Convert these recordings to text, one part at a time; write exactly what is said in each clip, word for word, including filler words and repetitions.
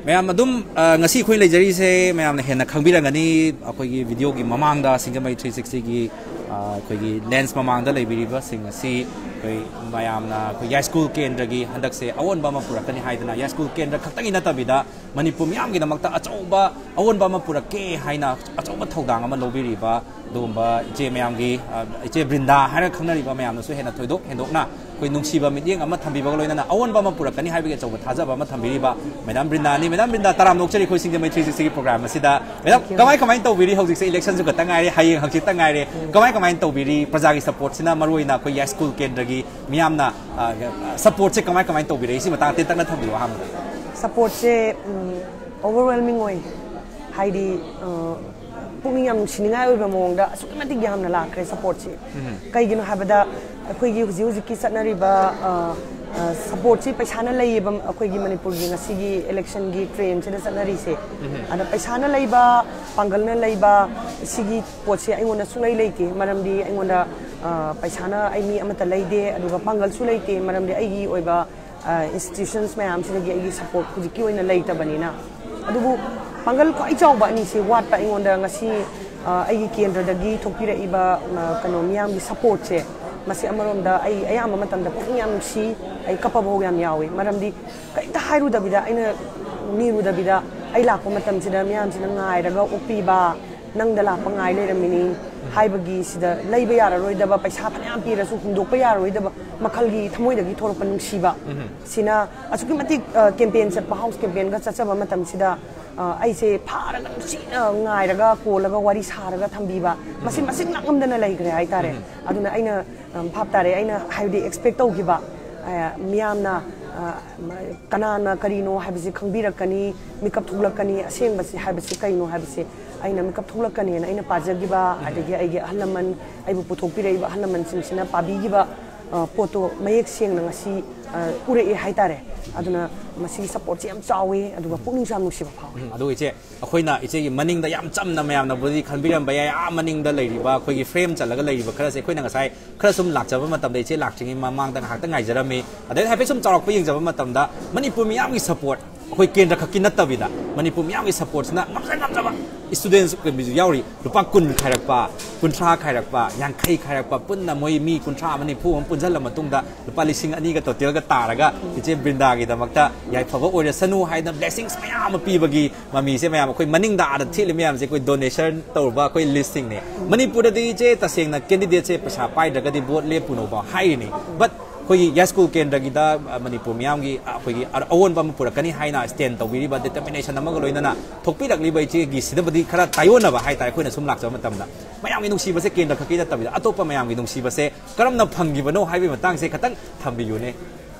ꯃꯌꯥꯝ ꯑꯗꯨꯝ ꯑ, ꯉꯁꯤ ꯑꯩꯈꯣꯏ ꯂꯩꯖꯔꯤꯁꯦ ꯃꯌꯥꯝꯅ ꯍꯦꯟꯅ ꯈꯪꯕꯤꯔꯝꯒꯅꯤ꯫ ꯑꯩꯈꯣꯏꯒꯤ ꯚꯤꯗꯤꯑꯣꯒꯤ ꯃꯃꯥꯡꯗ ꯁꯤꯡꯖꯃꯩ ꯊ꯭ꯔꯤ ꯁꯤꯛꯁꯇꯤꯒꯤ ꯑꯩꯈꯣꯏꯒꯤ ꯂꯦꯟꯁ ꯃꯃꯥꯡꯗ ꯂꯩꯕꯤꯔꯤꯕꯁꯤꯡ ꯑꯁꯤ ꯑꯩꯈꯣꯏ ꯃꯌꯥꯝꯅ ꯑꯩꯈꯣꯏ ꯌꯥꯏꯁ꯭ꯀꯨꯜ ꯀꯦꯟꯗ꯭ꯔꯒꯤ ꯍꯟꯗꯛꯁꯦ ꯑꯑꯣꯟꯕ ꯑꯃ ꯄꯨꯔꯛꯀꯅꯤ ꯍꯥꯏꯗꯅ, ꯌꯥꯏꯁ꯭ꯀꯨꯜ ꯀꯦꯟꯗ꯭ꯔ ꯈꯛꯇꯒꯤ ꯅꯠꯇꯕꯤꯗ ꯃꯅꯤꯄꯨꯔ ꯃꯤꯌꯥꯝꯒꯤꯗꯃꯛꯇ ꯑꯆꯧꯕ ꯑꯑꯣꯟꯕ ꯑꯃ ꯄꯨꯔꯛꯀꯦ ꯍꯥꯏꯅ ꯑꯆꯧꯕ ꯊꯧꯗꯥꯡ ꯑꯃ ꯂꯧꯕꯤꯔꯤꯕ ꯑꯗꯨꯒꯨꯝꯕ ꯏꯆꯦ ꯃꯌꯥꯝꯒꯤ, ꯑ, ꯏꯆꯦ ꯕ꯭ꯔꯤꯟꯗꯥ ꯍꯥꯏꯔꯒ ꯈꯪꯅꯔꯤꯕ ꯃꯌꯥꯝꯅꯁꯨ ꯍꯦꯟꯅ ꯊꯣꯏꯗꯣꯛ ꯍꯦꯟꯗꯣꯛꯅ ꯑꯩꯈꯣꯏ ꯅꯨꯡꯁꯤꯕ ꯃꯤꯠꯌꯦꯡ ꯑꯃ ꯊꯝꯕꯤꯕꯒ ꯂꯣꯏꯅꯅ ꯑꯑꯣꯟꯕ ꯑꯃ ꯄꯨꯔꯛꯀꯅꯤ ꯍꯥꯏꯕꯒꯤ ꯑꯆꯧꯕ ꯊꯥꯖꯕ ꯑꯃ ꯊꯝꯕꯤꯔꯤꯕ ꯃꯦꯗꯥꯝ ꯕ꯭ꯔꯤꯟꯗꯥꯅꯤ꯫ ꯃꯦꯗꯥꯝ ꯕ꯭ꯔꯤꯟꯗꯥ, ꯇꯔꯥꯝꯅ ꯑꯣꯛꯆꯔꯤ ꯑꯩꯈꯣꯏ ꯁꯤꯡꯖꯃꯩ ꯊ꯭ꯔꯤ ꯁꯤꯛꯁꯇꯤꯒꯤ ꯄ꯭ꯔꯣꯒ꯭ꯔꯥꯝ ꯑꯁꯤꯗ꯫ Madam, Thank you. ꯀꯃꯥꯏ ꯀꯃꯥꯏꯅ ꯇꯧꯕꯤꯔꯤ? ꯍꯧꯖꯤꯛꯁꯦ ꯏꯂꯦꯛꯁꯟꯁꯨ ꯈꯛꯇ ꯉꯥꯏꯔꯦ, ꯍꯌꯦꯡ ꯍꯪꯆꯤꯠꯇ ꯉꯥꯏꯔꯦ꯫ ꯀꯃꯥꯏ ꯀꯃꯥꯏꯅ ꯇꯧꯕꯤꯔꯤ? ꯄ꯭ꯔꯖꯥꯒꯤ ꯁꯄꯣꯔꯠꯁꯤꯅ ꯃꯔꯨꯑꯣꯏꯅ ꯑꯩꯈꯣꯏ ꯌꯥꯏꯁ꯭ꯀꯨꯜ ꯀꯦꯟꯗ꯭ꯔꯒꯤ ꯃꯤꯌꯥꯝꯅ, ꯑ, ꯁꯄꯣꯔꯠꯁꯦ ꯀꯃꯥꯏ ꯀꯃꯥꯏꯅ ꯇꯧꯕꯤꯔꯛꯏ? ꯁꯤ ꯃꯇꯥꯡ ꯇꯦꯟꯇꯛꯅ ꯊꯝꯕꯤꯌꯨ ꯑꯍꯥꯟꯕꯗ꯫ ꯁꯄꯣꯔꯠꯁꯦ, ꯎꯝ, overwhelming ꯑꯣꯏ꯫ ꯍꯥꯏꯗꯤ, ꯑ, ꯄꯨꯛꯅꯤꯡ ꯌꯥꯝ ꯅꯨꯡꯁꯤꯅꯤꯡꯉꯥꯏ ꯑꯣꯏꯕ ꯃꯑꯣꯡꯗ ꯑꯁꯨꯛꯀꯤ ꯃꯇꯤꯛ ꯌꯥꯝꯅ ꯂꯥꯛꯈ꯭ꯔꯦ ꯁꯄꯣꯔꯠꯁꯤ꯫ ꯀꯩꯒꯤꯅꯣ ꯍꯥꯏꯕꯗ ꯑꯩꯈꯣꯏꯒꯤ ꯍꯧꯖꯤꯛ ꯍꯧꯖꯤꯛꯀꯤ ꯆꯠꯅꯔꯤꯕ, ꯑ, ꯑ, ꯁꯄꯣꯔꯠꯁꯤ ꯄꯩꯁꯥꯅ ꯂꯩꯌꯦꯕ꯫ ꯑꯩꯈꯣꯏꯒꯤ ꯃꯅꯤꯄꯨꯔꯒꯤ ꯉꯁꯤꯒꯤ ꯏꯂꯦꯛꯁꯟꯒꯤ ꯇ꯭ꯔꯦꯟꯁꯤꯗ ꯆꯠꯅꯔꯤꯁꯦ꯫ ꯑꯗ ꯄꯩꯁꯥꯅ ꯂꯩꯕ, ꯄꯥꯡꯒꯜꯅ ꯂꯩꯕ, ꯁꯤꯒꯤ ꯄꯣꯠꯁꯦ ꯑꯩꯉꯣꯟꯗ ꯁꯨꯡꯂꯩ ꯂꯩꯇꯦ꯫ ꯃꯔꯝꯗꯤ ꯑꯩꯉꯣꯟꯗ, ꯑ, ꯄꯩꯁꯥꯅ ꯑꯩ ꯃꯤ ꯑꯃꯠꯇ ꯂꯩꯗꯦ, ꯑꯗꯨꯒ ꯄꯥꯡꯒꯜꯁꯨ ꯂꯩꯇꯦ꯫ ꯃꯔꯝꯗꯤ ꯑꯩꯒꯤ ꯑꯣꯏꯕ, ꯑ, institutions ꯃꯌꯥꯝꯁꯤꯗꯒꯤ ꯑꯩꯒꯤ ꯁꯄꯣꯔꯠ ꯍꯧꯖꯤꯛꯀꯤ ꯑꯣꯏꯅ ꯂꯩꯇꯕꯅꯤꯅ꯫ ꯑꯗꯨꯕꯨ ꯄꯥꯡꯒꯜ ꯈ꯭ꯋꯥꯏ ꯆꯥꯎꯕ ꯑꯅꯤꯁꯦ ꯋꯥꯠꯄ ꯑꯩꯉꯣꯟꯗ ꯉꯁꯤ, ꯑ, ꯑꯩꯒꯤ ꯀꯦꯟꯗ꯭ꯔꯗꯒꯤ ꯊꯣꯛꯄꯤꯔꯛꯏꯕ, ꯑ, ꯀꯩꯅꯣ ꯃꯤꯌꯥꯝꯒꯤ ꯁꯄꯣꯔꯠꯁꯦ, ꯃꯁꯤ ꯑꯃꯔꯣꯝꯗ ꯑꯩ ꯑꯌꯥꯝꯕ ꯃꯇꯝꯗ ꯄꯨꯛꯅꯤꯡ ꯌꯥꯝ ꯅꯨꯡꯁꯤ, ꯑꯩ ꯀꯞꯄꯐꯥꯎ ꯌꯥꯝ ꯌꯥꯎꯏ꯫ ꯃꯔꯝꯗꯤ ꯀꯔꯤꯝꯇ ꯍꯥꯏꯔꯨꯗꯕꯤꯗ, ꯑꯩꯅ ꯅꯤꯔꯨꯗꯕꯤꯗ ꯑꯩ ꯂꯥꯛꯄ ꯃꯇꯝꯁꯤꯗ ꯃꯤꯌꯥꯝꯁꯤꯅ ꯉꯥꯏꯔꯒ ꯑꯣꯛꯄꯤꯕ, "ꯅꯪꯗ ꯂꯥꯛꯄ ꯉꯥꯏ ꯂꯩꯔꯝꯃꯤꯅꯤ" ꯍꯥꯏꯕꯒꯤ ꯁꯤꯗ ꯂꯩꯕ ꯌꯥꯔꯔꯣꯏꯗꯕ, ꯄꯩꯁꯥ ꯐꯅꯌꯥꯝ ꯄꯤꯔꯁꯨ ꯍꯨꯟꯗꯣꯛꯄ ꯌꯥꯔꯔꯣꯏꯗꯕ ꯃꯈꯜꯒꯤ ꯊꯃꯣꯏꯗꯒꯤ ꯊꯣꯛꯂꯛꯄ ꯅꯨꯡꯁꯤꯕ꯫ ꯁꯤꯅ ꯑꯁꯨꯛꯀꯤ ꯃꯇꯤꯛ, ꯑ, ꯀꯦꯝꯄꯦꯟ ꯆꯠꯄ, ꯍꯥꯎꯁ ꯀꯦꯝꯄꯦꯟꯒ ꯆꯠꯆꯕ ꯃꯇꯝꯁꯤꯗ, ꯑ, ꯑꯩꯁꯦ ꯐꯥꯔꯒ ꯅꯨꯡꯁꯤꯅ ꯉꯥꯏꯔꯒ, ꯀꯣꯜꯂꯒ, ꯋꯥꯔꯤ ꯁꯥꯔꯒ ꯊꯝꯕꯤꯕ, ꯃꯁꯤ ꯃꯁꯤꯡ ꯂꯥꯛꯉꯝꯗꯅ ꯂꯩꯈ꯭ꯔꯦ ꯍꯥꯏꯇꯥꯔꯦ꯫ ꯑꯗꯨꯅ ꯑꯩꯅ, ꯑ, ꯚꯥꯞ ꯇꯥꯔꯦ, ꯑꯩꯅ ꯍꯥꯏꯕꯗꯤ ꯑꯦꯛꯁꯄꯦꯛ ꯇꯧꯈꯤꯕ, ꯑ, ꯃꯤꯌꯥꯝꯅ, ꯑ, ꯀꯅꯥꯅ ꯀꯔꯤꯅꯣ ꯍꯥꯏꯕꯁꯤ ꯈꯪꯕꯤꯔꯛꯀꯅꯤ, ꯃꯤꯀꯞ ꯊꯣꯛꯂꯛꯀꯅꯤ, ꯑꯁꯦꯡꯕꯁꯤ ꯍꯥꯏꯕꯁꯤ ꯀꯩꯅꯣ ꯍꯥꯏꯕꯁꯤ ꯑꯩꯅ ꯃꯤꯀꯞ ꯊꯣꯛꯂꯛꯀꯅꯤꯅ ꯑꯩꯅ ꯄꯥꯖꯈꯤꯕ, ꯑꯗꯒꯤ ꯑꯩꯒꯤ ꯑꯍꯜ ꯂꯃꯟ, ꯑꯩꯕꯨ ꯄꯨꯊꯣꯛꯄꯤꯔꯛꯏꯕ ꯑꯍꯜ ꯂꯃꯟꯁꯤꯡꯁꯤꯅ ꯄꯥꯕꯤꯈꯤꯕ ꯑ, ꯄꯣꯠꯇꯣ ꯃꯌꯦꯛ ꯁꯦꯡꯅ ꯉꯁꯤ, ꯑ, ꯎꯔꯛꯑꯦ ꯍꯥꯏꯇꯥꯔꯦ꯫ ꯑꯗꯨꯅ ꯃꯁꯤꯒꯤ ꯁꯞꯄꯣꯔꯠꯁꯦ ꯌꯥꯝ ꯆꯥꯎꯋꯤ, ꯑꯗꯨꯒ ꯄꯨꯛꯅꯤꯡꯁꯨ ꯌꯥꯝ ꯅꯨꯡꯁꯤꯕ ꯐꯥꯎꯋꯤ꯫ ꯎꯝ, ꯑꯗꯨ ꯏꯆꯦ, ꯑꯩꯈꯣꯏꯅ ꯏꯆꯦꯒꯤ ꯃꯅꯤꯡꯗ ꯌꯥꯝ ꯆꯝꯅ ꯃꯌꯥꯝꯅꯕꯨꯗꯤ ꯈꯟꯕꯤꯔꯝꯕ ꯌꯥꯏ, ꯑꯥ ꯃꯅꯤꯡꯗ ꯂꯩꯔꯤꯕ ꯑꯩꯈꯣꯏꯒꯤ ꯐ꯭ꯔꯦꯝ ꯆꯠꯂꯒ ꯂꯩꯔꯤꯕ ꯈꯔꯁꯦ ꯑꯩꯈꯣꯏꯅ ꯉꯁꯥꯏ ꯈꯔ ꯁꯨꯝ ꯂꯥꯛꯆꯕ ꯃꯇꯝꯗ, ꯏꯆꯦ ꯂꯥꯛꯇ꯭ꯔꯤꯉꯩ ꯃꯃꯥꯡꯗ ꯉꯥꯏꯍꯥꯛꯇꯪ ꯉꯥꯏꯖꯔꯝꯃꯤ꯫ ꯑꯗꯩ ꯍꯥꯏꯐꯦꯠ ꯁꯨꯝ ꯆꯥꯎꯔꯥꯛꯄ ꯌꯦꯡꯖꯕ ꯃꯇꯝꯗ ꯃꯅꯤꯄꯨꯔ ꯃꯤꯌꯥꯝꯒꯤ ꯁꯞꯄꯣꯔꯠ, ꯑꯩꯈꯣꯏ ꯀꯦꯟꯗ꯭ꯔ ꯈꯛꯀꯤ ꯅꯠꯇꯕꯤꯗ ꯃꯅꯤꯄꯨꯔ ꯃꯤꯌꯥꯝꯒꯤ ꯁꯞꯄꯣꯔꯠꯁꯤꯅ ꯉꯝꯖ ꯉꯝꯖꯕ ꯏꯁꯇꯨꯗꯦꯟꯁ ꯀꯩꯅꯣꯁꯨ ꯌꯥꯎꯔꯤ꯫ ꯂꯨꯄꯥ ꯀꯨꯟ ꯈꯥꯏꯔꯛꯄ, ꯀꯨꯟꯊ꯭ꯔꯥ ꯈꯥꯏꯔꯛꯄ, ꯌꯥꯡꯈꯩ ꯈꯥꯏꯔꯛꯄ, ꯄꯨꯟꯅ ꯃꯣꯏ ꯃꯤ ꯀꯨꯟꯊ꯭ꯔꯥ ꯑꯃ ꯅꯤꯐꯨ ꯑꯃ ꯄꯨꯟꯁꯤꯜꯂ ꯃꯇꯨꯡꯗ ꯂꯨꯄꯥ ꯂꯤꯁꯤꯡ ꯑꯅꯤꯒ ꯇꯣꯇꯦꯜꯒ ꯇꯥꯔꯒ ꯏꯆꯦ ꯕ꯭ꯔꯤꯟꯗꯥꯒꯤꯗꯃꯛꯇ ꯌꯥꯏꯐꯕ ꯑꯣꯏꯔꯁꯅꯨ ꯍꯥꯏꯗꯅ ꯕ꯭ꯂꯦꯁꯤꯡꯁ ꯃꯌꯥꯝ ꯑꯃ ꯄꯤꯕꯒꯤ ꯃꯃꯤꯁꯦ ꯃꯌꯥꯝ ꯑꯩꯈꯣꯏ ꯃꯅꯤꯡꯗ ꯑꯥꯗ ꯊꯦꯠꯂꯤ ꯃꯌꯥꯝꯁꯦ ꯑꯩꯈꯣꯏ ꯗꯣꯅꯦꯁꯟ ꯇꯧꯔꯨꯕ ꯑꯩꯈꯣꯏ ꯂꯤꯁꯁꯤꯡꯅꯦ꯫ ꯃꯅꯤꯄꯨꯔꯗꯗꯤ ꯏꯆꯦ ꯇꯁꯦꯡꯅ ꯀꯦꯟꯗꯤꯗꯦꯠꯁꯦ ꯄꯩꯁꯥ ꯄꯥꯏꯗ꯭ꯔꯒꯗꯤ ꯚꯣꯠ ꯂꯦꯞꯄꯨꯅꯣꯕ ꯍꯥꯏꯔꯤꯅꯤ꯫ But ꯑꯩꯈꯣꯏꯒꯤ ꯌꯥꯏꯁ꯭ꯀꯨꯜ ꯀꯦꯟꯗ꯭ꯔꯒꯤꯗ, ꯑ, ꯃꯅꯤꯄꯨꯔ ꯃꯤꯌꯥꯝꯒꯤ, ꯑ, ꯑꯩꯈꯣꯏꯒꯤ ꯑ-, ꯑꯑꯣꯟꯕ ꯑꯃ ꯄꯨꯔꯛꯀꯅꯤ ꯍꯥꯏꯅ ꯁ꯭ꯇꯦꯟ ꯇꯧꯕꯤꯔꯤꯕ, ꯗꯤꯇꯔꯃꯤꯅꯦꯁꯟ ꯑꯃꯒ ꯂꯣꯏꯅꯅ ꯊꯣꯛꯄꯤꯔꯛꯂꯤꯕ ꯏꯆꯦꯒꯤ ꯁꯤꯗꯕꯨꯗꯤ ꯈꯔ ꯇꯥꯏꯑꯣꯟꯅꯕ ꯍꯥꯏꯇꯥꯔꯦ꯫ ꯑꯩꯈꯣꯏꯅ ꯁꯨꯝ ꯂꯥꯛꯆꯕ ꯃꯇꯝꯗ ꯃꯌꯥꯝꯒꯤ ꯅꯨꯡꯁꯤꯕꯁꯦ ꯀꯦꯟꯗ꯭ꯔ ꯈꯛꯀꯤ ꯅꯠꯇꯕꯤꯗ ꯑꯇꯣꯞꯄ ꯃꯌꯥꯝꯒꯤ ꯅꯨꯡꯁꯤꯕꯁꯦ ꯀꯔꯝꯅ ꯐꯪꯈꯤꯕꯅꯣ ꯍꯥꯏꯕꯒꯤ ꯃꯇꯥꯡꯁꯦ ꯈꯤꯇꯪ ꯊꯝꯕꯤꯌꯨꯅꯦ꯫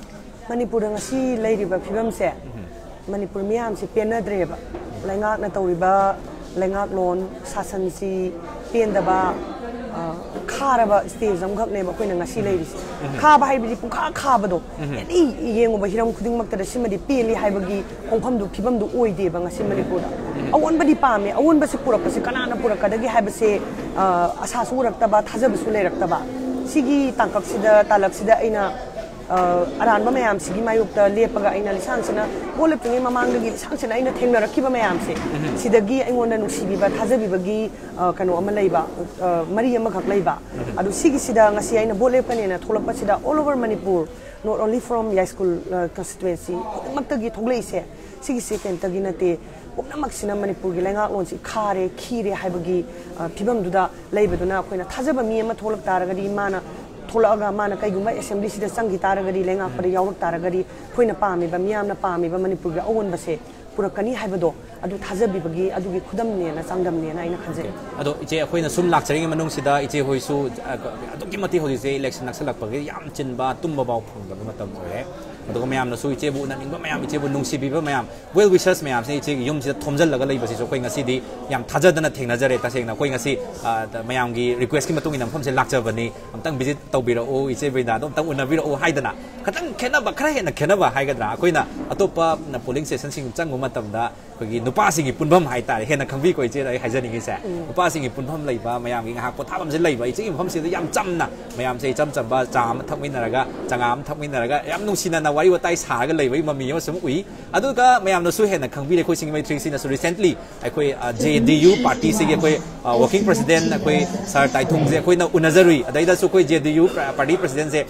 ꯃꯅꯤꯄꯨꯔꯗ ꯉꯁꯤ ꯂꯩꯔꯤꯕ ꯐꯤꯕꯝꯁꯦ, ꯃꯅꯤꯄꯨꯔ ꯃꯤꯌꯥꯝꯁꯤ ꯄꯦꯟꯅꯗ꯭ꯔꯦꯕ꯫ ꯂꯩꯉꯥꯛꯅ ꯇꯧꯔꯤꯕ ꯂꯩꯉꯥꯛꯂꯣꯟ, ꯁꯥꯁꯟꯁꯤ ꯄꯦꯟꯗꯕ, ꯑ, ꯈꯥꯔꯕ ꯁ꯭ꯇꯦꯖ ꯑꯃꯈꯛꯅꯦꯕ ꯑꯩꯈꯣꯏꯅ ꯉꯁꯤ ꯂꯩꯔꯤꯁꯦ꯫ ꯈꯥꯕ ꯍꯥꯏꯕꯗꯤ ꯄꯨꯡꯈꯥ ꯈꯥꯕꯗꯣ, ꯑꯦꯅꯤ ꯌꯦꯡꯉꯨꯕ ꯍꯤꯔꯝ ꯈꯨꯗꯤꯡꯃꯛꯇꯗ ꯁꯤꯃꯗꯤ ꯄꯦꯜꯂꯤ ꯍꯥꯏꯕꯒꯤ ꯈꯣꯡꯐꯝꯗꯨ, ꯐꯤꯕꯝꯗꯨ ꯑꯣꯏꯗꯦꯕ ꯉꯁꯤ ꯃꯅꯤꯄꯨꯔꯗ꯫ ꯑꯑꯣꯟꯕꯗꯤ ꯄꯥꯝꯃꯦ, ꯑꯑꯣꯟꯕꯁꯤ ꯄꯨꯔꯛꯄꯁꯤ ꯀꯅꯥꯅ ꯄꯨꯔꯛꯀꯗꯒꯦ ꯍꯥꯏꯕꯁꯦ, ꯑ, ꯑꯁꯥꯁꯨ ꯎꯔꯛꯇꯕ, ꯊꯥꯖꯕꯁꯨ ꯂꯩꯔꯛꯇꯕ꯫ ꯁꯤꯒꯤ ꯇꯥꯡꯀꯛꯁꯤꯗ, ꯇꯥꯂꯛꯁꯤꯗ ꯑꯩꯅ, ꯑ, ꯑꯔꯥꯟꯕ ꯃꯌꯥꯝꯁꯤꯒꯤ ꯃꯥꯌꯣꯛꯇ ꯂꯦꯞꯄꯒ ꯑꯩꯅ ꯂꯤꯁꯥꯡꯁꯤꯅ ꯚꯣꯠ ꯂꯦꯞꯇ꯭ꯔꯤꯉꯩ ꯃꯃꯥꯡꯗꯒꯤ ꯂꯤꯁꯥꯡꯁꯤꯅ ꯑꯩꯅ ꯊꯦꯡꯅꯔꯛꯈꯤꯕ ꯃꯌꯥꯝꯁꯦ, ꯁꯤꯗꯒꯤ ꯑꯩꯉꯣꯟꯗ ꯅꯨꯡꯁꯤꯕꯤꯕ, ꯊꯥꯖꯕꯤꯕꯒꯤ, ꯑ, ꯀꯩꯅꯣ ꯑꯃ ꯂꯩꯕ, ꯑ, ꯃꯔꯤ ꯑꯃꯈꯛ ꯂꯩꯕ꯫ ꯑꯗꯨ ꯁꯤꯒꯤꯁꯤꯗ ꯉꯁꯤ ꯑꯩꯅ ꯚꯣꯠ ꯂꯦꯞꯀꯅꯦꯅ ꯊꯣꯛꯂꯛꯄꯁꯤꯗ all over Manipur, not only from Yaiskul, uh, constituency ꯈꯨꯗꯤꯡꯃꯛꯇꯒꯤ ꯊꯣꯛꯂꯛꯏꯁꯦ, ꯁꯤꯒꯤꯁꯦ ꯀꯩꯝꯇꯒꯤ ꯅꯠꯇꯦ꯫ ꯄꯨꯝꯅꯃꯛꯁꯤꯅ ꯃꯅꯤꯄꯨꯔꯒꯤ ꯂꯩꯉꯥꯛꯂꯣꯟꯁꯤ ꯈꯥꯔꯦ, ꯈꯤꯔꯦ ꯍꯥꯏꯕꯒꯤ, ꯑ, ꯐꯤꯕꯝꯗꯨꯗ ꯂꯩꯕꯗꯨꯅ ꯑꯩꯈꯣꯏꯅ ꯊꯥꯖꯕ ꯃꯤ ꯑꯃ ꯊꯣꯛꯂꯛ ꯇꯥꯔꯒꯗꯤ, ꯃꯥꯅ ꯊꯣꯛꯂꯛꯑꯒ ꯃꯥꯅ ꯀꯩꯒꯨꯝꯕ ꯑꯦꯁꯦꯝꯕ꯭ꯂꯤꯁꯤꯗ ꯆꯪꯈꯤ ꯇꯥꯔꯒꯗꯤ, ꯂꯩꯉꯥꯛꯄꯗ ꯌꯥꯎꯔꯛ ꯇꯥꯔꯒꯗꯤ, ꯑꯩꯈꯣꯏꯅ ꯄꯥꯝꯃꯤꯕ, ꯃꯤꯌꯥꯝꯅ ꯄꯥꯝꯃꯤꯕ ꯃꯅꯤꯄꯨꯔꯒꯤ ꯑꯑꯣꯟꯕꯁꯦ ꯄꯨꯔꯛꯀꯅꯤ ꯍꯥꯏꯕꯗꯣ, ꯑꯗꯨ ꯊꯥꯖꯕꯤꯕꯒꯤ ꯑꯗꯨꯒꯤ ꯈꯨꯗꯝꯅꯦꯅ, ꯆꯥꯡꯗꯝꯅꯦꯅ ꯑꯩꯅ ꯈꯟꯖꯩ꯫ ꯑꯗꯣ ꯏꯆꯦ, ꯑꯩꯈꯣꯏꯅ ꯁꯨꯝ ꯂꯥꯛꯆꯔꯤꯉꯩ ꯃꯅꯨꯡꯁꯤꯗ ꯏꯆꯦ ꯍꯣꯏꯁꯨ, ꯑ, ꯑꯗꯨꯛꯀꯤ ꯃꯇꯤꯛ ꯍꯧꯖꯤꯛꯁꯦ ꯏꯂꯦꯛꯁꯟ ꯅꯛꯁꯜꯂꯛꯄꯒꯤ ꯌꯥꯝ ꯆꯤꯟꯕ, ꯇꯨꯝꯕ ꯐꯥꯎ ꯐꯪꯗꯕ ꯃꯇꯝ ꯑꯣꯏꯔꯦ꯫ ꯑꯗꯨꯒ ꯃꯌꯥꯝꯅꯁꯨ ꯏꯆꯦꯕꯨ ꯎꯅꯅꯤꯡꯕ ꯃꯌꯥꯝ, ꯏꯆꯦꯕꯨ ꯅꯨꯡꯁꯤꯕꯤꯕ ꯃꯌꯥꯝ, well wishes ꯃꯌꯥꯝꯁꯦ ꯏꯆꯦꯒꯤ ꯌꯨꯝꯁꯤꯗ ꯊꯣꯝꯖꯤꯜꯂꯒ ꯂꯩꯕꯁꯤꯁꯨ ꯑꯩꯈꯣꯏ ꯉꯁꯤꯗꯤ ꯌꯥꯝ ꯊꯥꯖꯗꯅ ꯊꯦꯡꯅꯖꯔꯦ꯫ ꯇꯁꯦꯡꯅ ꯑꯩꯈꯣꯏ ꯉꯁꯤ, ꯑ, ꯃꯌꯥꯝꯒꯤ request ꯀꯤ ꯃꯇꯨꯡ ꯏꯟꯅ ꯃꯐꯝꯁꯦ ꯂꯥꯛꯆꯕꯅꯤ, ꯑꯝꯇꯪ visit ꯇꯧꯕꯤꯔꯛꯎ, ꯏꯆꯦ ꯕ꯭ꯔꯤꯟꯗꯥꯗꯣ ꯑꯝꯇꯪ ꯎꯅꯕꯤꯔꯛꯎ ꯍꯥꯏꯗꯅ ꯈꯤꯇꯪ ꯈꯦꯠꯅꯕ, ꯈꯔ ꯍꯦꯟꯅ ꯈꯦꯠꯅꯕ ꯍꯥꯏꯒꯗ꯭ꯔꯥ, ꯑꯩꯈꯣꯏꯅ ꯑꯇꯣꯞꯄ polling station ꯁꯤꯡ ꯆꯪꯕ ꯃꯇꯝꯗ ꯑꯩꯈꯣꯏꯒꯤ ꯅꯨꯄꯥꯁꯤꯡꯒꯤ ꯄꯨꯟꯐꯝ ꯍꯥꯏꯇꯥꯔꯦ, ꯍꯦꯟꯅ ꯈꯪꯕꯤꯀꯣ ꯏꯆꯦꯅ ꯑꯩ ꯍꯥꯏꯖꯅꯤꯡꯉꯤꯁꯦ꯫ ꯎꯝ꯫ ꯅꯨꯄꯥꯁꯤꯡꯒꯤ ꯄꯨꯟꯐꯝ ꯂꯩꯕ, ꯃꯌꯥꯝꯒꯤ ꯉꯥꯏꯍꯥꯛ ꯄꯣꯊꯥꯐꯝꯁꯦ ꯂꯩꯕ, ꯏꯆꯦꯒꯤ ꯃꯐꯝꯁꯤꯗ ꯌꯥꯝ ꯆꯝꯅ ꯃꯌꯥꯝꯁꯦ ꯏꯆꯝ ꯆꯝꯕ ꯆꯥ ꯑꯃ ꯊꯛꯃꯤꯟꯅꯔꯒ, ꯆꯉꯥ ꯑꯃ ꯊꯛꯃꯤꯟꯅꯔꯒ, ꯌꯥꯝ ꯅꯨꯡꯁꯤꯅꯅ ꯋꯥꯔꯤ ꯋꯥꯇꯥꯏ ꯁꯥꯔꯒ ꯂꯩꯕꯒꯤ ꯃꯃꯤ ꯑꯃꯁꯨ ꯑꯗꯨꯝ ꯎꯏ꯫ ꯑꯗꯨꯒ ꯃꯌꯥꯝꯅꯁꯨ ꯍꯦꯟꯅ ꯈꯪꯕꯤꯔꯦ, ꯑꯩꯈꯣꯏ ꯁꯤꯡꯖꯃꯩ ꯊ꯭ꯔꯤ ꯁꯤꯅꯁꯨ recently ꯑꯩꯈꯣꯏ, ꯑ, J D U party ꯁꯤꯒꯤ ꯑꯩꯈꯣꯏ, ꯑ, working president ꯑꯩꯈꯣꯏ sir ꯇꯥꯏꯊꯨꯡꯁꯦ ꯑꯩꯈꯣꯏꯅ ꯎꯅꯖꯔꯨꯏ꯫ ꯑꯗꯩꯗꯁꯨ ꯑꯩꯈꯣꯏ J D U party president ꯁꯦ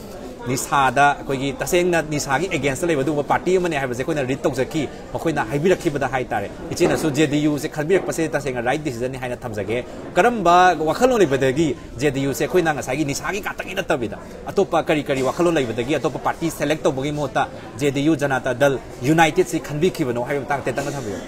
ꯅꯤꯁꯥꯗ, ꯑꯩꯈꯣꯏꯒꯤ ꯇꯁꯦꯡꯅ ꯅꯤꯁꯥꯒꯤ against ꯇ ꯂꯩꯕ ꯑꯗꯨꯒꯨꯝꯕ party ꯑꯃꯅꯦ ꯍꯥꯏꯕꯁꯦ ꯑꯩꯈꯣꯏꯅ read ꯇꯧꯖꯈꯤ꯫ ꯃꯈꯣꯏꯅ ꯍꯥꯏꯕꯤꯔꯛꯈꯤꯕꯗ ꯍꯥꯏꯇꯥꯔꯦ, ꯏꯆꯦꯅꯁꯨ J D U ꯁꯦ ꯈꯟꯕꯤꯔꯛꯄꯁꯦ ꯇꯁꯦꯡꯅ right decision ꯅꯤ ꯍꯥꯏꯅ ꯊꯝꯖꯒꯦ꯫ ꯀꯔꯝꯕ ꯋꯥꯈꯜꯂꯣꯟ ꯂꯩꯕꯗꯒꯤ J D U ꯁꯦ ꯑꯩꯈꯣꯏꯅ ꯉꯁꯥꯏꯒꯤ ꯅꯤꯁꯥꯒꯤ ꯉꯥꯛꯇꯒꯤ ꯅꯠꯇꯕꯤꯗ ꯑꯇꯣꯞꯄ ꯀꯔꯤ ꯀꯔꯤ ꯋꯥꯈꯜꯂꯣꯟ ꯂꯩꯕꯗꯒꯤ ꯑꯇꯣꯞꯄ party select ꯇꯧꯕꯒꯤ ꯃꯍꯨꯠꯇ J D U Janata Dal United ꯁꯤ ꯈꯟꯕꯤꯈꯤꯕꯅꯣ ꯍꯥꯏꯕ ꯃꯇꯥꯡ ꯇꯦꯟꯇꯛꯅ ꯊꯝꯕꯤꯌꯨ꯫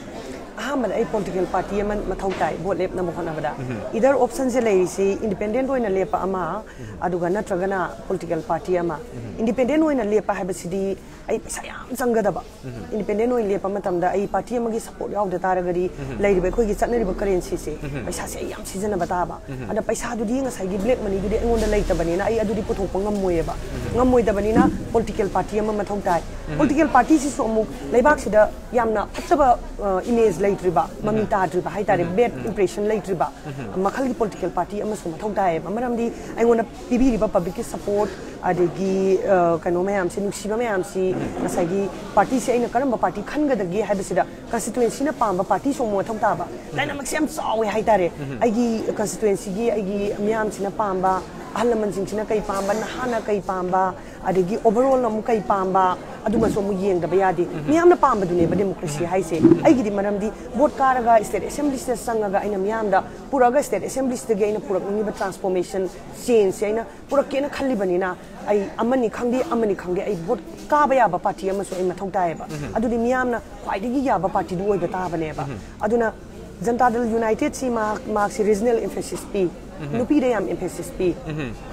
ꯑꯍꯥꯟꯕꯗ ꯑꯩ political party ꯑꯃ ꯃꯊꯧ ꯇꯥꯏ vote ꯂꯦꯞꯅꯕ ꯍꯣꯠꯅꯕꯗ꯫ ꯎꯝ꯫ Either option ꯁꯦ ꯂꯩꯔꯤꯁꯤ independent ꯑꯣꯏꯅ ꯂꯦꯞꯄ ꯑꯃ, ꯎꯝ꯫ ꯑꯗꯨꯒ ꯅꯠꯇ꯭ꯔꯒꯅ political party ꯑꯃ꯫ ꯎꯝ꯫ Independent ꯑꯣꯏꯅ ꯂꯦꯞꯄ ꯍꯥꯏꯕꯁꯤꯗꯤ ꯑꯩ ꯄꯩꯁꯥ ꯌꯥꯝ ꯆꯪꯒꯗꯕ꯫ ꯎꯝ꯫ Independent ꯑꯣꯏꯅ ꯂꯦꯞꯄ ꯃꯇꯝꯗ ꯑꯩ party ꯑꯃꯒꯤ support ꯌꯥꯎꯗ ꯇꯥꯔꯒꯗꯤ ꯎꯝ꯫ ꯂꯩꯔꯤꯕ ꯑꯩꯈꯣꯏꯒꯤ ꯆꯠꯅꯔꯤꯕ currency ꯁꯦ, ꯎꯝ꯫ ꯄꯩꯁꯥꯁꯦ ꯑꯩ ꯌꯥꯝ ꯁꯤꯖꯤꯟꯅꯕ ꯇꯥꯕ꯫ ꯎꯝ꯫ ꯑꯗ ꯄꯩꯁꯥꯗꯨꯗꯤ ꯉꯁꯥꯏꯒꯤ black money ꯗꯨꯗꯤ ꯑꯩꯉꯣꯟꯗ ꯂꯩꯇꯕꯅꯤꯅ ꯑꯩ ꯑꯗꯨꯗꯤ ꯄꯨꯊꯣꯛꯄ ꯉꯝꯃꯣꯏꯌꯦꯕ꯫ ꯎꯝ꯫ ꯉꯝꯃꯣꯏꯗꯕꯅꯤꯅ political party ꯑꯃ ꯃꯊꯧ ꯇꯥꯏ꯫ ꯎꯝ꯫ Political party ꯁꯤꯁꯨ ꯑꯃꯨꯛ ꯂꯩꯕꯥꯛꯁꯤꯗ ꯌꯥꯝꯅ ꯐꯠꯇꯕ, ꯑ, image ꯂꯩꯇ꯭ꯔꯤꯕ, ꯃꯃꯤ ꯎꯝ꯫ ꯇꯥꯗ꯭ꯔꯤꯕ ꯍꯥꯏꯇꯥꯔꯦ, ꯎꯝ꯫ Bad ꯎꯝ꯫ Impression ꯂꯩꯇ꯭ꯔꯤꯕ ꯎꯝ꯫ ꯃꯈꯜꯒꯤ political party ꯑꯃꯁꯨ ꯃꯊꯧ ꯇꯥꯏꯌꯦꯕ꯫ ꯃꯔꯝꯗꯤ ꯑꯩꯉꯣꯟꯗ ꯄꯤꯕꯤꯔꯤꯕ public ꯀꯤ support, ꯑꯗꯒꯤ, ꯑ, ꯀꯩꯅꯣ ꯃꯌꯥꯝꯁꯤ, ꯅꯨꯡꯁꯤꯕ ꯃꯌꯥꯝꯁꯤ, ꯎꯝ꯫ ꯉꯁꯥꯏꯒꯤ party ꯁꯦ ꯑꯩꯅ ꯀꯔꯝꯕ party ꯈꯟꯒꯗꯒꯦ ꯍꯥꯏꯕꯁꯤꯗ constituency ꯅ ꯄꯥꯝꯕ party ꯁꯨ ꯑꯃꯨꯛ ꯃꯊꯧ ꯇꯥꯕ꯫ ꯎꯝ꯫ Dynamics ꯌꯥꯝ ꯆꯥꯎꯋꯦ ꯍꯥꯏꯇꯥꯔꯦ꯫ ꯎꯝ꯫ ꯑꯩꯒꯤ constituency ꯒꯤ ꯑꯩꯒꯤ ꯃꯤꯌꯥꯝꯁꯤꯅ ꯄꯥꯝꯕ, ꯑꯍꯜ ꯂꯃꯟꯁꯤꯡꯁꯤꯅ ꯀꯩ ꯄꯥꯝꯕ, ꯅꯍꯥꯅ ꯀꯩ ꯄꯥꯝꯕ, ꯑꯗꯒꯤ overall ꯅ ꯑꯃꯨꯛ ꯀꯩ ꯄꯥꯝꯕ, ꯑꯗꯨꯃꯁꯨ ꯑꯃꯨꯛ ꯌꯦꯡꯗꯕ ꯌꯥꯗꯦ꯫ ꯎꯝ꯫ ꯃꯤꯌꯥꯝꯅ ꯄꯥꯝꯕꯗꯨꯅꯦꯕ democracy ꯎꯝ꯫ ꯍꯥꯏꯁꯦ꯫ ꯎꯝ꯫ ꯑꯩꯒꯤꯗꯤ ꯃꯔꯝꯗꯤ vote ꯀꯥꯔꯒ state assembly ꯁꯤꯗ ꯆꯪꯉꯒ ꯑꯩꯅ ꯃꯤꯌꯥꯝꯗ ꯄꯨꯔꯛꯑꯒ state assembly ꯁꯤꯗꯒꯤ ꯑꯩꯅ ꯄꯨꯔꯛꯅꯤꯡꯉꯤꯕ transformation, change ꯁꯦ ꯑꯩꯅ ꯄꯨꯔꯛꯀꯦꯅ ꯈꯜꯂꯤꯕꯅꯤꯅ, ꯑꯩ ꯑꯃꯅꯤ ꯈꯪꯗꯦ, ꯑꯃꯅꯤ ꯈꯪꯗꯦ, ꯑꯩ vote ꯀꯥꯕ ꯌꯥꯕ party ꯑꯃꯁꯨ ꯑꯩ ꯃꯊꯧ ꯇꯥꯏꯌꯦꯕ꯫ ꯎꯝ꯫ ꯑꯗꯨꯗꯤ ꯃꯤꯌꯥꯝꯅ ꯈ꯭ꯋꯥꯏꯗꯒꯤ ꯌꯥꯕ party ꯗꯨ ꯑꯣꯏꯕ ꯇꯥꯕꯅꯦꯕ꯫ ꯎꯝ꯫ ꯑꯗꯨꯅ Janata Dal United ꯁꯤ ꯃꯍꯥꯛ, ꯃꯍꯥꯛꯁꯤ regional emphasis ꯄꯤ꯫ ꯅꯨꯄꯤꯗ ꯌꯥꯝ emphasis ꯄꯤ꯫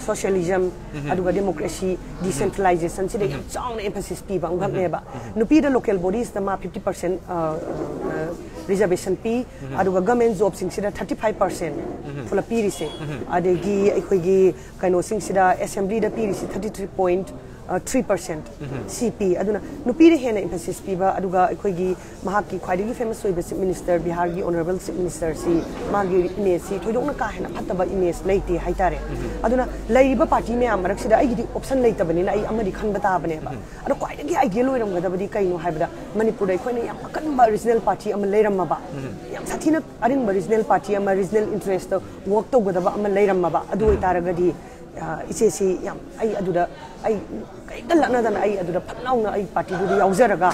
Socialism, ꯑꯗꯨꯒ democracy, decentralization ꯁꯤꯗ ꯌꯥꯝ ꯆꯥꯎꯅ emphasis ꯄꯤꯕ ꯑꯃꯈꯛꯅꯦꯕ꯫ ꯅꯨꯄꯤꯗ local bodies ꯇ ꯃꯥ fifty percent reservation ꯄꯤ, ꯑꯗꯨꯒ government job ꯁꯤꯡꯁꯤꯗ thirty five percent ꯄꯨꯂꯞ ꯄꯤꯔꯤꯁꯦ꯫ ꯑꯗꯒꯤ ꯑꯩꯈꯣꯏꯒꯤ ꯀꯩꯅꯣꯁꯤꯡꯁꯤꯗ assembly ꯗ ꯄꯤꯔꯤꯁꯤ thirty three point three percent ꯁꯤ ꯄꯤ꯫ ꯑꯗꯨꯅ ꯅꯨꯄꯤꯗ ꯍꯦꯟꯅ emphasis ꯄꯤꯕ, ꯑꯗꯨꯒ ꯑꯩꯈꯣꯏꯒꯤ ꯃꯍꯥꯛꯀꯤ ꯈ꯭ꯋꯥꯏꯗꯒꯤ famous ꯑꯣꯏꯕ chief minister, ꯕꯤꯍꯥꯔꯒꯤ honourable chief minister ꯁꯤ, ꯃꯥꯒꯤ image ꯁꯤ ꯊꯣꯏꯗꯣꯛꯅ ꯀꯥ ꯍꯦꯟꯅ ꯐꯠꯇꯕ image ꯂꯩꯇꯦ ꯍꯥꯏꯇꯥꯔꯦ꯫ ꯑꯗꯨꯅ ꯂꯩꯔꯤꯕ party ꯃꯌꯥꯝ ꯃꯔꯛꯁꯤꯗ ꯑꯩꯒꯤꯗꯤ option ꯂꯩꯇꯕꯅꯤꯅ ꯑꯩ ꯑꯃꯗꯤ ꯈꯟꯕ ꯇꯥꯕꯅꯦꯕ꯫ ꯑꯗꯣ ꯈ꯭ꯋꯥꯏꯗꯒꯤ ideal ꯑꯣꯏꯔꯝꯒꯗꯕꯗꯤ ꯀꯩꯅꯣ ꯍꯥꯏꯕꯗ, ꯃꯅꯤꯄꯨꯔꯗ ꯑꯩꯈꯣꯏꯅ ꯌꯥꯝ ꯑꯀꯟꯕ regional party ꯑꯃ ꯂꯩꯔꯝꯃꯕ, ꯌꯥꯝ ꯁꯥꯊꯤꯅ ꯑꯔꯤꯡꯕ regional party ꯑꯃ, regional interest ꯇ work ꯇꯧꯒꯗꯕ ꯑꯃ ꯂꯩꯔꯝꯃꯕ, ꯑꯗꯨ ꯑꯣꯏꯇꯥꯔꯒꯗꯤ, ꯑ, ꯏꯆꯦꯁꯤ ꯌꯥꯝ, ꯑꯩ ꯑꯗꯨꯗ, ꯑꯩ ꯀꯩꯝꯇ ꯂꯠꯅꯗꯅ ꯑꯩ ꯑꯗꯨꯗ ꯐꯠ ꯂꯥꯎꯅ ꯑꯩ party ꯗꯨꯗ ꯌꯥꯎꯖꯔꯒ,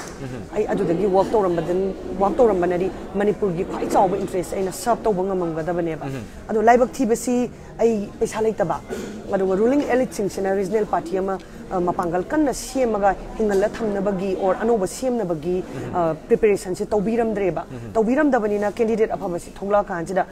ꯑꯩ ꯑꯗꯨꯗꯒꯤ work ꯇꯧꯔꯝꯕꯗ, work ꯇꯧꯔꯝꯕꯅꯗꯤ ꯃꯅꯤꯄꯨꯔꯒꯤ ꯈ꯭ꯋꯥꯏ ꯆꯥꯎꯕ interest ꯑꯩꯅ serve ꯇꯧꯕ ꯉꯝꯃꯝꯒꯗꯕꯅꯦꯕ꯫ ꯑꯗꯣ ꯂꯥꯏꯕꯛ ꯊꯤꯕꯁꯤ ꯑꯩ ꯄꯩꯁꯥ ꯂꯩꯇꯕ, ꯑꯗꯨꯒ ruling elite ꯁꯤꯡꯁꯤꯅ regional party ꯑꯃ, ꯑ, ꯃꯄꯥꯡꯒꯜ ꯀꯟꯅ ꯁꯦꯝꯃꯒ ꯍꯤꯡꯍꯜꯂ ꯊꯝꯅꯕꯒꯤ or ꯑꯅꯧꯕ ꯁꯦꯝꯅꯕꯒꯤ, ꯑ, preparation ꯁꯦ ꯇꯧꯕꯤꯔꯝꯗ꯭ꯔꯦꯕ꯫ ꯇꯧꯕꯤꯔꯝꯗꯕꯅꯤꯅ candidate ꯑꯐꯕꯁꯤ ꯊꯣꯛꯂꯛꯑꯀꯥꯟꯁꯤꯗ,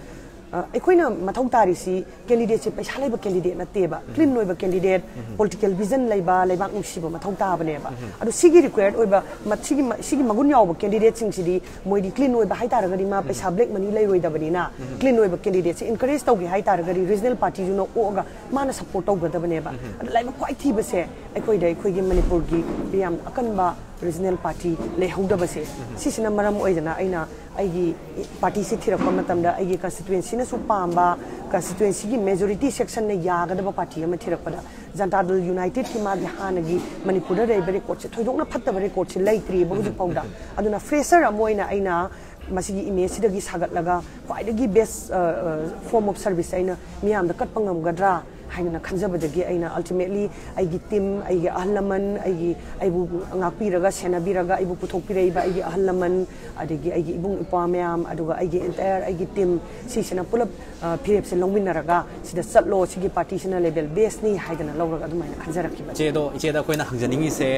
ꯑ, ꯑꯩꯈꯣꯏꯅ ꯃꯊꯧ ꯇꯥꯔꯤꯁꯤ candidate ꯁꯦ ꯄꯩꯁꯥ ꯂꯩꯕ candidate ꯅꯠꯇꯦꯕ, clean ꯑꯣꯏꯕ candidate, political vision ꯂꯩꯕ, ꯂꯩꯕꯥꯛ ꯅꯨꯡꯁꯤꯕ ꯃꯊꯧ ꯇꯥꯕꯅꯦꯕ꯫ ꯑꯗꯣ ꯁꯤꯒꯤ required ꯑꯣꯏꯕ, ꯃ-, ꯁꯤꯒꯤ ꯃ-, ꯁꯤꯒꯤ ꯃꯒꯨꯟ ꯌꯥꯎꯕ candidate ꯁꯤꯡꯁꯤꯗꯤ ꯃꯣꯏꯗꯤ clean ꯑꯣꯏꯕ ꯍꯥꯏꯇꯥꯔꯒꯗꯤ ꯃꯥ ꯄꯩꯁꯥ black money ꯂꯩꯔꯣꯏꯗꯕꯅꯤꯅ, clean ꯑꯣꯏꯕ candidate ꯁꯦ encourage ꯇꯧꯒꯦ ꯍꯥꯏꯇꯥꯔꯒꯗꯤ regional party ꯁꯨ ꯅꯣꯛꯑꯒ ꯃꯥꯅ support ꯇꯧꯒꯗꯕꯅꯦꯕ꯫ ꯑꯗꯣ ꯂꯥꯏꯕꯛ ꯈ꯭ꯋꯥꯏ ꯊꯤꯕꯁꯦ ꯑꯩꯈꯣꯏꯗ, ꯑꯩꯈꯣꯏꯒꯤ ꯃꯅꯤꯄꯨꯔꯒꯤ ꯌꯥꯝ ꯑꯀꯟꯕ regional party ꯂꯩꯍꯧꯗꯕꯁꯦ, ꯁꯤꯁꯤꯅ ꯃꯔꯝ ꯑꯣꯏꯗꯅ ꯑꯩꯅ ꯑꯩꯒꯤ party ꯁꯤ ꯊꯤꯔꯛꯄ ꯃꯇꯝꯗ ꯑꯩꯒꯤ constituency ꯅꯁꯨ ꯄꯥꯝꯕ, constituency ꯒꯤ majority section ꯅ ꯌꯥꯒꯗꯕ party ꯑꯃ ꯊꯤꯔꯛꯄꯗ Janata Dal United ꯀꯤ ꯃꯥꯒꯤ ꯍꯥꯟꯅꯒꯤ ꯃꯅꯤꯄꯨꯔꯗ ꯂꯩꯔꯤꯕ record ꯁꯦ, ꯊꯣꯏꯗꯣꯛꯅ ꯐꯠꯇꯕ record ꯁꯦ ꯂꯩꯇ꯭ꯔꯤꯕ ꯍꯧꯖꯤꯛ ꯐꯥꯎꯗ꯫ ꯑꯗꯨꯅ fresher ꯑꯃ ꯑꯣꯏꯅ ꯑꯩꯅ ꯃꯁꯤꯒꯤ image ꯁꯤꯗꯒꯤ ꯁꯥꯒꯠꯂꯒ ꯈ꯭ꯋꯥꯏꯗꯒꯤ best, ꯑ, ꯑ, form of service ꯑꯩꯅ ꯃꯤꯌꯥꯝꯗ ꯀꯠꯄ ꯉꯝꯒꯗ꯭ꯔꯥ ꯍꯥꯏꯗꯅ ꯈꯟꯖꯕꯗꯒꯤ ꯑꯩꯅ ultimately ꯑꯩꯒꯤ team, ꯑꯩꯒꯤ ꯑꯍꯜ ꯂꯃꯟ, ꯑꯩꯒꯤ, ꯑꯩꯕꯨ ꯉꯥꯛꯄꯤꯔꯒ, ꯁꯦꯟꯅꯕꯤꯔꯒ, ꯑꯩꯕꯨ ꯄꯨꯊꯣꯛꯄꯤꯔꯛꯏꯕ ꯑꯩꯒꯤ ꯑꯍꯜ ꯂꯃꯟ, ꯑꯗꯒꯤ ꯑꯩꯒꯤ ꯏꯕꯨꯡ ꯏꯄ꯭ꯋꯥ ꯃꯌꯥꯝ, ꯑꯗꯨꯒ ꯑꯩꯒꯤ entire ꯑꯩꯒꯤ team, ꯁꯤꯁꯤꯅ ꯄꯨꯂꯞ, ꯑ, ꯐꯤꯔꯦꯞꯁꯦ ꯂꯧꯃꯤꯟꯅꯔꯒ ꯁꯤꯗ ꯆꯠꯂꯣ, ꯁꯤꯒꯤ partyꯁꯤꯅ level bestꯅꯤ ꯍꯥꯏꯗꯅ ꯂꯧꯔꯒ ꯑꯗꯨꯃꯥꯏꯅ ꯈꯟꯖꯔꯛꯈꯤꯕꯅꯤ꯫ ꯏꯆꯦꯗꯣ, ꯏꯆꯦꯗ ꯑꯩꯈꯣꯏꯅ ꯍꯪꯖꯅꯤꯡꯉꯤꯁꯦ,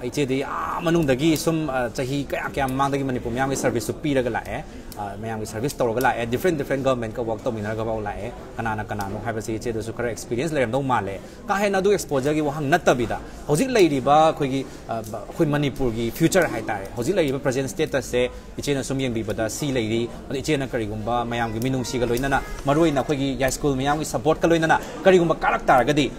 ꯏꯆꯦꯗꯤ ꯑꯥ ꯃꯅꯨꯡꯗꯒꯤ ꯁꯨꯝ, ꯑ, ꯆꯍꯤ ꯀꯌꯥ ꯀꯌꯥ ꯃꯃꯥꯡꯗꯒꯤ ꯃꯅꯤꯄꯨꯔ ꯃꯌꯥꯝꯒꯤ serviceꯁꯨ ꯄꯤꯔꯒ ꯂꯥꯛꯑꯦ, ꯑ, ꯃꯌꯥꯝꯒꯤ service ꯇꯧꯔꯒ ꯂꯥꯛꯑꯦ, different different governmentꯀ work ꯇꯧꯃꯤꯟꯅꯔꯒ ꯐꯥꯎ ꯂꯥꯛꯑꯦ꯫ ꯀꯅꯥꯅ ꯀꯅꯥꯅꯣ ꯍꯥꯏꯕꯁꯤ ꯏꯆꯦꯗꯁꯨ ꯈꯔ experience ꯂꯩꯔꯝꯗꯧ ꯃꯥꯜꯂꯦ꯫ ꯀꯥ ꯍꯦꯟꯅ ꯑꯗꯨ exposureꯒꯤ ꯋꯥꯍꯪ ꯅꯠꯇꯕꯤꯗ, ꯍꯧꯖꯤꯛ ꯂꯩꯔꯤꯕ ꯑꯩꯈꯣꯏꯒꯤ, ꯑ, ꯕ-, ꯑꯩꯈꯣꯏ ꯃꯅꯤꯄꯨꯔꯒꯤ future ꯍꯥꯏꯇꯥꯔꯦ, ꯍꯧꯖꯤꯛ ꯂꯩꯔꯤꯕ present statusꯁꯦ ꯏꯆꯦꯅ ꯁꯨꯝ ꯌꯦꯡꯕꯤꯕꯗ ꯁꯤ ꯂꯩꯔꯤ, ꯑꯗꯣ ꯏꯆꯦꯅ ꯀꯔꯤꯒꯨꯝꯕ ꯃꯌꯥꯝꯒꯤ ꯃꯤꯅꯨꯡꯁꯤꯒ ꯂꯣꯏꯅꯅ, ꯃꯔꯨꯑꯣꯏꯅ ꯑꯩꯈꯣꯏꯒꯤ ꯌꯥꯏꯁ꯭ꯀꯨꯜ ꯃꯌꯥꯝꯒꯤ supportꯀ ꯂꯣꯏꯅꯅ ꯀꯔꯤꯒꯨꯝꯕ ꯀꯥꯔꯛ ꯇꯥꯔꯒꯗꯤ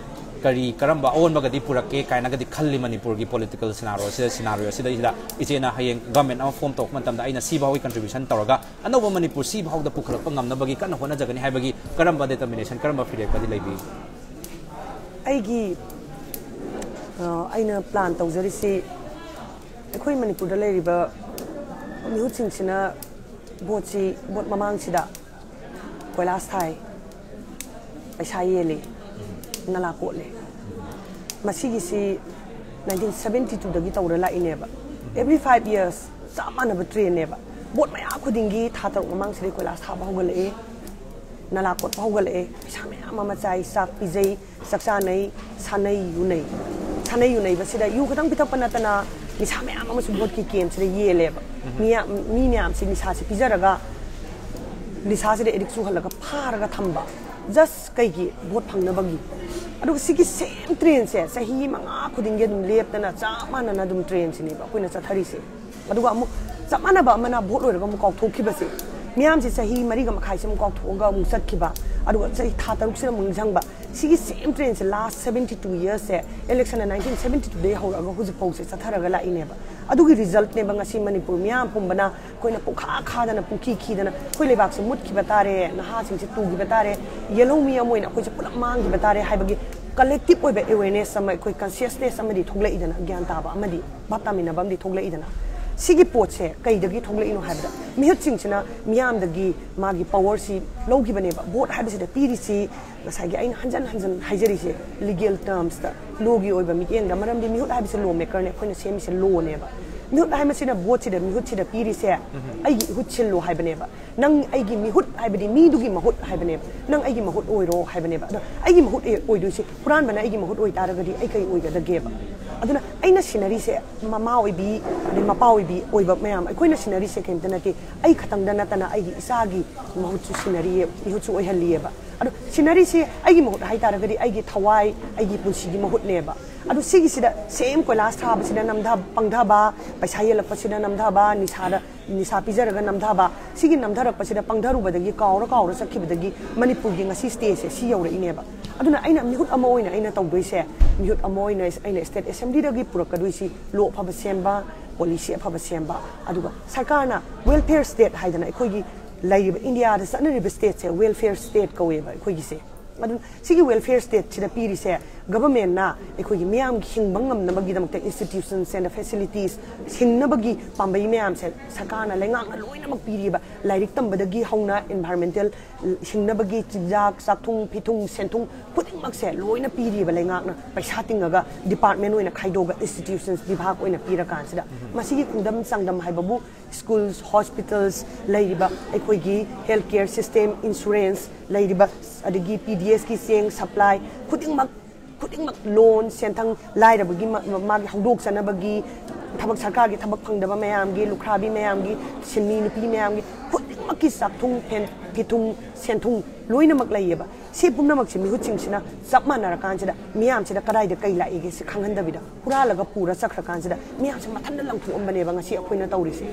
ꯀꯔꯤ, ꯀꯔꯝꯕ ꯑꯑꯣꯟꯕꯒꯗꯤ ꯄꯨꯔꯛꯀꯦ ꯀꯥꯏꯅꯒꯗꯤ ꯈꯜꯂꯤ ꯃꯅꯤꯄꯨꯔꯒꯤ political scenarioꯁꯤꯗ, scenarioꯁꯤꯗꯩꯁꯤꯗ ꯏꯆꯦꯅ ꯍꯌꯦꯡ government ꯑꯃ form ꯇꯧꯔꯛꯄ ꯃꯇꯝꯗ ꯑꯩꯅ ꯁꯤ ꯐꯥꯎꯒꯤ contribution ꯇꯧꯔꯒ ꯑꯅꯧꯕ ꯃꯅꯤꯄꯨꯔ ꯁꯤ ꯐꯥꯎꯗ ꯄꯨꯈꯠꯂꯛꯄ ꯉꯝꯅꯕꯒꯤ ꯀꯟꯅ ꯍꯣꯠꯅꯖꯒꯅꯤ ꯍꯥꯏꯕꯒꯤ ꯀꯔꯝꯕ determination, ꯀꯔꯝꯕ ꯐꯤꯔꯦꯞꯀꯗꯤ ꯂꯩꯕꯤ? ꯑꯩꯒꯤ, ꯑ, ꯑꯩꯅ plan ꯇꯧꯖꯔꯤꯁꯤ, ꯑꯩꯈꯣꯏ ꯃꯅꯤꯄꯨꯔꯗ ꯂꯩꯔꯤꯕ ꯃꯤꯍꯨꯠꯁꯤꯡꯁꯤꯅ voteꯁꯤ, vote ꯃꯃꯥꯡꯁꯤꯗ ꯀꯣꯏꯂꯥꯁ ꯊꯥꯏ, ꯄꯩꯁꯥ ꯌꯦꯜꯂꯤ, ꯅꯂꯥ ꯀꯣꯠꯂꯤ꯫ ꯃꯁꯤꯒꯤꯁꯤ nineteen seventy twoꯗꯒꯤ ꯇꯧꯔ ꯂꯥꯛꯏꯅꯦꯕ꯫ Every five years ꯆꯞ ꯃꯥꯟꯅꯕ trendꯅꯦꯕ꯫ Vote ꯃꯌꯥ ꯈꯨꯗꯤꯡꯒꯤ ꯊꯥ ꯇꯔꯨꯛ ꯃꯃꯥꯡꯁꯤꯗꯩ ꯀꯣꯏꯂꯥꯁ ꯊꯥꯕ ꯍꯧꯒꯠꯂꯛꯑꯦ, ꯅꯂꯥ ꯀꯣꯠꯄ ꯍꯧꯒꯠꯂꯛꯑꯦ, ꯄꯩꯁꯥ ꯃꯌꯥꯝ ꯑꯃ ꯆꯥꯏ, ꯆꯥꯛ ꯄꯤꯖꯩ, ꯆꯥꯛ ꯆꯥꯅꯩ, ꯁꯥꯟꯅꯩ, ꯌꯨꯅꯩ꯫ ꯁꯥꯟꯅꯩ ꯌꯨꯅꯩꯕꯁꯤꯗ ꯌꯨ ꯈꯛꯇꯪ ꯄꯤꯊꯛꯄ ꯅꯠꯇꯅ ꯅꯤꯁꯥ ꯃꯌꯥꯝ ꯑꯃꯁꯨ voteꯀꯤ campꯁꯤꯗ ꯌꯦꯜꯂꯦꯕ꯫ ꯃꯤ, ꯃꯤ ꯃꯌꯥꯝꯁꯤ ꯅꯤꯁꯥꯁꯤ ꯄꯤꯖꯔꯒ, ꯅꯤꯁꯥꯁꯤꯗ addict ꯆꯨꯍꯜꯂꯒ ꯐꯥꯔꯒ ꯊꯝꯕ, just ꯀꯩꯒꯤ? Vote ꯐꯪꯅꯕꯒꯤ꯫ ꯑꯗꯨꯒ ꯁꯤꯒꯤ same trendꯁꯦ ꯆꯍꯤ ꯃꯉꯥ ꯈꯨꯗꯤꯡꯒꯤ ꯑꯗꯨꯝ ꯂꯦꯞꯇꯅ ꯆꯞ ꯃꯥꯟꯅꯅ ꯑꯗꯨꯝ trendꯁꯤꯅꯦꯕ ꯑꯩꯈꯣꯏꯅ ꯆꯠꯊꯔꯤꯁꯦ꯫ ꯑꯗꯨꯒ ꯑꯃꯨꯛ ꯆꯞ ꯃꯥꯟꯅꯕ ꯑꯃꯅ vote ꯂꯣꯏꯔꯒ ꯑꯃꯨꯛ ꯀꯥꯎꯊꯣꯛꯈꯤꯕꯁꯦ, ꯃꯤꯌꯥꯝꯁꯦ ꯆꯍꯤ ꯃꯔꯤꯒ ꯃꯈꯥꯏꯁꯦ ꯑꯃꯨꯛ ꯀꯥꯎꯊꯣꯛꯑꯒ ꯑꯃꯨꯛ ꯆꯠꯈꯤꯕ, ꯑꯗꯨꯒ ꯆꯍꯤ ꯊꯥ ꯇꯔꯨꯛꯁꯤꯗ ꯑꯃꯨꯛ ꯅꯤꯡꯁꯤꯡꯕ, ꯁꯤꯒꯤ same trendꯁꯦ last seventy two yearsꯁꯦ, electionꯅ nineteen seventy twoꯗꯒꯤ ꯍꯧꯔꯛꯑꯒ ꯍꯧꯖꯤꯛ ꯐꯥꯎꯁꯦ ꯆꯠꯊꯔꯒ ꯂꯥꯛꯏꯅꯦꯕ꯫ ꯑꯗꯨꯒꯤ resultꯅꯦꯕ ꯉꯁꯤ ꯃꯅꯤꯄꯨꯔ ꯃꯤꯌꯥꯝ ꯄꯨꯝꯕꯅ ꯑꯩꯈꯣꯏꯅ ꯄꯨꯡꯈꯥ ꯈꯥꯗꯅ, ꯄꯨꯡꯈꯤ ꯈꯤꯗꯅ ꯑꯩꯈꯣꯏ ꯂꯩꯕꯥꯛꯁꯦ ꯃꯨꯠꯈꯤꯕ ꯇꯥꯔꯦ, ꯅꯍꯥꯁꯤꯡꯁꯦ ꯇꯨꯈꯤꯕ ꯇꯥꯔꯦ, ꯌꯦꯜꯍꯧꯃꯤ ꯑꯃ ꯑꯣꯏꯅ ꯑꯩꯈꯣꯏꯁꯦ ꯄꯨꯂꯞ ꯃꯥꯡꯈꯤꯕ ꯇꯥꯔꯦ ꯍꯥꯏꯕꯒꯤ collective ꯑꯣꯏꯕ awareness ꯑꯃ, ꯑꯩꯈꯣꯏ consciousness ꯑꯃꯗꯤ ꯊꯣꯛꯂꯛꯏꯗꯅ, ꯒ꯭ꯌꯥꯟ ꯇꯥꯕ ꯑꯃꯗꯤ, ꯚꯥꯞ ꯇꯥꯃꯤꯟꯅꯕ ꯑꯃꯗꯤ ꯊꯣꯛꯂꯛꯏꯗꯅ꯫ ꯁꯤꯒꯤ ꯄꯣꯠꯁꯦ ꯀꯩꯗꯒꯤ ꯊꯣꯛꯂꯛꯏꯅꯣ ꯍꯥꯏꯕꯗ, ꯃꯤꯍꯨꯠꯁꯤꯡꯁꯤꯅ ꯃꯤꯌꯥꯝꯗꯒꯤ ꯃꯥꯒꯤ ꯄꯋꯥꯔꯁꯤ ꯂꯧꯈꯤꯕꯅꯦꯕ꯫ ꯚꯣꯠ ꯍꯥꯏꯕꯁꯤꯗ ꯄꯤꯔꯤꯁꯤ, ꯉꯁꯥꯏꯒꯤ ꯑꯩꯅ ꯍꯟꯖꯟ ꯍꯟꯖꯟ ꯍꯥꯏꯖꯔꯤꯁꯦ, ꯂꯤꯒꯦꯜ ꯇꯔꯝꯁꯇ, ꯂꯣꯒꯤ ꯑꯣꯏꯕ ꯃꯤꯠꯌꯦꯡꯗ, ꯃꯔꯝꯗꯤ ꯃꯤꯍꯨꯠ ꯍꯥꯏꯕꯁꯤ ꯂꯣ ꯃꯦꯀꯔꯅꯦ, ꯑꯩꯈꯣꯏꯅ ꯁꯦꯝꯃꯤꯁꯦ ꯂꯣꯅꯦꯕ꯫ ꯃꯤꯍꯨꯠ ꯍꯥꯏꯕꯁꯤꯅ ꯚꯣꯠꯁꯤꯗ, ꯃꯤꯍꯨꯠꯁꯤꯗ ꯄꯤꯔꯤꯁꯦ, "ꯑꯩꯒꯤ ꯏꯍꯨꯠ ꯁꯤꯜꯂꯣ" ꯍꯥꯏꯕꯅꯦꯕ꯫ ꯅꯪ ꯑꯩꯒꯤ ꯃꯤꯍꯨꯠ ꯍꯥꯏꯕꯗꯤ ꯃꯤꯗꯨꯒꯤ ꯃꯍꯨꯠ ꯍꯥꯏꯕꯅꯦꯕ, ꯅꯪ ꯑꯩꯒꯤ ꯃꯍꯨꯠ ꯑꯣꯏꯔꯣ ꯍꯥꯏꯕꯅꯦꯕ꯫ ꯑꯗꯣ ꯑꯩꯒꯤ ꯃꯍꯨꯠ ꯑꯣꯏꯗꯣꯏꯁꯦ, ꯍꯨꯔꯥꯟꯕꯅ ꯑꯩꯒꯤ ꯃꯍꯨꯠ ꯑꯣꯏꯇꯥꯔꯒꯗꯤ ꯑꯩ ꯀꯩ ꯑꯣꯏꯒꯗꯒꯦꯕ? ꯑꯗꯨꯅ ꯑꯩꯅ ꯁꯤꯟꯅꯔꯤꯁꯦ ꯃꯃꯥ ꯑꯣꯏꯕꯤ, ꯑꯗꯩ ꯃꯄꯥ ꯑꯣꯏꯕꯤ ꯑꯣꯏꯕ ꯃꯌꯥꯝ, ꯑꯩꯈꯣꯏꯅ ꯁꯤꯟꯅꯔꯤꯁꯦ ꯀꯩꯝꯇ ꯅꯠꯇꯦ, ꯑꯩ ꯈꯛꯇꯪꯗ ꯅꯠꯇꯅ ꯑꯩꯒꯤ ꯏꯆꯥꯒꯤ ꯃꯍꯨꯠꯁꯨ ꯁꯤꯟꯅꯔꯤꯌꯦ, ꯃꯤꯍꯨꯠꯁꯨ ꯑꯣꯏꯍꯜꯂꯤꯑꯕ꯫ ꯑꯗꯣ ꯁꯤꯟꯅꯔꯤꯁꯦ ꯑꯩꯒꯤ ꯃꯍꯨꯠ ꯍꯥꯏꯇꯥꯔꯒꯗꯤ ꯑꯩꯒꯤ ꯊꯋꯥꯏ, ꯑꯩꯒꯤ ꯄꯨꯟꯁꯤꯒꯤ ꯃꯍꯨꯠꯅꯦꯕ꯫ ꯑꯗꯣ ꯁꯤꯒꯤꯁꯤꯗ ꯁꯦꯝ ꯀꯣꯏꯂꯥꯁ ꯊꯥꯕꯁꯤꯗ ꯅꯝꯊ-, ꯄꯪꯊꯕ, ꯄꯩꯁꯥ ꯌꯦꯜꯂꯛꯄꯁꯤꯗ ꯅꯝꯊꯕ, ꯅꯤꯁꯥꯗ, ꯅꯤꯁꯥ ꯄꯤꯖꯔꯒ ꯅꯝꯊꯕ, ꯁꯤꯒꯤ ꯅꯝꯊꯔꯛꯄꯁꯤꯗ ꯄꯪꯊꯔꯨꯕꯗꯒꯤ ꯀꯥꯎꯔ ꯀꯥꯎꯔ ꯆꯠꯈꯤꯕꯗꯒꯤ ꯃꯅꯤꯄꯨꯔꯒꯤ ꯉꯁꯤ ꯁ꯭ꯇꯦꯖꯁꯦ ꯁꯤ ꯌꯧꯔꯛꯏꯅꯦꯕ꯫ ꯑꯗꯨꯅ ꯑꯩꯅ ꯃꯤꯍꯨꯠ ꯑꯃ ꯑꯣꯏꯅ ꯑꯩꯅ ꯇꯧꯗꯣꯏꯁꯦ, ꯃꯤꯍꯨꯠ ꯑꯃ ꯑꯣꯏꯅ ꯑꯩꯅ ꯁ꯭ꯇꯦꯠ ꯑꯦꯁꯦꯝꯕ꯭ꯂꯤꯗꯒꯤ ꯄꯨꯔꯛꯀꯗꯣꯏꯁꯤ ꯂꯣ ꯑꯐꯕ ꯁꯦꯝꯕ, ꯄꯣꯂꯤꯁꯤ ꯑꯐꯕ ꯁꯦꯝꯕ, ꯑꯗꯨꯒ ꯁꯔꯀꯥꯔꯅ ꯋꯦꯜꯐꯤꯌꯔ ꯁ꯭ꯇꯦꯠ ꯍꯥꯏꯗꯅ ꯑꯩꯈꯣꯏꯒꯤ ꯂꯩꯔꯤꯕ ꯏꯟꯗꯤꯌꯥꯗ ꯆꯠꯅꯔꯤꯕ ꯁ꯭ꯇꯦꯠꯁꯦ ꯋꯦꯜꯐꯤꯌꯔ ꯁ꯭ꯇꯦꯠ ꯀꯧꯋꯦꯕ ꯑꯩꯈꯣꯏꯒꯤꯁꯦ꯫ ꯑꯗꯨ ꯁꯤꯒꯤ ꯋꯦꯜꯐꯤꯌꯔ ꯁ꯭ꯇꯦꯠꯁꯤꯗ ꯄꯤꯔꯤꯁꯦ, ꯒꯚꯔꯟꯃꯦꯟꯅ ꯑꯩꯈꯣꯏꯒꯤ ꯃꯤꯌꯥꯝꯒꯤ ꯍꯤꯡꯕ ꯉꯝꯅꯕꯒꯤꯗꯃꯛꯇ institutions and facilities, ꯍꯤꯡꯅꯕꯒꯤ ꯄꯥꯝꯕꯩ ꯃꯌꯥꯝꯁꯦ ꯁꯔꯀꯥꯔꯅ, ꯂꯩꯉꯥꯛꯅ ꯂꯣꯏꯅꯃꯛ ꯄꯤꯔꯤꯕ, ꯂꯥꯏꯔꯤꯛ ꯇꯝꯕꯗꯒꯤ ꯍꯧꯅ environmental, ꯍꯤꯡꯅꯕꯒꯤ ꯆꯤꯟꯖꯥꯛ, ꯆꯥꯛꯊꯨꯡ, ꯐꯤꯊꯨꯡ, ꯁꯦꯟꯊꯨꯡ ꯈꯨꯗꯤꯡꯃꯛꯁꯦ ꯂꯣꯏꯅ ꯄꯤꯔꯤꯕ ꯂꯩꯉꯥꯛꯅ, ꯄꯩꯁꯥ ꯇꯤꯡꯉꯒ ꯗꯤꯄꯥꯔꯠꯃꯦꯟ ꯑꯣꯏꯅ ꯈꯥꯏꯗꯣꯛꯑꯒ institutions ꯕꯤꯚꯥꯒ ꯑꯣꯏꯅ ꯄꯤꯔꯀꯥꯟꯁꯤꯗ, ꯃꯁꯤꯒꯤ ꯈꯨꯡꯗꯝ ꯆꯥꯡꯗꯝ ꯍꯥꯏꯕꯕꯨ schools, hospitals, ꯂꯩꯔꯤꯕ ꯑꯩꯈꯣꯏꯒꯤ health care system, insurance, ꯂꯩꯔꯤꯕ, ꯑꯗꯒꯤ ꯄꯤ ꯗꯤ ꯑꯦꯁꯀꯤ ꯆꯦꯡ supply ꯈꯨꯗꯤꯡꯃꯛ, ꯈꯨꯗꯤꯡꯃꯛ ꯂꯣꯟ, ꯁꯦꯟꯊꯪ, ꯂꯥꯏꯔꯕꯒꯤ ꯃ-, ꯃ-, ꯃꯥꯒꯤ ꯍꯧꯗꯣꯛꯆꯅꯕꯒꯤ ꯊꯕꯛ, ꯁꯔꯀꯥꯔꯒꯤ ꯊꯕꯛ ꯐꯪꯗꯕ ꯃꯌꯥꯝꯒꯤ, ꯂꯨꯈ꯭ꯔꯥꯕꯤ ꯃꯌꯥꯝꯒꯤ, ꯁꯤꯟꯃꯤ ꯅꯨꯄꯤ ꯃꯌꯥꯝꯒꯤ ꯈꯨꯗꯤꯡꯃꯛꯀꯤ ꯆꯥꯛꯊꯨꯡ, ꯐꯦꯟ-, ꯐꯤꯊꯨꯡ, ꯁꯦꯟꯊꯨꯡ ꯂꯣꯏꯅꯃꯛ ꯂꯩꯌꯦꯕ꯫ ꯁꯤ ꯄꯨꯝꯅꯃꯛꯁꯦ ꯃꯤꯍꯨꯠꯁꯤꯡꯁꯤꯅ ꯆꯞ ꯃꯥꯟꯅꯔꯀꯥꯟꯁꯤꯗ ꯃꯤꯌꯥꯝꯁꯤꯗ ꯀꯗꯥꯏꯗ ꯀꯩ ꯂꯥꯛꯏꯒꯦ ꯁꯤ ꯈꯪꯍꯟꯗꯕꯤꯗ ꯍꯨꯔꯥꯜꯂꯒ ꯄꯨꯔ ꯆꯠꯈ꯭ꯔꯀꯥꯟꯁꯤꯗ ꯃꯤꯌꯥꯝꯁꯦ ꯃꯊꯟꯇ ꯂꯪꯊꯣꯛꯑꯝꯕꯅꯦꯕ ꯉꯁꯤ ꯑꯩꯈꯣꯏꯅ ꯇꯧꯔꯤꯁꯦ꯫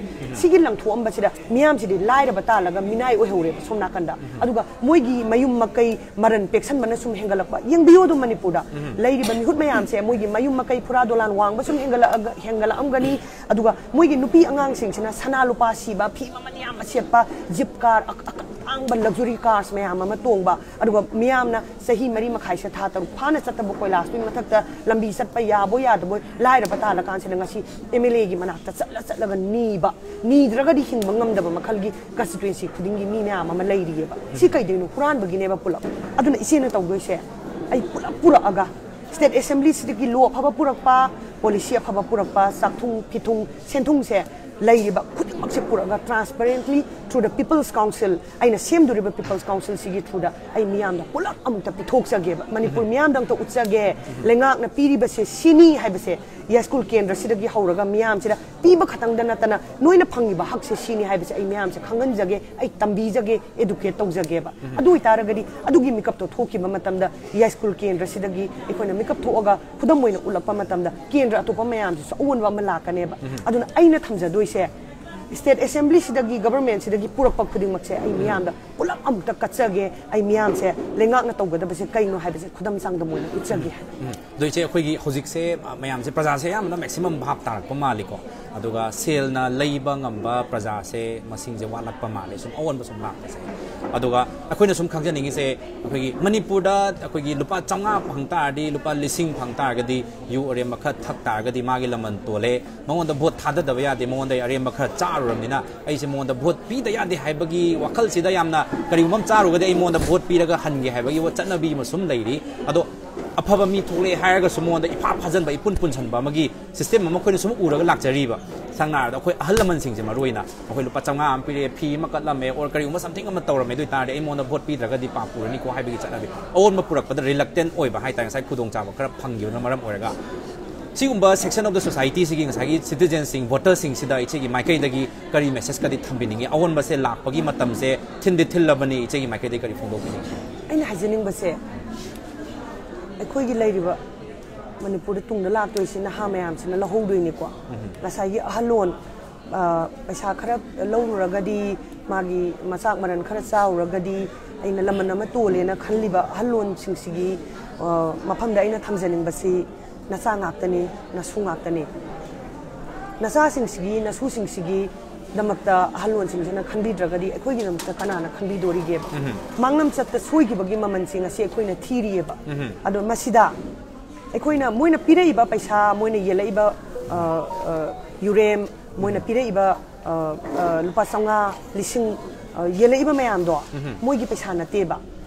ꯁꯤꯒꯤ ꯂꯪꯊꯣꯛꯑꯝꯕꯁꯤꯗ ꯃꯤꯌꯥꯝꯁꯤꯗꯤ ꯂꯥꯏꯔꯕ ꯇꯥꯜꯂꯒ ꯃꯤꯅꯥꯏ ꯑꯣꯏꯍꯧꯔꯦꯕ ꯁꯣꯝ ꯅꯥꯀꯟꯗ꯫ ꯑꯗꯨꯒ ꯃꯣꯏꯒꯤ ꯃꯌꯨꯝ ꯃꯀꯩ ꯃꯔꯟ ꯄꯦꯛꯁꯟꯕꯅ ꯁꯨꯝ ꯍꯦꯟꯒꯠꯂꯛꯄ꯫ ꯌꯦꯡꯕꯤꯌꯨ ꯑꯗꯨꯝ ꯃꯅꯤꯄꯨꯔꯗ ꯂꯩꯔꯤꯕ ꯃꯤꯍꯨꯠ ꯃꯌꯥꯝꯁꯦ, ꯃꯣꯏꯒꯤ ꯃꯌꯨꯝ ꯃꯀꯩ ꯐꯨꯔꯥ ꯗꯣꯂꯥꯟ ꯋꯥꯡꯕ ꯁꯨꯝ ꯍꯦꯟꯒꯠꯂꯛꯑꯒ, ꯍꯦꯟꯒꯠꯂꯛꯑꯝꯒꯅꯤ꯫ ꯑꯗꯨꯒ ꯃꯣꯏꯒꯤ ꯅꯨꯄꯤ ꯑꯉꯥꯡꯁꯤꯡꯁꯤꯅ ꯁꯅꯥ ꯂꯨꯄꯥ ꯁꯤꯕ, ꯐꯤ ꯃꯃꯜ ꯌꯥꯝꯕ ꯁꯦꯠꯄ, ꯖꯤꯞ ꯀꯥꯔ, ꯑ-, ꯑ-, ꯇꯥꯡꯕ luxury cars ꯃꯌꯥꯝ ꯑꯃ ꯇꯣꯡꯕ, ꯑꯗꯨꯒ ꯃꯤꯌꯥꯝꯅ ꯆꯍꯤ ꯃꯔꯤ ꯃꯈꯥꯏꯁꯦ, ꯊꯥ ꯇꯔꯨꯛ ꯐꯥꯅ ꯆꯠꯇꯕ ꯀꯣꯏꯂꯥꯁꯇꯨꯒꯤ ꯃꯊꯛꯇ ꯂꯝꯕꯤ ꯆꯠꯄ ꯌꯥꯕꯣꯏ ꯌꯥꯗꯕꯣꯏ ꯂꯥꯏꯔꯕ ꯇꯥꯜꯂꯀꯥꯟꯁꯤꯗ ꯉꯁꯤ ꯑꯦꯝ ꯑꯦꯜ ꯑꯦꯒꯤ ꯃꯅꯥꯛꯇ ꯆꯠꯂ ꯆꯠꯂꯒ ꯅꯤꯕ, ꯅꯤꯗ꯭ꯔꯒꯗꯤ ꯍꯤꯡꯕ ꯉꯝꯗꯕ ꯃꯈꯜꯒꯤ constituency ꯈꯨꯗꯤꯡꯒꯤ ꯃꯤ ꯃꯌꯥꯝ ꯑꯃ ꯂꯩꯔꯤꯑꯕ꯫ ꯁꯤ ꯀꯩꯗꯧꯅꯣ? ꯍꯨꯔꯥꯟꯕꯒꯤꯅꯦꯕ ꯄꯨꯂꯞ꯫ ꯑꯗꯨꯅ ꯏꯆꯦꯅ ꯇꯧꯗꯣꯏꯁꯦ, ꯑꯩ ꯄꯨꯂꯞ ꯄꯨꯔꯛꯑꯒ state assembly ꯁꯤꯗꯒꯤ law ꯑꯐꯕ ꯄꯨꯔꯛꯄ, policy ꯑꯐꯕ ꯄꯨꯔꯛꯄ, ꯆꯥꯛꯊꯨꯡ ꯐꯤꯊꯨꯡ ꯁꯦꯟꯊꯨꯡꯁꯦ ꯂꯩꯔꯤꯕ ꯈꯨꯗꯤꯡꯃꯛꯁꯦ ꯄꯨꯔꯛꯑꯒ transparently through the People's Council, ꯑꯩꯅ ꯁꯦꯝꯗꯣꯔꯤꯕ People's Council ꯁꯤꯒꯤ through ꯗ ꯑꯩ ꯃꯤꯌꯥꯝꯗ ꯄꯨꯂꯞ ꯑꯃꯨꯛꯇ ꯄꯤꯊꯣꯛꯆꯒꯦꯕ꯫ ꯃꯅꯤꯄꯨꯔ ꯃꯤꯌꯥꯝꯗ ꯑꯃꯨꯛꯇ ꯎꯠꯆꯒꯦ꯫ ꯂꯩꯉꯥꯛꯅ ꯄꯤꯔꯤꯕꯁꯦ ꯁꯤꯅꯤ ꯍꯥꯏꯕꯁꯦ ꯌꯥꯏꯁ꯭ꯀꯨꯜ ꯀꯦꯟꯗ꯭ꯔꯁꯤꯗꯒꯤ ꯍꯧꯔꯒ ꯃꯤꯌꯥꯝꯁꯤꯗ ꯄꯤꯕ ꯈꯛꯇꯪꯗ ꯅꯠꯇꯅ ꯅꯣꯏꯅ ꯐꯪꯉꯤꯕ ꯍꯛꯁꯦ ꯁꯤꯅꯤ ꯍꯥꯏꯕꯁꯦ ꯑꯩ ꯃꯌꯥꯝꯁꯦ ꯈꯪꯍꯟꯖꯒꯦ, ꯑꯩ ꯇꯝꯕꯤꯖꯒꯦ, educate ꯇꯧꯖꯒꯦꯕ꯫ ꯑꯗꯨ ꯑꯣꯏꯇꯥꯔꯒꯗꯤ ꯑꯗꯨꯒꯤ ꯃꯤꯀꯞꯇꯣ ꯊꯣꯛꯈꯤꯕ ꯃꯇꯝꯗ ꯌꯥꯏꯁ꯭ꯀꯨꯜ ꯀꯦꯟꯗ꯭ꯔꯁꯤꯗꯒꯤ ꯑꯩꯈꯣꯏꯅ ꯃꯤꯀꯞ ꯊꯣꯛꯑꯒ ꯈꯨꯗꯝ ꯑꯣꯏꯅ ꯎꯠꯂꯛꯄ ꯃꯇꯝꯗ ꯀꯦꯟꯗ꯭ꯔ ꯑꯇꯣꯞꯄ ꯃꯌꯥꯝꯁꯤꯁꯨ ꯑꯑꯣꯟꯕ ꯑꯃ ꯂꯥꯛꯀꯅꯦꯕ꯫ ꯑꯗꯨꯅ ꯑꯩꯅ ꯊꯝꯖꯗꯣꯏꯁꯦ, state assembly ꯁꯤꯗꯒꯤ, government ꯁꯤꯗꯒꯤ ꯄꯨꯔꯛꯄ ꯈꯨꯗꯤꯡꯃꯛꯁꯦ ꯑꯩ ꯃꯤꯌꯥꯝꯗ ꯄꯨꯂꯞ ꯑꯃꯨꯛꯇ ꯀꯠꯆꯒꯦ, ꯑꯩ ꯃꯤꯌꯥꯝꯁꯦ ꯂꯩꯉꯥꯛꯅ ꯇꯧꯒꯗꯕꯁꯦ ꯀꯩꯅꯣ ꯍꯥꯏꯕꯁꯦ ꯈꯨꯗꯝ ꯆꯥꯡꯗꯝ ꯑꯣꯏꯅ ꯎꯠꯆꯒꯦ꯫ ꯑꯗꯣ ꯏꯆꯦ, ꯑꯩꯈꯣꯏꯒꯤ ꯍꯧꯖꯤꯛꯁꯦ, ꯑ, ꯃꯌꯥꯝꯁꯦ, ꯄ꯭ꯔꯖꯥꯁꯦ ꯑꯌꯥꯝꯕꯅ maximum ꯚꯥꯞ ꯇꯥꯔꯛꯄ ꯃꯥꯜꯂꯤꯀꯣ꯫ ꯑꯗꯨꯒ ꯁꯦꯜꯅ ꯂꯩꯕ ꯉꯝꯕ ꯄ꯭ꯔꯖꯥꯁꯦ ꯃꯁꯤꯡꯁꯦ ꯋꯥꯠꯂꯛꯄ ꯃꯥꯜꯂꯦ, ꯁꯨꯝ ꯑꯑꯣꯟꯕ ꯁꯨꯝ ꯂꯥꯛꯄꯁꯦ꯫ ꯑꯗꯨꯒ ꯑꯩꯈꯣꯏꯅ ꯁꯨꯝ ꯈꯪꯖꯅꯤꯡꯉꯤꯁꯦ, ꯑꯩꯈꯣꯏꯒꯤ ꯃꯅꯤꯄꯨꯔꯗ ꯑꯩꯈꯣꯏꯒꯤ ꯂꯨꯄꯥ ꯆꯥꯝꯃꯉꯥ ꯐꯪ ꯇꯥꯔꯗꯤ, ꯂꯨꯄꯥ ꯂꯤꯁꯤꯡ ꯐꯪ ꯇꯥꯔꯒꯗꯤ, ꯌꯨ ꯑꯔꯦꯝꯕ ꯈꯔ ꯊꯛ ꯇꯥꯔꯒꯗꯤ ꯃꯥꯒꯤ ꯂꯃꯟ ꯇꯣꯜꯂꯦ, ꯃꯉꯣꯟꯗ ꯚꯣꯠ ꯊꯥꯗꯗꯕ ꯌꯥꯗꯦ, ꯃꯉꯣꯟꯗ ꯑꯩ ꯑꯔꯦꯝꯕ ꯈꯔ ꯆꯥꯔꯨꯔꯕꯅꯤꯅ ꯑꯩꯁꯦ ꯃꯉꯣꯟꯗ ꯚꯣꯠ ꯄꯤꯗ ꯌꯥꯗꯦ ꯍꯥꯏꯕꯒꯤ ꯋꯥꯈꯜꯁꯤꯗ, ꯌꯥꯝꯅ ꯀꯔꯤꯒꯨꯝꯕ ꯑꯃ ꯆꯥꯔꯨꯔꯒꯗꯤ ꯑꯩ ꯃꯉꯣꯟꯗ ꯚꯣꯠ ꯄꯤꯔꯒ ꯍꯟꯒꯦ ꯍꯥꯏꯕꯒꯤ ꯆꯠꯅꯕꯤ ꯑꯃ ꯁꯨꯝ ꯂꯩꯔꯤ꯫ ꯑꯗꯣ ꯑꯐꯕ ꯃꯤ ꯊꯣꯛꯂꯛꯑꯦ ꯍꯥꯏꯔꯒꯁꯨ ꯃꯉꯣꯟꯗ ꯏꯐꯥ ꯐꯥꯖꯟꯕ, ꯏꯄꯨꯟ ꯄꯨꯟꯁꯟꯕ ꯑꯃꯒꯤ system ꯑꯃ ꯑꯩꯈꯣꯏꯅ ꯁꯨꯝ ꯎꯔꯒ ꯂꯥꯛꯆꯔꯤꯕ꯫ ꯁꯝꯅ ꯍꯥꯏꯔꯕꯗ ꯑꯩꯈꯣꯏ ꯑꯍꯜ ꯂꯃꯟꯁꯤꯡꯁꯦ ꯃꯔꯨ ꯑꯣꯏꯅ ꯑꯩꯈꯣꯏ ꯂꯨꯄꯥ ꯆꯥꯝꯃꯉꯥ ꯑꯃ ꯄꯤꯔꯛꯑꯦ, ꯐꯤ ꯑꯃ ꯀꯠꯂꯝꯃꯦ, or ꯀꯔꯤꯒꯨꯝꯕ something ꯑꯃ ꯇꯧꯔꯝꯃꯦ, ꯑꯗꯨ ꯑꯣꯏꯇꯥꯔꯗꯤ ꯑꯩ ꯃꯉꯣꯟꯗ ꯚꯣꯠ ꯄꯤꯗ꯭ꯔꯒꯗꯤ ꯄꯥꯞ ꯄꯨꯔꯅꯤꯀꯣ ꯍꯥꯏꯕꯒꯤ ꯆꯠꯅꯕꯤ ꯑꯑꯣꯟꯕ ꯄꯨꯔꯛꯄꯗ reluctant ꯑꯣꯏꯕ ꯍꯥꯏꯇꯥꯔꯦ, ꯉꯁꯥꯏ ꯈꯨꯗꯣꯡꯆꯥꯕ ꯈꯔ ꯐꯪꯈꯤꯕꯅ ꯃꯔꯝ ꯑꯣꯏꯔꯒ꯫ ꯁꯤꯒꯨꯝꯕ section of the society ꯁꯤꯒꯤ ꯉꯁꯥꯏꯒꯤ citizen ꯁꯤꯡ, voter ꯁꯤꯡꯁꯤꯗ ꯏꯆꯦꯒꯤ ꯃꯥꯏꯀꯩꯗꯒꯤ ꯀꯔꯤ message ꯀꯗꯤ ꯊꯝꯕꯤꯅꯤꯡꯉꯤ? ꯑꯑꯣꯟꯕꯁꯦ ꯂꯥꯛꯄꯒꯤ ꯃꯇꯝꯁꯦ ꯊꯤꯟꯗꯤ ꯊꯤꯜꯂꯕꯅꯤ, ꯏꯆꯦꯒꯤ ꯃꯥꯏꯀꯩꯗꯒꯤ ꯀꯔꯤ ꯐꯣꯡꯗꯣꯛꯄꯤꯅꯤꯡꯉꯤ? ꯑꯩꯅ ꯍꯥꯏꯖꯅꯤꯡꯕꯁꯦ, ꯑꯩꯈꯣꯏꯒꯤ ꯂꯩꯔꯤꯕ ꯃꯅꯤꯄꯨꯔꯗ ꯇꯨꯡꯗ ꯂꯥꯛꯇꯣꯏꯁꯤ ꯅꯍꯥ ꯃꯌꯥꯝꯁꯤꯅ ꯂꯧꯍꯧꯗꯣꯏꯅꯤꯀꯣ꯫ ꯉꯁꯥꯏꯒꯤ ꯑꯍꯜꯂꯣꯟ, ꯑ, ꯄꯩꯁꯥ ꯈꯔ ꯂꯧꯔꯨꯔꯒꯗꯤ, ꯃꯥꯒꯤ ꯃꯆꯥꯛ ꯃꯔꯟ ꯈꯔ ꯆꯥꯔꯨꯔꯒꯗꯤ ꯑꯩꯅ ꯂꯃꯟ ꯑꯃ ꯇꯣꯜꯂꯦꯅ ꯈꯜꯂꯤꯕ ꯑꯍꯜꯂꯣꯟꯁꯤꯡꯁꯤꯒꯤ, ꯑ, ꯃꯐꯝꯗ ꯑꯩꯅ ꯊꯝꯖꯅꯤꯡꯕꯁꯤ ꯅꯆꯥ ꯉꯥꯛꯇꯅꯤ, ꯅꯁꯨ ꯉꯥꯛꯇꯅꯤ꯫ ꯅꯆꯥꯁꯤꯡꯁꯤꯒꯤ, ꯅꯁꯨꯁꯤꯡꯁꯤꯒꯤ ꯗꯃꯛꯇ ꯑꯍꯜꯂꯣꯟꯁꯤꯡꯁꯤꯅ ꯈꯟꯕꯤꯗ꯭ꯔꯒꯗꯤ ꯑꯩꯈꯣꯏꯒꯤꯗꯃꯛꯇ ꯀꯅꯥꯅ ꯈꯟꯕꯤꯗꯣꯔꯤꯒꯦꯕ? ꯃꯥꯡꯂꯝꯆꯠꯇ ꯁꯣꯏꯈꯤꯕꯒꯤ ꯃꯃꯜꯁꯦ ꯉꯁꯤ ꯑꯩꯈꯣꯏꯅ ꯊꯤꯔꯤꯑꯕ꯫ ꯑꯗꯣ ꯃꯁꯤꯗ ꯑꯩꯈꯣꯏꯅ ꯃꯣꯏꯅ ꯄꯤꯔꯛꯏꯕ ꯄꯩꯁꯥ, ꯃꯣꯏꯅ ꯌꯦꯜꯂꯛꯏꯕ, ꯑ, ꯑ, ꯌꯨꯔꯦꯝ, ꯃꯣꯏꯅ ꯄꯤꯔꯛꯏꯕ, ꯑ, ꯑ, ꯂꯨꯄꯥ ꯆꯥꯝꯃꯉꯥ, ꯂꯤꯁꯤꯡ, ꯑ, ꯌꯦꯜꯂꯛꯏꯕ ꯃꯌꯥꯝꯗꯣ ꯃꯣꯏꯒꯤ ꯄꯩꯁꯥ ꯅꯠꯇꯦꯕ꯫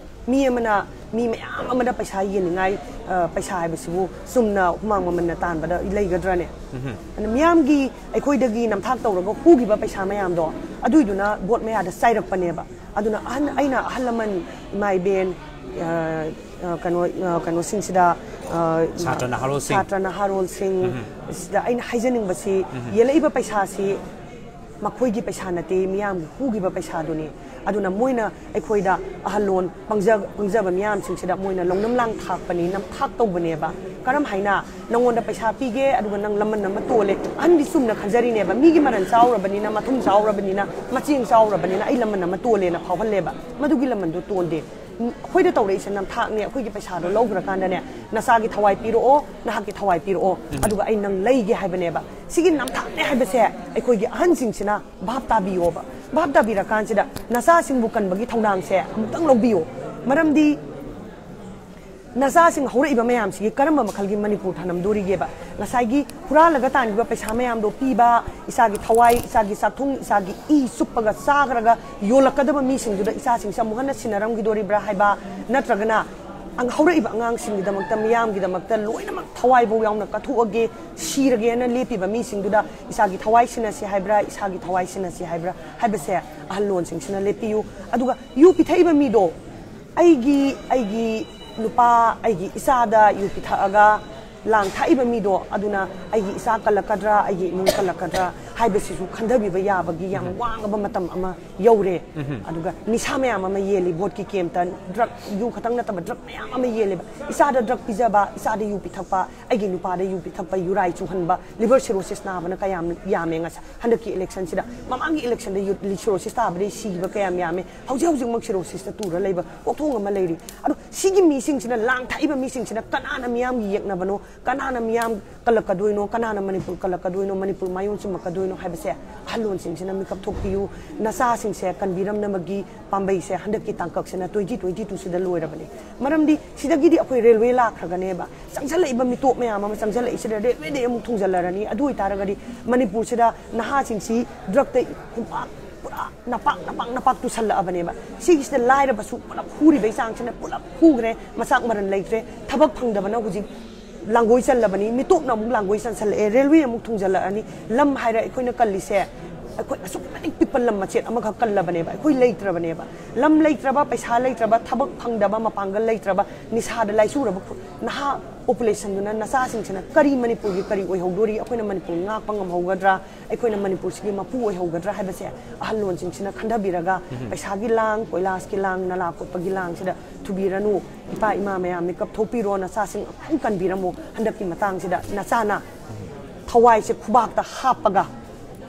ꯃꯤ ꯑꯃꯅ ꯃꯤ ꯃꯌꯥꯝ ꯑꯃꯗ ꯄꯩꯁꯥ ꯌꯦꯟꯅꯤꯡꯉꯥꯏ, ꯑ, ꯄꯩꯁꯥ ꯍꯥꯏꯕꯁꯤꯕꯨ ꯆꯨꯝꯅ ꯍꯨꯃꯥꯡ ꯃꯃꯜꯅ ꯇꯥꯟꯕꯗ ꯂꯩꯒꯗ꯭ꯔꯅꯦ? ꯑꯗꯨꯅ ꯃꯤꯌꯥꯝꯒꯤ, ꯑꯩꯈꯣꯏꯗꯒꯤ ꯅꯝꯊꯥꯛ ꯇꯧꯔꯒ ꯍꯨꯈꯤꯕ ꯄꯩꯁꯥ ꯃꯌꯥꯝꯗꯣ, ꯑꯗꯨꯏꯗꯨꯅ ꯚꯣꯠ ꯃꯌꯥꯗ ꯆꯥꯏꯔꯛꯄꯅꯦꯕ꯫ ꯑꯗꯨꯅ ꯑꯍꯟ, ꯑꯩꯅ ꯑꯍꯜ ꯂꯃꯟ, ꯏꯃꯥ ꯏꯕꯦꯟ, ꯑ, ꯑ, ꯀꯩꯅꯣ, ꯑ, ꯀꯩꯅꯣꯁꯤꯡꯁꯤꯗ, ꯑ, ꯁꯥꯇ꯭ꯔ ꯅꯍꯥꯔꯣꯜꯁꯤꯡ꯫ ꯁꯥꯇ꯭ꯔ ꯅꯍꯥꯔꯣꯜꯁꯤꯡ ꯁꯤꯗ ꯑꯩꯅ ꯍꯥꯏꯖꯅꯤꯡꯕꯁꯤ, ꯌꯦꯜꯂꯛꯏꯕ ꯄꯩꯁꯥꯁꯤ ꯃꯈꯣꯏꯒꯤ ꯄꯩꯁꯥ ꯅꯠꯇꯦ, ꯃꯤꯌꯥꯝꯒꯤ ꯍꯨꯈꯤꯕ ꯄꯩꯁꯥꯗꯨꯅꯤ꯫ ꯑꯗꯨꯅ ꯃꯣꯏꯅ ꯑꯩꯈꯣꯏꯗ ꯑꯍꯜꯂꯣꯟ ꯄꯪꯖ-, ꯄꯪꯖꯕ ꯃꯤꯌꯥꯝꯁꯤꯡꯁꯤꯗ ꯃꯣꯏꯅ ꯂꯧꯅꯝ ꯂꯥꯡ ꯊꯥꯛꯄꯅꯤ, ꯅꯝꯊꯥꯛ ꯇꯧꯕꯅꯦꯕ꯫ ꯀꯔꯝ ꯍꯥꯏꯅ ꯅꯪꯉꯣꯟꯗ ꯄꯩꯁꯥ ꯄꯤꯒꯦ, ꯑꯗꯨꯒ ꯅꯪ ꯂꯃꯟ ꯑꯃ ꯇꯣꯜꯂꯦ? ꯑꯍꯟꯗꯤ ꯆꯨꯝꯅ ꯈꯟꯖꯔꯤꯅꯦꯕ, ꯃꯤꯒꯤ ꯃꯔꯟ ꯆꯥꯎꯔꯕꯅꯤꯅ, ꯃꯊꯨꯝ ꯆꯥꯎꯔꯕꯅꯤꯅ, ꯃꯆꯦꯡ ꯆꯥꯎꯔꯕꯅꯤꯅ ꯑꯩ ꯂꯃꯟ ꯑꯃ ꯇꯣꯜꯂꯦꯅ ꯐꯥꯎꯍꯜꯂꯦꯕ꯫ ꯃꯗꯨꯒꯤ ꯂꯃꯟꯗꯣ ꯇꯣꯟꯗꯦ꯫ ꯑꯩꯈꯣꯏꯗ ꯇꯧꯔꯛꯏꯁꯦ ꯅꯝꯊꯥꯛꯅꯦ꯫ ꯑꯩꯈꯣꯏꯒꯤ ꯄꯩꯁꯥꯗꯣ ꯂꯧꯈ꯭ꯔꯀꯥꯟꯗꯅꯦ, "ꯅꯆꯥꯒꯤ ꯊꯋꯥꯏ ꯄꯤꯔꯛꯑꯣ, ꯅꯍꯥꯛꯀꯤ ꯊꯋꯥꯏ ꯄꯤꯔꯛꯑꯣ, ꯑꯗꯨꯒ ꯑꯩ ꯅꯪ ꯂꯩꯒꯦ" ꯍꯥꯏꯕꯅꯦꯕ꯫ ꯁꯤꯒꯤ ꯅꯝꯊꯥꯛꯅꯦ ꯍꯥꯏꯕꯁꯦ ꯑꯩꯈꯣꯏꯒꯤ ꯑꯍꯟꯁꯤꯡꯁꯤꯅ ꯚꯥꯞ ꯇꯥꯕꯤꯌꯣꯕ꯫ ꯚꯥꯞ ꯇꯥꯕꯤꯔꯀꯥꯟꯁꯤꯗ ꯅꯆꯥꯁꯤꯡꯕꯨ ꯀꯟꯕꯒꯤ ꯊꯧꯗꯥꯡꯁꯦ ꯑꯃꯨꯛꯇꯪ ꯂꯧꯕꯤꯌꯣ꯫ ꯃꯔꯝꯗꯤ ꯅꯆꯥꯁꯤꯡ ꯍꯧꯔꯛꯏꯕ ꯃꯌꯥꯝꯁꯤꯒꯤ ꯀꯔꯝꯕ ꯃꯈꯜꯒꯤ ꯃꯅꯤꯄꯨꯔ ꯊꯅꯝꯗꯣꯔꯤꯒꯦꯕ? ꯉꯁꯥꯏꯒꯤ ꯍꯨꯔꯥꯜꯂꯒ ꯇꯥꯟꯈꯤꯕ ꯄꯩꯁꯥ ꯃꯌꯥꯝꯗꯣ ꯄꯤꯕ, ꯏꯁꯥꯒꯤ ꯊꯋꯥꯏ, ꯏꯁꯥꯒꯤ ꯆꯥꯛꯊꯨꯡ, ꯏꯁꯥꯒꯤ ꯏ ꯆꯨꯞꯄꯒ ꯆꯥꯈ꯭ꯔꯒ ꯌꯣꯜꯂꯛꯀꯗꯕ ꯃꯤꯁꯤꯡꯗꯨꯗ ꯏꯆꯥꯁꯤꯡꯁꯦ ꯑꯃꯨꯛ ꯍꯟꯅ ꯁꯤꯟꯅꯔꯝꯈꯤꯗꯣꯔꯤꯕ꯭ꯔꯥ ꯍꯥꯏꯕ, ꯅꯠꯇ꯭ꯔꯒꯅ ꯑꯪ-, ꯍꯧꯔꯛꯏꯕ ꯑꯉꯥꯡꯁꯤꯡꯒꯤꯗꯃꯛꯇ, ꯃꯤꯌꯥꯝꯒꯤꯗꯃꯛꯇ ꯂꯣꯏꯅꯃꯛ ꯊꯋꯥꯏꯐꯥꯎ ꯌꯥꯎꯅ ꯀꯠꯊꯣꯛꯑꯒꯦ, ꯁꯤꯔꯒꯦꯅ ꯂꯦꯞꯄꯤꯕ ꯃꯤꯁꯤꯡꯗꯨꯗ ꯏꯁꯥꯒꯤ ꯊꯋꯥꯏ ꯁꯤꯟꯅꯁꯤ ꯍꯥꯏꯕ꯭ꯔꯥ, ꯏꯁꯥꯒꯤ ꯊꯋꯥꯏ ꯁꯤꯟꯅꯁꯤ ꯍꯥꯏꯕ꯭ꯔꯥ ꯍꯥꯏꯕꯁꯦ ꯑꯍꯜꯂꯣꯟꯁꯤꯡꯁꯤꯅ ꯂꯦꯞꯄꯤꯌꯨ꯫ ꯑꯗꯨꯒ ꯌꯨ ꯄꯤꯊꯛꯏꯕ ꯃꯤꯗꯣ, ꯑꯩꯒꯤ, ꯑꯩꯒꯤ ꯅꯨꯄꯥ, ꯑꯩꯒꯤ ꯏꯆꯥꯗ ꯌꯨ ꯄꯤꯊꯛꯑꯒ ꯂꯥꯡ ꯊꯛꯏꯕ ꯃꯤꯗꯣ, ꯑꯗꯨꯅ ꯑꯩꯒꯤ ꯏꯆꯥ ꯀꯜꯂꯛꯀꯗ꯭ꯔꯥ, ꯑꯩꯒꯤ ꯏꯃꯨꯡ ꯀꯜꯂꯛꯀꯗ꯭ꯔꯥ ꯍꯥꯏꯕꯁꯤꯁꯨ ꯈꯟꯊꯕꯤꯕ ꯌꯥꯕꯒꯤ ꯌꯥꯝ ꯋꯥꯡꯉꯕ ꯃꯇꯝ ꯑꯃ ꯌꯧꯔꯦ꯫ ꯑꯗꯨꯒ ꯅꯤꯁꯥ ꯃꯌꯥꯝ ꯑꯃ ꯌꯦꯜꯂꯤ, ꯚꯣꯠꯀꯤ ꯀꯦꯝꯇ ꯗ꯭ꯔꯒ, ꯌꯨ ꯈꯛꯇꯪ ꯅꯠꯇꯕ ꯗ꯭ꯔꯒ ꯃꯌꯥꯝ ꯑꯃ ꯌꯦꯜꯂꯦꯕ꯫ ꯏꯆꯥꯗ ꯗ꯭ꯔꯒ ꯄꯤꯖꯕ, ꯏꯆꯥꯗ ꯌꯨ ꯄꯤꯊꯛꯄ, ꯑꯩꯒꯤ ꯅꯨꯄꯥꯗ ꯌꯨ ꯄꯤꯊꯛꯄ, ꯌꯨꯔꯥꯏ ꯆꯨꯍꯟꯕ, ꯂꯤꯚꯔ ꯁꯤꯔꯣꯁꯤꯁ ꯅꯥꯕꯅ ꯀꯌꯥꯝ ꯌꯥꯝꯃꯦ ꯉꯁꯥꯏ ꯍꯟꯗꯛꯀꯤ ꯏꯂꯦꯛꯁꯟꯁꯤꯗ꯫ ꯃꯃꯥꯡꯒꯤ ꯏꯂꯦꯛꯁꯟꯗ ꯌꯨ-, ꯂꯤ-, ꯁꯤꯔꯣꯁꯤꯁ ꯇꯥꯕꯗꯒꯤ ꯁꯤꯈꯤꯕ ꯀꯌꯥꯝ ꯌꯥꯝꯃꯦ꯫ ꯍꯧꯖꯤꯛ ꯍꯧꯖꯤꯛꯃꯛ ꯁꯤꯔꯣꯁꯤꯁꯇ ꯇꯨꯔ ꯂꯩꯕ ꯀꯣꯛꯊꯣꯡ ꯑꯃ ꯂꯩꯔꯤ꯫ ꯑꯗꯣ ꯁꯤꯒꯤ ꯃꯤꯁꯤꯡꯁꯤꯅ, ꯂꯥꯡ ꯊꯛꯏꯕ ꯃꯤꯁꯤꯡꯁꯤꯅ ꯀꯅꯥꯅ ꯃꯤꯌꯥꯝꯒꯤ ꯌꯦꯛꯅꯕꯅꯣ? ꯀꯅꯥꯅ ꯃꯤꯌꯥꯝ ꯀꯜꯂꯛꯀꯗꯣꯏꯅꯣ? ꯀꯅꯥꯅ ꯃꯅꯤꯄꯨꯔ ꯀꯜꯂꯛꯀꯗꯣꯏꯅꯣ? ꯃꯅꯤꯄꯨꯔ ꯃꯥꯏꯌꯣꯟ ꯆꯨꯝꯃꯛꯀꯗꯣꯏꯅꯣ? ꯍꯥꯏꯕꯁꯦ ꯑꯍꯜꯂꯣꯟꯁꯤꯡꯁꯤꯅ ꯃꯤꯀꯞ ꯊꯣꯛꯄꯤꯌꯨ꯫ ꯅꯆꯥꯁꯤꯡꯁꯦ ꯀꯟꯕꯤꯔꯝꯅꯕꯒꯤ ꯄꯥꯝꯕꯩꯁꯦ ꯍꯟꯗꯛꯀꯤ ꯇꯥꯡꯀꯛꯁꯤꯅ twenty twenty two ꯁꯤꯗ ꯂꯣꯏꯔꯕꯅꯤ꯫ ꯃꯔꯝꯗꯤ ꯁꯤꯗꯒꯤꯗꯤ ꯑꯩꯈꯣꯏ ꯔꯦꯜꯋꯦ ꯂꯥꯛꯈ꯭ꯔꯒꯅꯦꯕ꯫ ꯆꯪꯁꯤꯜꯂꯛꯏꯕ ꯃꯤꯇꯣꯞ ꯃꯌꯥꯝ ꯑꯃ ꯆꯪꯁꯤꯜꯂꯛꯏꯁꯤꯗ ꯔꯦꯜꯋꯦꯗꯩ ꯑꯃꯨꯛ ꯊꯨꯡꯖꯤꯜꯂꯔꯅꯤ꯫ ꯑꯗꯨ ꯑꯣꯏꯇꯥꯔꯒꯗꯤ ꯃꯅꯤꯄꯨꯔꯁꯤꯗ ꯅꯍꯥꯁꯤꯡꯁꯤ ꯗ꯭ꯔꯛꯇ ꯈꯨꯄꯥꯛ ꯄꯨꯔꯥ ꯅꯄꯥꯛ ꯅꯄꯥꯛ ꯅꯄꯥꯛ ꯇꯨꯁꯜꯂꯛꯑꯕꯅꯦꯕ꯫ ꯁꯤꯒꯤꯁꯤꯗ ꯂꯥꯏꯔꯕꯁꯨ ꯄꯨꯂꯞ ꯍꯨꯔꯤꯕꯩ ꯆꯥꯡꯁꯤꯅ ꯄꯨꯂꯞ ꯍꯨꯈ꯭ꯔꯦ꯫ ꯃꯆꯥꯛ ꯃꯔꯟ ꯂꯩꯇ꯭ꯔꯦ꯫ ꯊꯕꯛ ꯐꯪꯗꯕꯅ ꯍꯧꯖꯤꯛ ꯂꯥꯡꯒꯣꯏ ꯆꯜꯂꯕꯅꯤ꯫ ꯃꯤꯇꯣꯞꯅ ꯑꯃꯨꯛ ꯂꯥꯡꯒꯣꯏ ꯆꯟꯁꯜꯂꯛꯑꯦ꯫ ꯔꯦꯜꯋꯦ ꯑꯃꯨꯛ ꯊꯨꯡꯖꯜꯂꯛꯑꯅꯤ꯫ ꯂꯝ ꯍꯥꯏꯔ ꯑꯩꯈꯣꯏꯅ ꯀꯜꯂꯤꯁꯦ, ꯑꯩꯈꯣꯏ ꯑꯁꯨꯛꯀꯤ ꯃꯇꯤꯛ ꯄꯤꯛꯄ ꯂꯝ ꯃꯆꯦꯠ ꯑꯃꯈꯛ ꯀꯜꯂꯕꯅꯦꯕ꯫ ꯑꯩꯈꯣꯏ ꯂꯩꯇ꯭ꯔꯕꯅꯦꯕ꯫ ꯂꯝ ꯂꯩꯇ꯭ꯔꯕ, ꯄꯩꯁꯥ ꯂꯩꯇ꯭ꯔꯕ, ꯊꯕꯛ ꯐꯪꯗꯕ, ꯃꯄꯥꯡꯒꯜ ꯂꯩꯇ꯭ꯔꯕ, ꯅꯤꯁꯥꯗ ꯂꯥꯏꯆꯨꯔꯕ ꯈꯨ-, ꯅꯍꯥ ꯄꯣꯄꯨꯂꯦꯁꯟꯗꯨꯅ, ꯅꯆꯥꯁꯤꯡꯁꯤꯅ ꯀꯔꯤ ꯃꯅꯤꯄꯨꯔꯒꯤ ꯀꯔꯤ ꯑꯣꯏꯍꯧꯗꯣꯔꯤ? ꯑꯩꯈꯣꯏꯅ ꯃꯅꯤꯄꯨꯔ ꯉꯥꯛꯄ ꯉꯝꯍꯧꯒꯗ꯭ꯔꯥ? ꯑꯩꯈꯣꯏꯅ ꯃꯅꯤꯄꯨꯔꯁꯤꯒꯤ ꯃꯄꯨ ꯑꯣꯏꯍꯧꯒꯗ꯭ꯔꯥ ꯍꯥꯏꯕꯁꯦ ꯑꯍꯜꯂꯣꯟꯁꯤꯡꯁꯤꯅ ꯈꯟꯊꯕꯤꯔꯒ, ꯄꯩꯁꯥꯒꯤ ꯂꯥꯡ, ꯀꯣꯏꯂꯥꯁꯀꯤ ꯂꯥꯡ, ꯅꯂꯥ ꯀꯣꯠꯄꯒꯤ ꯂꯥꯡꯁꯤꯗ ꯊꯨꯕꯤꯔꯅꯨ꯫ ꯏꯄꯥ ꯏꯃꯥ ꯃꯌꯥꯝ, ꯃꯤꯀꯞ ꯊꯣꯛꯄꯤꯔꯣ, ꯅꯆꯥꯁꯤꯡ ꯑꯃꯨꯛꯇꯪ ꯀꯟꯕꯤꯔꯝꯃꯣ꯫ ꯍꯟꯗꯛꯀꯤ ꯃꯇꯥꯡꯁꯤꯗ ꯅꯆꯥꯅ ꯊꯋꯥꯏꯁꯦ ꯈꯨꯕꯥꯛꯇ ꯍꯥꯞꯄꯒ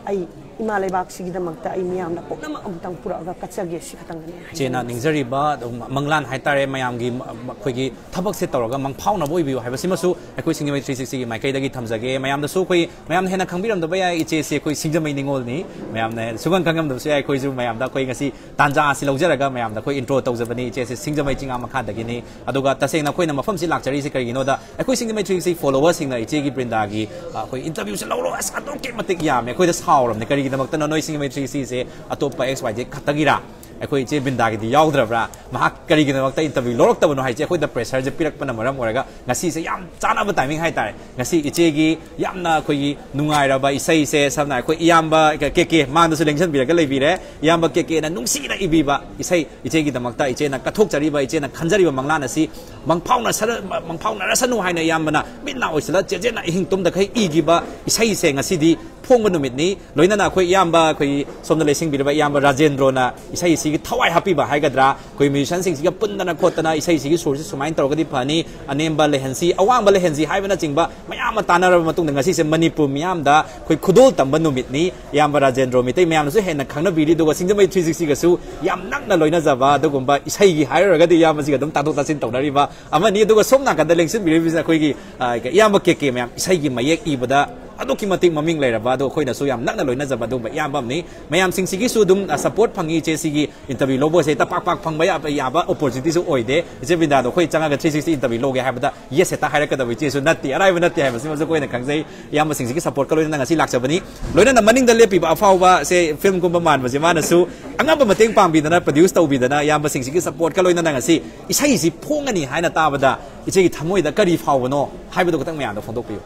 ꯑꯩ ꯏꯃꯥ ꯂꯩꯕꯥꯛꯁꯤꯒꯤꯗꯃꯛꯇ ꯑꯩ ꯃꯤꯌꯥꯝꯅ ꯄꯨꯝꯅꯃꯛ ꯑꯃꯨꯛꯇꯪ ꯄꯨꯔꯛꯑꯒ ꯀꯠꯆꯒꯦ, ꯁꯤ ꯈꯛꯇꯪꯒꯅꯤ ꯍꯥꯏꯖꯅꯤꯡꯉꯤ꯫ ꯏꯆꯦꯅ ꯅꯤꯡꯖꯔꯤꯕ ꯑꯗꯨꯝ ꯃꯪꯂꯥꯟ ꯍꯥꯏꯇꯥꯔꯦ, ꯃꯌꯥꯝꯒꯤ ꯃ-, ꯃ-, ꯑꯩꯈꯣꯏꯒꯤ ꯊꯕꯛꯁꯦ ꯇꯧꯔꯒ ꯃꯪꯐꯥꯎꯅꯕ ꯑꯣꯏꯕꯤꯌꯨ ꯍꯥꯏꯕꯁꯤꯃꯁꯨ ꯑꯩꯈꯣꯏ ꯁꯤꯡꯖꯃꯩ three sixty ꯒꯤ ꯃꯥꯏꯀꯩꯗꯒꯤ ꯊꯝꯖꯒꯦ꯫ ꯃꯌꯥꯝꯗꯁꯨ ꯑꯩꯈꯣꯏ, ꯃꯌꯥꯝꯅ ꯍꯦꯟꯅ ꯈꯪꯕꯤꯔꯝꯗꯕ ꯌꯥꯏ, ꯏꯆꯦꯁꯦ ꯑꯩꯈꯣꯏ ꯁꯤꯡꯖꯃꯩ ꯅꯤꯉꯣꯜꯅꯤ꯫ ꯃꯌꯥꯝꯅ ꯁꯨꯈꯪ ꯈꯪꯉꯝꯗꯕꯁꯨ ꯌꯥꯏ꯫ ꯑꯩꯈꯣꯏꯁꯨ ꯃꯌꯥꯝꯗ ꯑꯩꯈꯣꯏ ꯉꯁꯤ ꯇꯥꯟꯖꯥ ꯑꯁꯤ ꯂꯧꯖꯔꯒ ꯃꯌꯥꯝꯗ ꯑꯩꯈꯣꯏ intro ꯇꯧꯖꯕꯅꯤ꯫ ꯏꯆꯦꯁꯦ ꯁꯤꯡꯖꯃꯩ ꯆꯤꯡꯉꯥ ꯃꯈꯥꯗꯒꯤꯅꯤ꯫ ꯑꯗꯨꯒ ꯇꯁꯦꯡꯅ ꯑꯩꯈꯣꯏꯅ ꯃꯐꯝꯁꯤ ꯂꯥꯛꯆꯔꯤꯁꯤ ꯀꯔꯤꯒꯤꯅꯣꯗ, ꯑꯩꯈꯣꯏ ꯁꯤꯡꯖꯃꯩ three sixty followers ꯁꯤꯡꯅ ꯏꯆꯦꯒꯤ ꯕ꯭ꯔꯤꯟꯗꯥꯒꯤ, ꯑ, ꯑꯩꯈꯣꯏ interview ꯁꯦ ꯂꯧꯔꯣ, ꯑꯁ, ꯑꯗꯨꯛꯀꯤ ꯃꯇꯤꯛ ꯌꯥꯝꯃꯦ꯫ ꯑꯩꯈꯣꯏꯗ ꯁꯥꯎꯔꯕꯅꯦ, "ꯀꯔꯤꯒꯤꯗꯃꯛꯇꯅꯣ ꯅꯣꯏ ꯁꯤꯡꯖꯃꯩ three sixty ꯁꯦ ꯑꯇꯣꯞꯄ X Y Z ꯈꯛꯇꯒꯤꯔꯥ? ꯑꯩꯈꯣꯏ ꯏꯆꯦ ꯕ꯭ꯔꯤꯟꯗꯥꯒꯤꯗꯤ ꯌꯥꯎꯗ꯭ꯔꯕ꯭ꯔꯥ? ꯃꯍꯥꯛ ꯀꯔꯤꯒꯤꯗꯃꯛꯇ interview ꯂꯧꯔꯛꯇꯕꯅꯣ?" ꯍꯥꯏꯁꯦ ꯑꯩꯈꯣꯏꯗ pressure ꯁꯦ ꯄꯤꯔꯛꯄꯅ ꯃꯔꯝ ꯑꯣꯏꯔꯒ ꯉꯁꯤꯁꯦ ꯌꯥꯝ ꯆꯥꯅꯕ timing ꯍꯥꯏꯇꯥꯔꯦ꯫ ꯉꯁꯤ ꯏꯆꯦꯒꯤ ꯌꯥꯝꯅ ꯑꯩꯈꯣꯏꯒꯤ ꯅꯨꯡꯉꯥꯏꯔꯕ ꯏꯁꯩꯁꯦ, ꯁꯝꯅ ꯑꯩꯈꯣꯏ ꯏꯌꯥꯝꯕ ꯀꯦ ꯀꯦ ꯃꯥꯡꯗꯁꯨ ꯂꯦꯡꯁꯤꯟꯕꯤꯔꯒ ꯂꯩꯕꯤꯔꯦ꯫ ꯏꯌꯥꯝꯕ ꯀꯦ ꯀꯦꯅ ꯅꯨꯡꯁꯤꯅ ꯏꯕꯤꯕ ꯏꯁꯩ, ꯏꯆꯦꯒꯤꯗꯃꯛꯇ ꯏꯆꯦꯅ ꯀꯠꯊꯣꯛꯆꯔꯤꯕ, ꯏꯆꯦꯅ ꯈꯟꯖꯔꯤꯕ ꯃꯪꯂꯥꯟ ꯑꯁꯤ ꯃꯪꯐꯥꯎꯅꯁꯔ-, ꯃꯪꯐꯥꯎꯅꯔꯁꯅꯨ ꯍꯥꯏꯅ ꯏꯌꯥꯝꯕꯅ ꯃꯤꯠ ꯅꯥ ꯑꯣꯏꯁꯤꯜꯂ ꯆꯦꯠꯆꯦꯠꯅ ꯑꯍꯤꯡ ꯇꯨꯝꯗꯈꯩ ꯏꯈꯤꯕ ꯏꯁꯩꯁꯦ ꯉꯁꯤꯗꯤ ꯐꯣꯡꯕ ꯅꯨꯃꯤꯠꯅꯤ꯫ ꯂꯣꯏꯅꯅ ꯑꯩꯈꯣꯏ ꯏꯌꯥꯝꯕ, ꯑꯩꯈꯣꯏ ꯁꯣꯝꯗ ꯂꯩꯁꯤꯡꯕꯤꯔꯕ ꯏꯌꯥꯝꯕ ꯔꯥꯖꯦꯟꯗ꯭ꯔꯣꯅ ꯏꯁꯩꯁꯤꯒꯤ ꯊꯋꯥꯏ ꯍꯥꯞꯄꯤꯕ ꯍꯥꯏꯒꯗ꯭ꯔꯥ, ꯑꯩꯈꯣꯏ musician ꯁꯤꯡꯁꯤꯒ ꯄꯨꯟꯗꯅ ꯈꯣꯠꯇꯅ ꯏꯁꯩꯁꯤꯒꯤ ꯁꯨꯔꯁꯤ ꯁꯨꯃꯥꯏꯅ ꯇꯧꯔꯒꯗꯤ ꯐꯅꯤ, ꯑꯅꯦꯝꯕ ꯂꯩꯍꯟꯁꯤ, ꯑꯋꯥꯡꯕ ꯂꯩꯍꯟꯁꯤ ꯍꯥꯏꯕꯅꯆꯤꯡꯕ ꯃꯌꯥꯝ ꯑꯃ ꯇꯥꯟꯅꯔꯕ ꯃꯇꯨꯡꯗ ꯉꯁꯤꯁꯦ ꯃꯅꯤꯄꯨꯔ ꯃꯤꯌꯥꯝꯗ ꯑꯩꯈꯣꯏ ꯈꯨꯗꯣꯜ ꯇꯝꯕ ꯅꯨꯃꯤꯠꯅꯤ꯫ ꯏꯌꯥꯝꯕ ꯔꯥꯖꯦꯟꯗ꯭ꯔꯣ ꯃꯤꯇꯩ ꯃꯌꯥꯝꯅꯁꯨ ꯍꯦꯟꯅ ꯈꯪꯅꯕꯤꯔꯤ, ꯑꯗꯨꯒ ꯁꯤꯡꯖꯃꯩ three sixty ꯒꯁꯨ ꯌꯥꯝ ꯅꯛꯅ ꯂꯣꯏꯅꯖꯕ ꯑꯗꯨꯒꯨꯝꯕ ꯏꯁꯩꯒꯤ ꯍꯥꯏꯔꯨꯔꯒꯗꯤ ꯏꯌꯥꯝꯕꯁꯤꯒ ꯑꯗꯨꯝ ꯇꯥꯊꯣꯛ ꯇꯥꯁꯤꯟ ꯇꯧꯅꯔꯤꯕ ꯑꯃꯅꯤ꯫ ꯑꯗꯨꯒ ꯁꯣꯝ ꯅꯥꯀꯟꯗ ꯂꯦꯡꯁꯤꯟꯕꯤꯔꯤꯕꯁꯤꯅ ꯑꯩꯈꯣꯏꯒꯤ, ꯑ, ꯏꯌꯥꯝꯕ ꯀꯦ ꯀꯦ ꯃꯌꯥꯝ ꯏꯁꯩꯒꯤ ꯃꯌꯦꯛ ꯏꯕꯗ ꯑꯗꯨꯛꯀꯤ ꯃꯇꯤꯛ ꯃꯃꯤꯡ ꯂꯩꯔꯕ, ꯑꯗꯣ ꯑꯩꯈꯣꯏꯅꯁꯨ ꯌꯥꯝ ꯅꯛꯅ ꯂꯣꯏꯅꯖꯕ ꯑꯗꯨꯒꯨꯝꯕ ꯏꯌꯥꯝꯕ ꯑꯃꯅꯤ꯫ ꯃꯌꯥꯝꯁꯤꯡꯁꯤꯒꯤꯁꯨ ꯑꯗꯨꯝ ꯁꯄꯣꯔꯠ ꯐꯪꯉꯤ꯫ ꯏꯆꯦ ꯁꯤꯒꯤ ꯏꯟꯇꯔꯚ꯭ꯌꯨ ꯂꯧꯕꯁꯦ ꯍꯦꯛꯇ ꯄꯥꯛ ꯄꯥꯛ ꯐꯪꯕ ꯌꯥꯕ, ꯌꯥꯕ ꯑꯣꯄꯣꯔꯆꯨꯅꯤꯇꯤꯁꯨ ꯑꯣꯏꯗꯦ꯫ ꯏꯆꯦ ꯕ꯭ꯔꯤꯟꯗꯥꯗꯣ ꯑꯩꯈꯣꯏ ꯆꯪꯉꯒ ꯊ꯭ꯔꯤ ꯁꯤꯛꯁꯇꯤ ꯏꯟꯇꯔꯚ꯭ꯌꯨ ꯂꯧꯒꯦ ꯍꯥꯏꯕꯗ ꯌꯦꯁ ꯍꯦꯛꯇ ꯍꯥꯏꯔꯛꯀꯗꯕ ꯏꯆꯦꯁꯨ ꯅꯠꯇꯦ, ꯑꯔꯥꯏꯕ ꯅꯠꯇꯦ ꯍꯥꯏꯕꯁꯤꯃꯁꯨ ꯑꯩꯈꯣꯏꯅ ꯈꯪꯖꯩ꯫ ꯏꯌꯥꯝꯕꯁꯤꯡꯁꯤꯒꯤ ꯁꯄꯣꯔꯠꯀ ꯂꯣꯏꯅꯅ ꯉꯁꯤ ꯂꯥꯛꯆꯕꯅꯤ꯫ ꯂꯣꯏꯅꯅ ꯃꯅꯤꯡꯗ ꯂꯦꯞꯄꯤꯕ ꯑꯐꯥꯎꯕ ꯁꯦ ꯐꯤꯂꯝꯒꯨꯝꯕ ꯃꯥꯟꯕꯁꯦ ꯃꯥꯅꯁꯨ ꯑꯉꯝꯕ ꯃꯇꯦꯡ ꯄꯥꯡꯕꯤꯗꯅ, ꯄ꯭ꯔꯗ꯭ꯌꯨꯁ ꯇꯧꯕꯤꯗꯅ, ꯏꯌꯥꯝꯕꯁꯤꯡꯁꯤꯒꯤ ꯁꯄꯣꯔꯠꯀ ꯂꯣꯏꯅꯅ ꯉꯁꯤ ꯏꯁꯩꯁꯤ ꯐꯣꯡꯉꯅꯤ ꯍꯥꯏꯅ ꯇꯥꯕꯗ ꯏꯆꯦꯒꯤ ꯊꯃꯣꯏꯗ ꯀꯔꯤ ꯐꯥꯎꯕꯅꯣ ꯍꯥꯏꯕꯗꯨ ꯈꯛꯇꯪ ꯃꯌꯥꯝꯗ ꯐꯣꯡꯗꯣꯛꯄꯤꯌꯨ꯫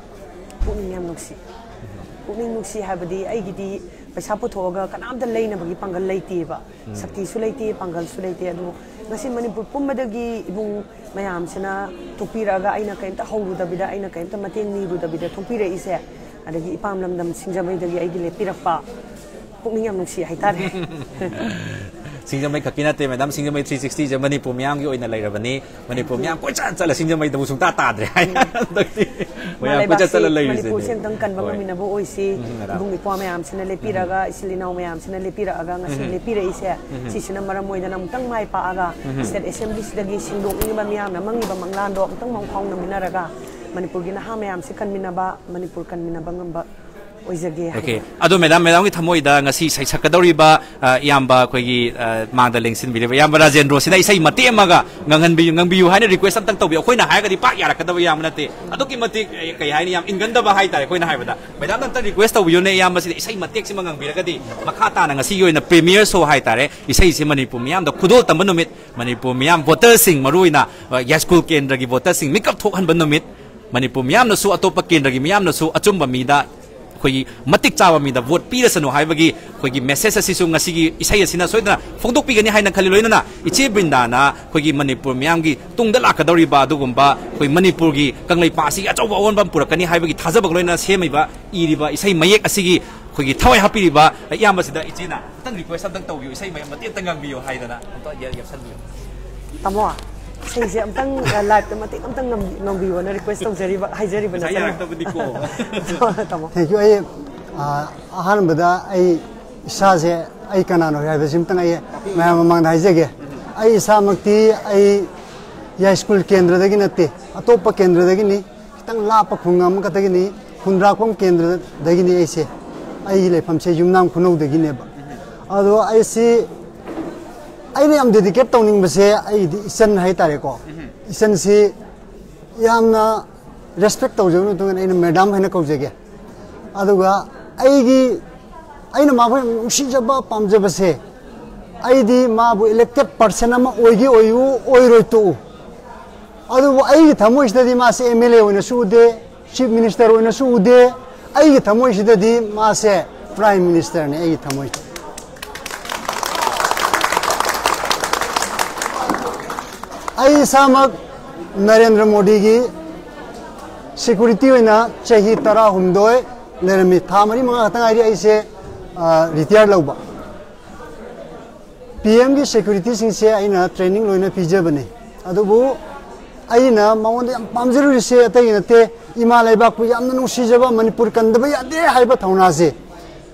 ꯄꯨꯛꯅꯤꯡ ꯌꯥꯝ ꯅꯨꯡꯁꯤ꯫ ꯄꯨꯛꯅꯤꯡ ꯅꯨꯡꯁꯤ ꯍꯥꯏꯕꯗꯤ ꯑꯩꯒꯤꯗꯤ ꯄꯩꯁꯥ ꯄꯨꯊꯣꯛꯑꯒ ꯀꯅꯥꯝꯇ ꯂꯩꯅꯕꯒꯤ ꯄꯥꯡꯒꯜ ꯂꯩꯇꯦꯕ꯫ ꯁꯛꯇꯤꯁꯨ ꯂꯩꯇꯦ, ꯄꯥꯡꯒꯜꯁꯨ ꯂꯩꯇꯦ꯫ ꯑꯗꯨꯕꯨ ꯉꯁꯤ ꯃꯅꯤꯄꯨꯔ ꯄꯨꯝꯕꯗꯒꯤ ꯏꯕꯨꯡ ꯃꯌꯥꯝꯁꯤꯅ ꯊꯣꯛꯄꯤꯔꯛꯑꯒ, ꯑꯩꯅ ꯀꯔꯤꯝꯇ ꯍꯧꯔꯨꯗꯕꯤꯗ, ꯑꯩꯅ ꯀꯔꯤꯝꯇ ꯃꯇꯦꯡ ꯅꯤꯔꯨꯗꯕꯤꯗ ꯊꯣꯛꯄꯤꯔꯛꯏꯁꯦ, ꯑꯗꯒꯤ ꯏꯄꯥꯝ ꯂꯝꯗꯝ ꯁꯤꯡꯖꯃꯩꯗꯒꯤ ꯑꯩꯒꯤ ꯂꯦꯞꯄꯤꯔꯛꯄ, ꯄꯨꯛꯅꯤꯡ ꯌꯥꯝ ꯅꯨꯡꯁꯤ ꯍꯥꯏꯇꯥꯔꯦ꯫ ꯁꯤꯡꯖꯃꯩ ꯈꯛꯀꯤ ꯅꯠꯇꯦ ꯃꯦꯗꯥꯝ, ꯁꯤꯡꯖꯃꯩ ꯊ꯭ꯔꯤ ꯁꯤꯛꯁꯇꯤꯁꯦ ꯃꯅꯤꯄꯨꯔ ꯃꯤꯌꯥꯝꯒꯤ ꯑꯣꯏꯅ ꯂꯩꯔꯕꯅꯤ꯫ ꯃꯅꯤꯄꯨꯔ ꯃꯤꯌꯥꯝ ꯀꯣꯏꯆꯠ ꯆꯠꯂ ꯁꯤꯡꯖꯃꯩꯗꯕꯨ ꯁꯨꯡꯇꯥ ꯇꯥꯗ꯭ꯔꯦ ꯍꯥꯏ꯫ ꯍꯟꯗꯛꯇꯤ ꯃꯥ ꯃꯌꯥꯝ ꯀꯣꯏꯆꯠ ꯂꯩꯕꯥꯛꯁꯤ, ꯆꯠꯂ ꯃꯅꯤꯄꯨꯔꯁꯤ ꯂꯩꯔꯤꯁꯤꯅꯦ꯫ ꯑꯝꯇꯪ ꯀꯟꯕ ꯍꯣꯏ꯫ ꯉꯝꯃꯤꯟꯅꯕ ꯑꯣꯏꯁꯤ꯫ ꯎꯝ, ꯃꯦꯗꯥꯝ꯫ ꯏꯕꯨꯡ ꯏꯄ꯭ꯋꯥ ꯃꯌꯥꯝꯁꯤꯅ ꯂꯦꯞꯄꯤꯔꯒ, ꯏꯆꯤꯜ ꯏꯅꯥꯎ ꯃꯌꯥꯝꯁꯤꯅ ꯂꯦꯞꯄꯤꯔꯛꯑꯒ ꯉꯁꯤ ꯂꯦꯞꯄꯤꯔꯛꯏꯁꯦ, ꯁꯤꯁꯤꯅ ꯃꯔꯝ ꯑꯣꯏꯗꯅ ꯑꯃꯨꯛꯇꯪ ꯃꯥꯏ ꯄꯥꯛꯑꯒ ꯁ꯭ꯇꯦꯠ ꯑꯦꯁꯦꯝꯕ꯭ꯂꯤꯁꯤꯗꯒꯤ ꯁꯦꯡꯗꯣꯛꯅꯤꯡꯉꯤꯕ ꯃꯤꯌꯥꯝꯅ ꯃꯪꯉꯤꯕ ꯃꯪꯂꯥꯟꯗꯣ ꯑꯃꯨꯛꯇꯪ ꯃꯪꯐꯥꯎꯅꯃꯤꯟꯅꯔꯒ ꯃꯅꯤꯄꯨꯔꯒꯤ ꯅꯍꯥ ꯃꯌꯥꯝꯁꯤ ꯀꯟꯃꯤꯟꯅꯕ, ꯃꯅꯤꯄꯨꯔ ꯀꯟꯃꯤꯟꯅꯕ ꯉꯝꯕ ꯑꯣꯏꯖꯒꯦ ꯑꯣꯀꯦ꯫ ꯍꯥꯏꯅ꯫ ꯑꯗꯣ ꯃꯦꯗꯥꯝ, ꯃꯦꯗꯥꯝꯒꯤ ꯊꯃꯣꯏꯗ ꯉꯁꯤ ꯁꯩꯁꯛꯀꯗꯧꯔꯤꯕ, ꯑ, ꯏꯌꯥꯝꯕ ꯑꯩꯈꯣꯏꯒꯤ, ꯑ, ꯃꯥꯡꯗ ꯂꯦꯡꯁꯤꯟꯕꯤꯔꯤꯕ ꯏꯌꯥꯝꯕ ꯔꯥꯖꯦꯟꯗ꯭ꯔꯣꯁꯤꯅ ꯏꯁꯩ ꯃꯇꯦꯛ ꯑꯃꯒ ꯉꯪꯍꯟꯕꯤꯌꯨ, ꯉꯪꯕꯤꯌꯨ ꯍꯥꯏꯅ ꯔꯤꯀ꯭ꯋꯦꯁ ꯑꯝꯇꯪ ꯇꯧꯕꯤꯌꯨ꯫ ꯑꯩꯈꯣꯏꯅ ꯍꯥꯏꯔꯒꯗꯤ ꯄꯥꯛ ꯌꯥꯔꯛꯀꯗꯕ ꯏꯌꯥꯝꯕ ꯅꯠꯇꯦ꯫ ꯑꯗꯨꯛꯀꯤ ꯃꯇꯤꯛ, ꯑ, ꯀꯩ ꯍꯥꯏꯅꯤ, ꯌꯥꯝ ꯏꯟꯒꯟꯗꯕ ꯍꯥꯏꯇꯥꯔꯦ ꯑꯩꯈꯣꯏꯅ ꯍꯥꯏꯕꯗ꯫ ꯃꯦꯗꯥꯝꯅ ꯑꯝꯇ ꯔꯤꯀ꯭ꯋꯦꯁ ꯇꯧꯕꯤꯌꯨꯅꯦ ꯏꯌꯥꯝꯕꯁꯤꯗ ꯏꯁꯩ ꯃꯇꯦꯛꯁꯤꯃ ꯉꯪꯕꯤꯔꯒꯗꯤ ꯃꯈꯥ ꯇꯥꯅ ꯉꯁꯤꯒꯤ ꯑꯣꯏꯅ ꯄ꯭ꯔꯤꯃꯤꯌꯔ ꯁꯣ ꯍꯥꯏꯇꯥꯔꯦ, ꯏꯁꯩꯁꯤ ꯃꯅꯤꯄꯨꯔ ꯃꯤꯌꯥꯝꯗ ꯈꯨꯗꯣꯜ ꯇꯝꯕ ꯅꯨꯃꯤꯠ, ꯃꯅꯤꯄꯨꯔ ꯃꯤꯌꯥꯝ ꯚꯣꯇꯔꯁꯤꯡ, ꯃꯔꯨꯑꯣꯏꯅ, ꯑ, ꯌꯥꯏꯁ꯭ꯀꯨꯜ ꯀꯦꯟꯗ꯭ꯔꯒꯤ ꯚꯣꯇꯔꯁꯤꯡ ꯃꯤꯀꯞ ꯊꯣꯛꯍꯟꯕ ꯅꯨꯃꯤꯠ, ꯃꯅꯤꯄꯨꯔ ꯃꯤꯌꯥꯝꯅꯁꯨ ꯑꯇꯣꯞꯄ ꯀꯦꯟꯗ꯭ꯔꯒꯤ ꯃꯤꯌꯥꯝꯅꯁꯨ ꯑꯆꯨꯝꯕ ꯃꯤꯗ, ꯑꯩꯈꯣꯏꯒꯤ ꯃꯇꯤꯛ ꯆꯥꯕ ꯃꯤꯗ ꯚꯣꯠ ꯄꯤꯔꯁꯅꯨ ꯍꯥꯏꯕꯒꯤ ꯑꯩꯈꯣꯏꯒꯤ ꯃꯦꯁꯦꯖ ꯑꯁꯤꯁꯨ ꯉꯁꯤꯒꯤ ꯏꯁꯩ ꯑꯁꯤꯅ ꯁꯣꯏꯗꯅ ꯐꯣꯡꯗꯣꯛꯄꯤꯒꯅꯤ ꯍꯥꯏꯅ ꯈꯜꯂꯤ꯫ ꯂꯣꯏꯅꯅ ꯏꯆꯦ ꯕ꯭ꯔꯤꯟꯗꯥꯅ ꯑꯩꯈꯣꯏꯒꯤ ꯃꯅꯤꯄꯨꯔ ꯃꯤꯌꯥꯝꯒꯤ ꯇꯨꯡꯗ ꯂꯥꯛꯀꯗꯧꯔꯤꯕ ꯑꯗꯨꯒꯨꯝꯕ ꯑꯩꯈꯣꯏ ꯃꯅꯤꯄꯨꯔꯒꯤ ꯀꯪꯂꯩꯄꯥꯛ ꯑꯁꯤꯒꯤ ꯑꯆꯧꯕ ꯑꯑꯣꯟꯕ ꯑꯃ ꯄꯨꯔꯛꯀꯅꯤ ꯍꯥꯏꯕꯒꯤ ꯊꯥꯖꯕꯒ ꯂꯣꯏꯅꯅ ꯁꯦꯝꯃꯤꯕ, ꯏꯔꯤꯕ ꯏꯁꯩ ꯃꯌꯦꯛ ꯑꯁꯤꯒꯤ ꯑꯩꯈꯣꯏꯒꯤ ꯊꯋꯥꯏ ꯍꯥꯞꯄꯤꯔꯤꯕ ꯏꯌꯥꯝꯕꯁꯤꯗ ꯏꯆꯦꯅ ꯑꯝꯇꯪ ꯔꯤꯀ꯭ꯋꯦꯁ ꯑꯝꯇꯪ ꯇꯧꯕꯤꯌꯨ, ꯏꯁꯩ ꯃꯌꯦꯛ ꯃꯇꯦꯛ ꯑꯝꯇꯪ ꯉꯪꯕꯤꯌꯨ ꯍꯥꯏꯗꯅ ꯑꯝꯇ ꯌꯦ-, ꯌꯦꯞꯁꯟꯕꯤꯌꯨ꯫ ꯇꯥꯃꯣ, ꯏꯁꯩꯁꯦ ꯑꯝꯇꯪ, ꯑ, ꯂꯥꯏꯞꯇ ꯃꯇꯦꯛ ꯑꯝꯇꯪ ꯉꯝꯕꯤ-, ꯉꯪꯕꯤꯌꯣꯅ ꯔꯤꯀ꯭ꯋꯦꯁ ꯇꯧꯖꯔꯤꯕ, ꯍꯥꯏꯖꯔꯤꯕ ꯉꯁꯥꯏ ꯅꯠꯇꯅ꯫ ꯌꯥꯔꯛꯇꯕꯅꯤꯀꯣ꯫ ꯇꯥꯃꯣ꯫ ꯊꯦꯡꯀ꯭ꯌꯨ꯫ ꯑꯩ, ꯑ, ꯑꯍꯥꯟꯕꯗ ꯑꯩ ꯏꯁꯥꯁꯦ ꯑꯩ ꯀꯅꯥꯅꯣ ꯍꯥꯏꯕꯁꯤ ꯑꯝꯇꯪ ꯑꯩ ꯃꯌꯥꯝ ꯃꯃꯥꯡꯗ ꯍꯥꯏꯖꯒꯦ꯫ ꯑꯩ ꯏꯁꯥꯃꯛꯇꯤ ꯑꯩ ꯌꯥꯏꯁ꯭ꯀꯨꯜ ꯀꯦꯟꯗ꯭ꯔꯗꯒꯤ ꯅꯠꯇꯦ, ꯑꯇꯣꯞꯄ ꯀꯦꯟꯗ꯭ꯔꯗꯒꯤꯅꯤ, ꯈꯤꯇꯪ ꯂꯥꯞꯄ ꯈꯨꯡꯒꯪ ꯑꯃꯈꯛꯇꯒꯤꯅꯤ꯫ ꯈꯨꯟꯗ꯭ꯔꯥꯛꯄꯝ ꯀꯦꯟꯗ꯭ꯔꯗꯒꯤꯅꯤ ꯑꯩꯁꯦ꯫ ꯑꯩꯒꯤ ꯂꯩꯐꯝꯁꯦ ꯌꯨꯝꯅꯥꯝ ꯈꯨꯅꯧꯗꯒꯤꯅꯦꯕ꯫ ꯑꯗꯣ ꯑꯩꯁꯤ, ꯑꯩꯅ ꯌꯥꯝ ꯗꯦꯗꯤꯀꯦꯠ ꯇꯧꯅꯤꯡꯕꯁꯦ ꯑꯩꯒꯤꯗꯤ ꯏꯆꯟ ꯍꯥꯏꯇꯥꯔꯦꯀꯣ꯫ ꯏꯆꯟꯁꯤ ꯌꯥꯝꯅ ꯔꯦꯁꯄꯦꯛ ꯇꯧꯖꯕ ꯃꯇꯨꯡ ꯏꯟꯅ ꯑꯩꯅ ꯃꯦꯗꯥꯝ ꯍꯥꯏꯅ ꯀꯧꯖꯒꯦ꯫ ꯑꯗꯨꯒ ꯑꯩꯒꯤ, ꯑꯩꯅ ꯃꯥꯕꯨ ꯌꯥꯝ ꯅꯨꯡꯁꯤꯖꯕ, ꯄꯥꯝꯖꯕꯁꯦ, ꯑꯩꯗꯤ ꯃꯥꯕꯨ ꯏꯂꯦꯛꯇꯦꯠ ꯄꯥꯔꯁꯟ ꯑꯃ ꯑꯣꯏꯒꯦ ꯑꯣꯏꯌꯨ, ꯑꯣꯏꯔꯣꯏ ꯇꯣꯛꯎ, ꯑꯗꯨꯕꯨ ꯑꯩꯒꯤ ꯊꯃꯣꯏꯁꯤꯗꯗꯤ ꯃꯥꯁꯦ ꯑꯦꯝ ꯑꯦꯜ ꯑꯦ ꯑꯣꯏꯅꯁꯨ ꯎꯗꯦ, ꯆꯤꯐ ꯃꯤꯅꯤꯁꯇꯔ ꯑꯣꯏꯅꯁꯨ ꯎꯗꯦ꯫ ꯑꯩꯒꯤ ꯊꯃꯣꯏꯁꯤꯗꯗꯤ ꯃꯥꯁꯦ ꯄ꯭ꯔꯥꯏꯝ ꯃꯤꯅꯤꯁꯇꯔꯅꯤ ꯑꯩꯒꯤ ꯊꯃꯣꯏꯁꯤꯗ꯫ ꯑꯩ ꯏꯁꯥꯃꯛ ꯅꯔꯦꯟꯗ꯭ꯔ ꯃꯣꯗꯤꯒꯤ ꯁꯦꯀ꯭ꯌꯨꯔꯤꯇꯤ ꯑꯣꯏꯅ ꯆꯍꯤ ꯇꯔꯥꯍꯨꯝꯗꯣꯏ ꯂꯩꯔꯝꯃꯤ꯫ ꯊꯥ ꯃꯔꯤ ꯃꯉꯥ ꯈꯛꯇ ꯉꯥꯏꯔꯤ ꯑꯩꯁꯦ, ꯑ, ꯔꯤꯇꯥꯌꯔ ꯂꯧꯕ꯫ ꯄꯤ ꯑꯦꯝꯒꯤ ꯁꯦꯀ꯭ꯌꯨꯔꯤꯇꯤꯁꯤꯡꯁꯦ ꯑꯩꯅ ꯇ꯭ꯔꯦꯅꯤꯡ ꯂꯣꯏꯅ ꯄꯤꯖꯕꯅꯤ꯫ ꯑꯗꯨꯕꯨ ꯑꯩꯅ ꯃꯉꯣꯟꯗ ꯌꯥꯝ ꯄꯥꯝꯖꯔꯨꯔꯤꯁꯦ ꯑꯇꯩꯒꯤ ꯅꯠꯇꯦ, ꯏꯃꯥ ꯂꯩꯕꯥꯛꯄꯨ ꯌꯥꯝꯅ ꯅꯨꯡꯁꯤꯖꯕ, ꯃꯅꯤꯄꯨꯔ ꯀꯟꯗꯕ ꯌꯥꯗꯦ ꯍꯥꯏꯕ ꯊꯧꯅꯥꯁꯦ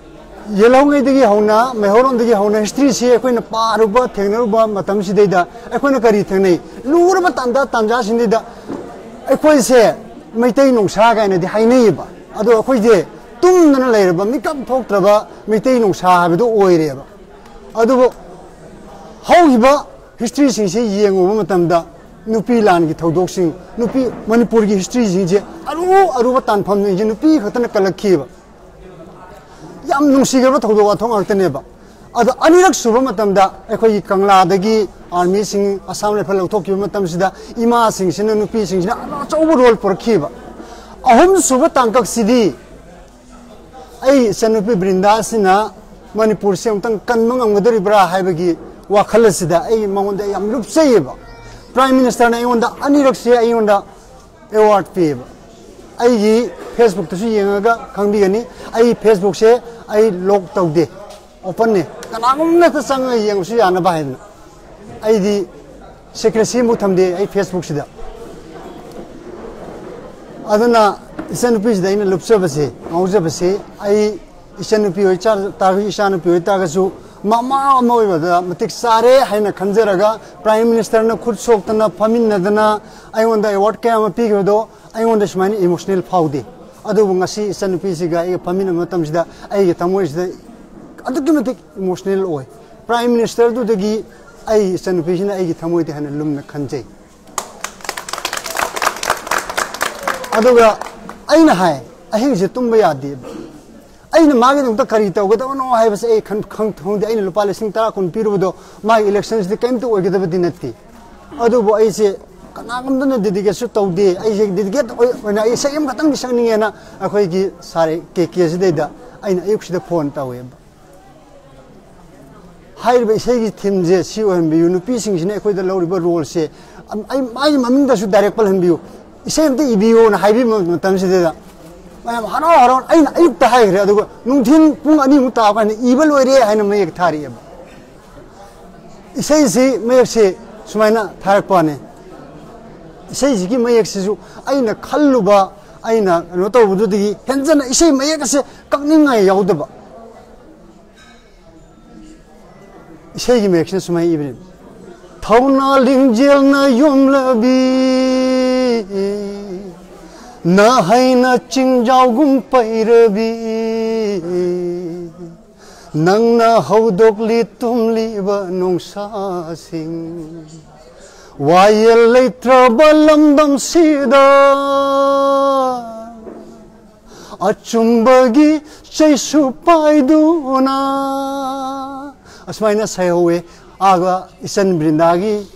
ꯌꯦꯜꯍꯧꯉꯩꯗꯒꯤ ꯍꯧꯅ, ꯃꯩꯍꯧꯔꯣꯝꯗꯒꯤ ꯍꯧꯅ ꯍꯤꯁꯇ꯭ꯔꯤꯁꯤ ꯑꯩꯈꯣꯏꯅ ꯄꯥꯔꯨꯕ, ꯊꯦꯡꯅꯔꯨꯕ ꯃꯇꯝꯁꯤꯗꯩꯗ ꯑꯩꯈꯣꯏꯅ ꯀꯔꯤ ꯊꯦꯡꯅꯩ? ꯂꯨꯔꯕ ꯇꯥꯟꯖꯥ, ꯇꯥꯟꯖꯥꯁꯤꯡꯗꯩꯗ ꯑꯩꯈꯣꯏꯁꯦ ꯃꯩꯇꯩ ꯅꯣꯡꯁꯥ ꯀꯥꯏꯅꯗꯤ ꯍꯥꯏꯅꯩꯌꯦꯕ꯫ ꯑꯗꯣ ꯑꯩꯈꯣꯏꯁꯦ ꯇꯨꯝꯗꯅ ꯂꯩꯔꯕ, ꯃꯤꯀꯞ ꯊꯣꯛꯇ꯭ꯔꯕ ꯃꯩꯇꯩ ꯅꯣꯡꯁꯥ ꯍꯥꯏꯕꯗꯣ ꯑꯣꯏꯔꯦꯕ꯫ ꯑꯗꯨꯕꯨ ꯍꯧꯈꯤꯕ ꯍꯤꯁꯇ꯭ꯔꯤꯁꯤꯡꯁꯤ ꯌꯦꯡꯉꯨꯕ ꯃꯇꯝꯗ ꯅꯨꯄꯤ ꯂꯥꯟꯒꯤ ꯊꯧꯗꯣꯛꯁꯤꯡ, ꯅꯨꯄꯤ, ꯃꯅꯤꯄꯨꯔꯒꯤ ꯍꯤꯁꯇ꯭ꯔꯤꯁꯤꯡꯁꯦ ꯑꯔꯨ ꯑꯔꯨꯕ ꯇꯥꯟꯐꯝꯁꯤꯡꯁꯦ ꯅꯨꯄꯤ ꯈꯛꯇꯅ ꯀꯜꯂꯛꯈꯤꯕ꯫ ꯌꯥꯝ ꯅꯨꯡꯁꯤꯈ꯭ꯔꯕ ꯊꯧꯗꯣꯛ ꯋꯥꯊꯣꯛ ꯉꯥꯛꯇꯅꯦꯕ꯫ ꯑꯗꯣ ꯑꯅꯤꯔꯛ ꯁꯨꯕ ꯃꯇꯝꯗ ꯑꯩꯈꯣꯏꯒꯤ ꯀꯪꯂꯥꯗꯒꯤ ꯑꯥꯔꯃꯤꯁꯤꯡ ꯑꯁꯥꯝ ꯔꯥꯏꯐꯜ ꯂꯧꯊꯣꯛꯈꯤꯕ ꯃꯇꯝꯁꯤꯗ ꯏꯃꯥꯁꯤꯡꯁꯤꯅ, ꯅꯨꯄꯤꯁꯤꯡꯁꯤꯅ ꯑꯆꯧꯕ ꯔꯣꯜ ꯄꯨꯔꯛꯈꯤꯕ꯫ ꯑꯍꯨꯝ ꯁꯨꯕ ꯇꯥꯡꯀꯛꯁꯤꯗꯤ ꯑꯩ ꯏꯆꯟꯅꯨꯄꯤ ꯕ꯭ꯔꯤꯟꯗꯥꯁꯤꯅ ꯃꯅꯤꯄꯨꯔꯁꯦ ꯑꯃꯨꯛꯇꯪ ꯀꯟꯕ ꯉꯝꯒꯗꯧꯔꯤꯕ꯭ꯔꯥ ꯍꯥꯏꯕꯒꯤ ꯋꯥꯈꯜ ꯑꯁꯤꯗ ꯑꯩ ꯃꯉꯣꯟꯗ ꯌꯥꯝ ꯂꯨꯞꯆꯩꯌꯦꯕ꯫ ꯄ꯭ꯔꯥꯏꯝ ꯃꯤꯅꯤꯁꯇꯔꯅ ꯑꯩꯉꯣꯟꯗ ꯑꯅꯤꯔꯛꯁꯦ ꯑꯩꯉꯣꯟꯗ ꯑꯦꯋꯥꯔꯗ ꯄꯤꯌꯦꯕ꯫ ꯑꯩꯒꯤ ꯐꯦꯁꯕꯨꯛꯇꯁꯨ ꯌꯦꯡꯉꯒ ꯈꯪꯕꯤꯒꯅꯤ, ꯑꯩ ꯐꯦꯁꯕꯨꯛꯁꯦ ꯑꯩ ꯂꯣꯛ ꯇꯧꯗꯦ, ꯑꯣꯄꯟꯅꯦ, ꯀꯅꯥꯒꯨꯝꯕꯅ ꯍꯦꯛꯇ ꯆꯪꯉꯒ ꯌꯦꯡꯕꯁꯨ ꯌꯥꯅꯕ ꯍꯥꯏꯗꯅ꯫ ꯑꯩꯗꯤ ꯁꯦꯀ꯭ꯔꯦꯁꯤ ꯑꯃꯨꯛ ꯊꯝꯗꯦ ꯑꯩ ꯐꯦꯁꯕꯨꯛꯁꯤꯗ꯫ ꯑꯗꯨꯅ ꯏꯆꯟꯅꯨꯄꯤꯁꯤꯗ ꯑꯩꯅ ꯂꯨꯞꯆꯕꯁꯦ, ꯉꯥꯎꯖꯕꯁꯦ, ꯑꯩ ꯏꯆꯟꯅꯨꯄꯤ ꯑꯣꯏ ꯆꯥ-, ꯇꯥꯔꯒꯁꯨ, ꯏꯆꯥꯅꯨꯄꯤ ꯑꯣꯏ ꯇꯥꯔꯒꯁꯨ, ꯃꯃꯥ ꯑꯃ ꯑꯣꯏꯕꯗ ꯃꯇꯤꯛ ꯆꯥꯔꯦ ꯍꯥꯏꯅ ꯈꯟꯖꯔꯒ, ꯄ꯭ꯔꯥꯏꯝ ꯃꯤꯅꯤꯁꯇꯔꯅ ꯈꯨꯠ ꯁꯣꯛꯇꯅ ꯐꯝꯃꯤꯟꯅꯗꯅ ꯑꯩꯉꯣꯟꯗ ꯑꯦꯋꯥꯔꯗ ꯀꯌꯥ ꯑꯃ ꯄꯤꯈꯤꯕꯗꯣ ꯑꯩꯉꯣꯟꯗ ꯁꯨꯃꯥꯏꯅ ꯏꯃꯣꯁꯅꯦꯜ ꯐꯥꯎꯗꯦ꯫ ꯑꯗꯨꯕꯨ ꯉꯁꯤ ꯏꯆꯟꯅꯨꯄꯤꯁꯤꯒ ꯑꯩꯒ ꯐꯝꯃꯤꯟꯅꯕ ꯃꯇꯝꯁꯤꯗ ꯑꯩꯒꯤ ꯊꯃꯣꯏꯁꯤꯗ ꯑꯗꯨꯛꯀꯤ ꯃꯇꯤꯛ ꯏꯃꯣꯁꯅꯦꯜ ꯑꯣꯏ꯫ ꯄ꯭ꯔꯥꯏꯝ ꯃꯤꯅꯤꯁꯇꯔꯗꯨꯗꯒꯤ ꯑꯩ ꯏꯆꯟꯅꯨꯄꯤꯁꯤꯅ ꯑꯩꯒꯤ ꯊꯃꯣꯏꯗ ꯍꯦꯟꯅ ꯂꯨꯝꯅ ꯈꯟꯖꯩ꯫ ꯑꯗꯨꯒ ꯑꯩꯅ ꯍꯥꯏ, ꯑꯍꯤꯡꯁꯦ ꯇꯨꯝꯕ ꯌꯥꯗꯦꯕ꯫ ꯑꯩꯅ ꯃꯥꯒꯤꯗꯃꯛꯇ ꯀꯔꯤ ꯇꯧꯒꯗꯕꯅꯣ ꯍꯥꯏꯕꯁꯦ ꯑꯩ ꯈꯪ- ꯈꯪ- ꯈꯪꯗꯦ꯫ ꯑꯩꯅ ꯂꯨꯄꯥ ꯂꯤꯁꯤꯡ ꯇꯔꯥ ꯀꯨꯟ ꯄꯤꯔꯨꯕꯗꯣ ꯃꯥꯒꯤ ꯏꯂꯦꯛꯁꯟꯁꯤꯗꯤ ꯀꯔꯤꯝꯇ ꯑꯣꯏꯒꯗꯕꯗꯤ ꯅꯠꯇꯦ꯫ ꯑꯗꯨꯕꯨ ꯑꯩꯁꯦ ꯀꯅꯥꯒꯨꯝꯕꯗꯅ ꯗꯦꯗꯤꯀꯦꯠꯁꯨ ꯇꯧꯗꯦ꯫ ꯑꯩꯁꯦ ꯗꯦꯗꯤꯀꯦꯠ ꯑꯣꯏ- ꯑꯣꯏꯅ ꯑꯩ ꯏꯁꯩ ꯑꯃꯈꯛꯇꯪꯗꯤ ꯁꯛꯅꯤꯡꯉꯦꯅ ꯑꯩꯈꯣꯏꯒꯤ ꯁꯥꯔ ꯀꯦ ꯀꯦ ꯁꯤꯗꯩꯗ ꯑꯩꯅ ꯑꯌꯨꯛꯁꯤꯗ ꯐꯣꯟ ꯇꯧꯋꯦꯕ꯫ ꯍꯥꯏꯔꯤꯕ ꯏꯁꯩꯒꯤ ꯊꯤꯝꯁꯦ ꯁꯤ ꯑꯣꯏꯍꯟꯕꯤꯌꯨ, ꯅꯨꯄꯤꯁꯤꯡꯁꯤꯅ ꯑꯩꯈꯣꯏꯗ ꯂꯧꯔꯤꯕ ꯔꯣꯜꯁꯦ, ꯑꯝ- ꯑꯩ ꯃꯥꯒꯤ ꯃꯃꯤꯡꯗꯁꯨ ꯗꯥꯏꯔꯦꯛ ꯄꯜꯍꯟꯕꯤꯌꯨ, ꯏꯁꯩ ꯑꯝꯇ ꯏꯕꯤꯌꯣꯅ ꯍꯥꯏꯕꯤꯕ ꯃꯇꯝꯁꯤꯗ ꯃꯌꯥꯝ ꯍꯔꯥꯎ ꯍꯔꯥꯎ, ꯑꯩꯅ ꯑꯌꯨꯛꯇ ꯍꯥꯏꯈ꯭ꯔꯦ, ꯑꯗꯨꯒ ꯅꯨꯡꯊꯤꯜ ꯄꯨꯡ ꯑꯅꯤꯃꯨꯛ ꯇꯥꯕ ꯀꯥꯟꯗ ꯏꯕ ꯂꯣꯏꯔꯦ ꯍꯥꯏꯅ ꯃꯌꯦꯛ ꯊꯥꯔꯛꯑꯦꯕ꯫ ꯏꯁꯩꯁꯤ ꯃꯌꯦꯛꯁꯤ ꯁꯨꯃꯥꯏꯅ ꯊꯥꯔꯛꯄꯅꯦ꯫ ꯏꯁꯩꯁꯤꯒꯤ ꯃꯌꯦꯛꯁꯤꯁꯨ ꯑꯩꯅ ꯈꯜꯂꯨꯕ, ꯑꯩꯅ ꯀꯩꯅꯣ ꯇꯧꯕꯗꯨꯗꯒꯤ ꯍꯦꯟꯖꯅ ꯏꯁꯩ ꯃꯌꯦꯛ ꯑꯁꯦ ꯀꯛꯅꯤꯡꯉꯥꯏ ꯌꯥꯎꯗꯕ꯫ ꯏꯁꯩꯒꯤ ꯃꯌꯦꯛꯁꯤꯅ ꯁꯨꯃꯥꯏꯅ ꯏꯕꯅꯤ: ꯊꯧꯅꯥ ꯂꯤꯡꯖꯦꯜꯅ ꯌꯣꯝꯂꯕꯤ, ꯅꯍꯩꯅ ꯆꯤꯡꯖꯥꯎꯒꯨꯝ ꯄꯩꯔꯕꯤ, ꯅꯪꯅ ꯍꯧꯗꯣꯛꯂꯤ ꯇꯨꯝꯂꯤꯕ ꯅꯣꯡꯁꯥꯁꯤꯡ, ꯋꯥꯌꯦꯜ ꯂꯩꯇ꯭ꯔꯕ ꯂꯝꯗꯝꯁꯤꯗ ꯑꯆꯨꯝꯕꯒꯤ ꯆꯩꯁꯨ ꯄꯥꯏꯗꯨꯅ꯫ ꯑꯁꯨꯃꯥꯏꯅ ꯁꯩꯍꯧꯋꯦ꯫ ꯑꯥꯒ ꯏꯆꯟ ꯕ꯭ꯔꯤꯟꯗꯥꯒꯤ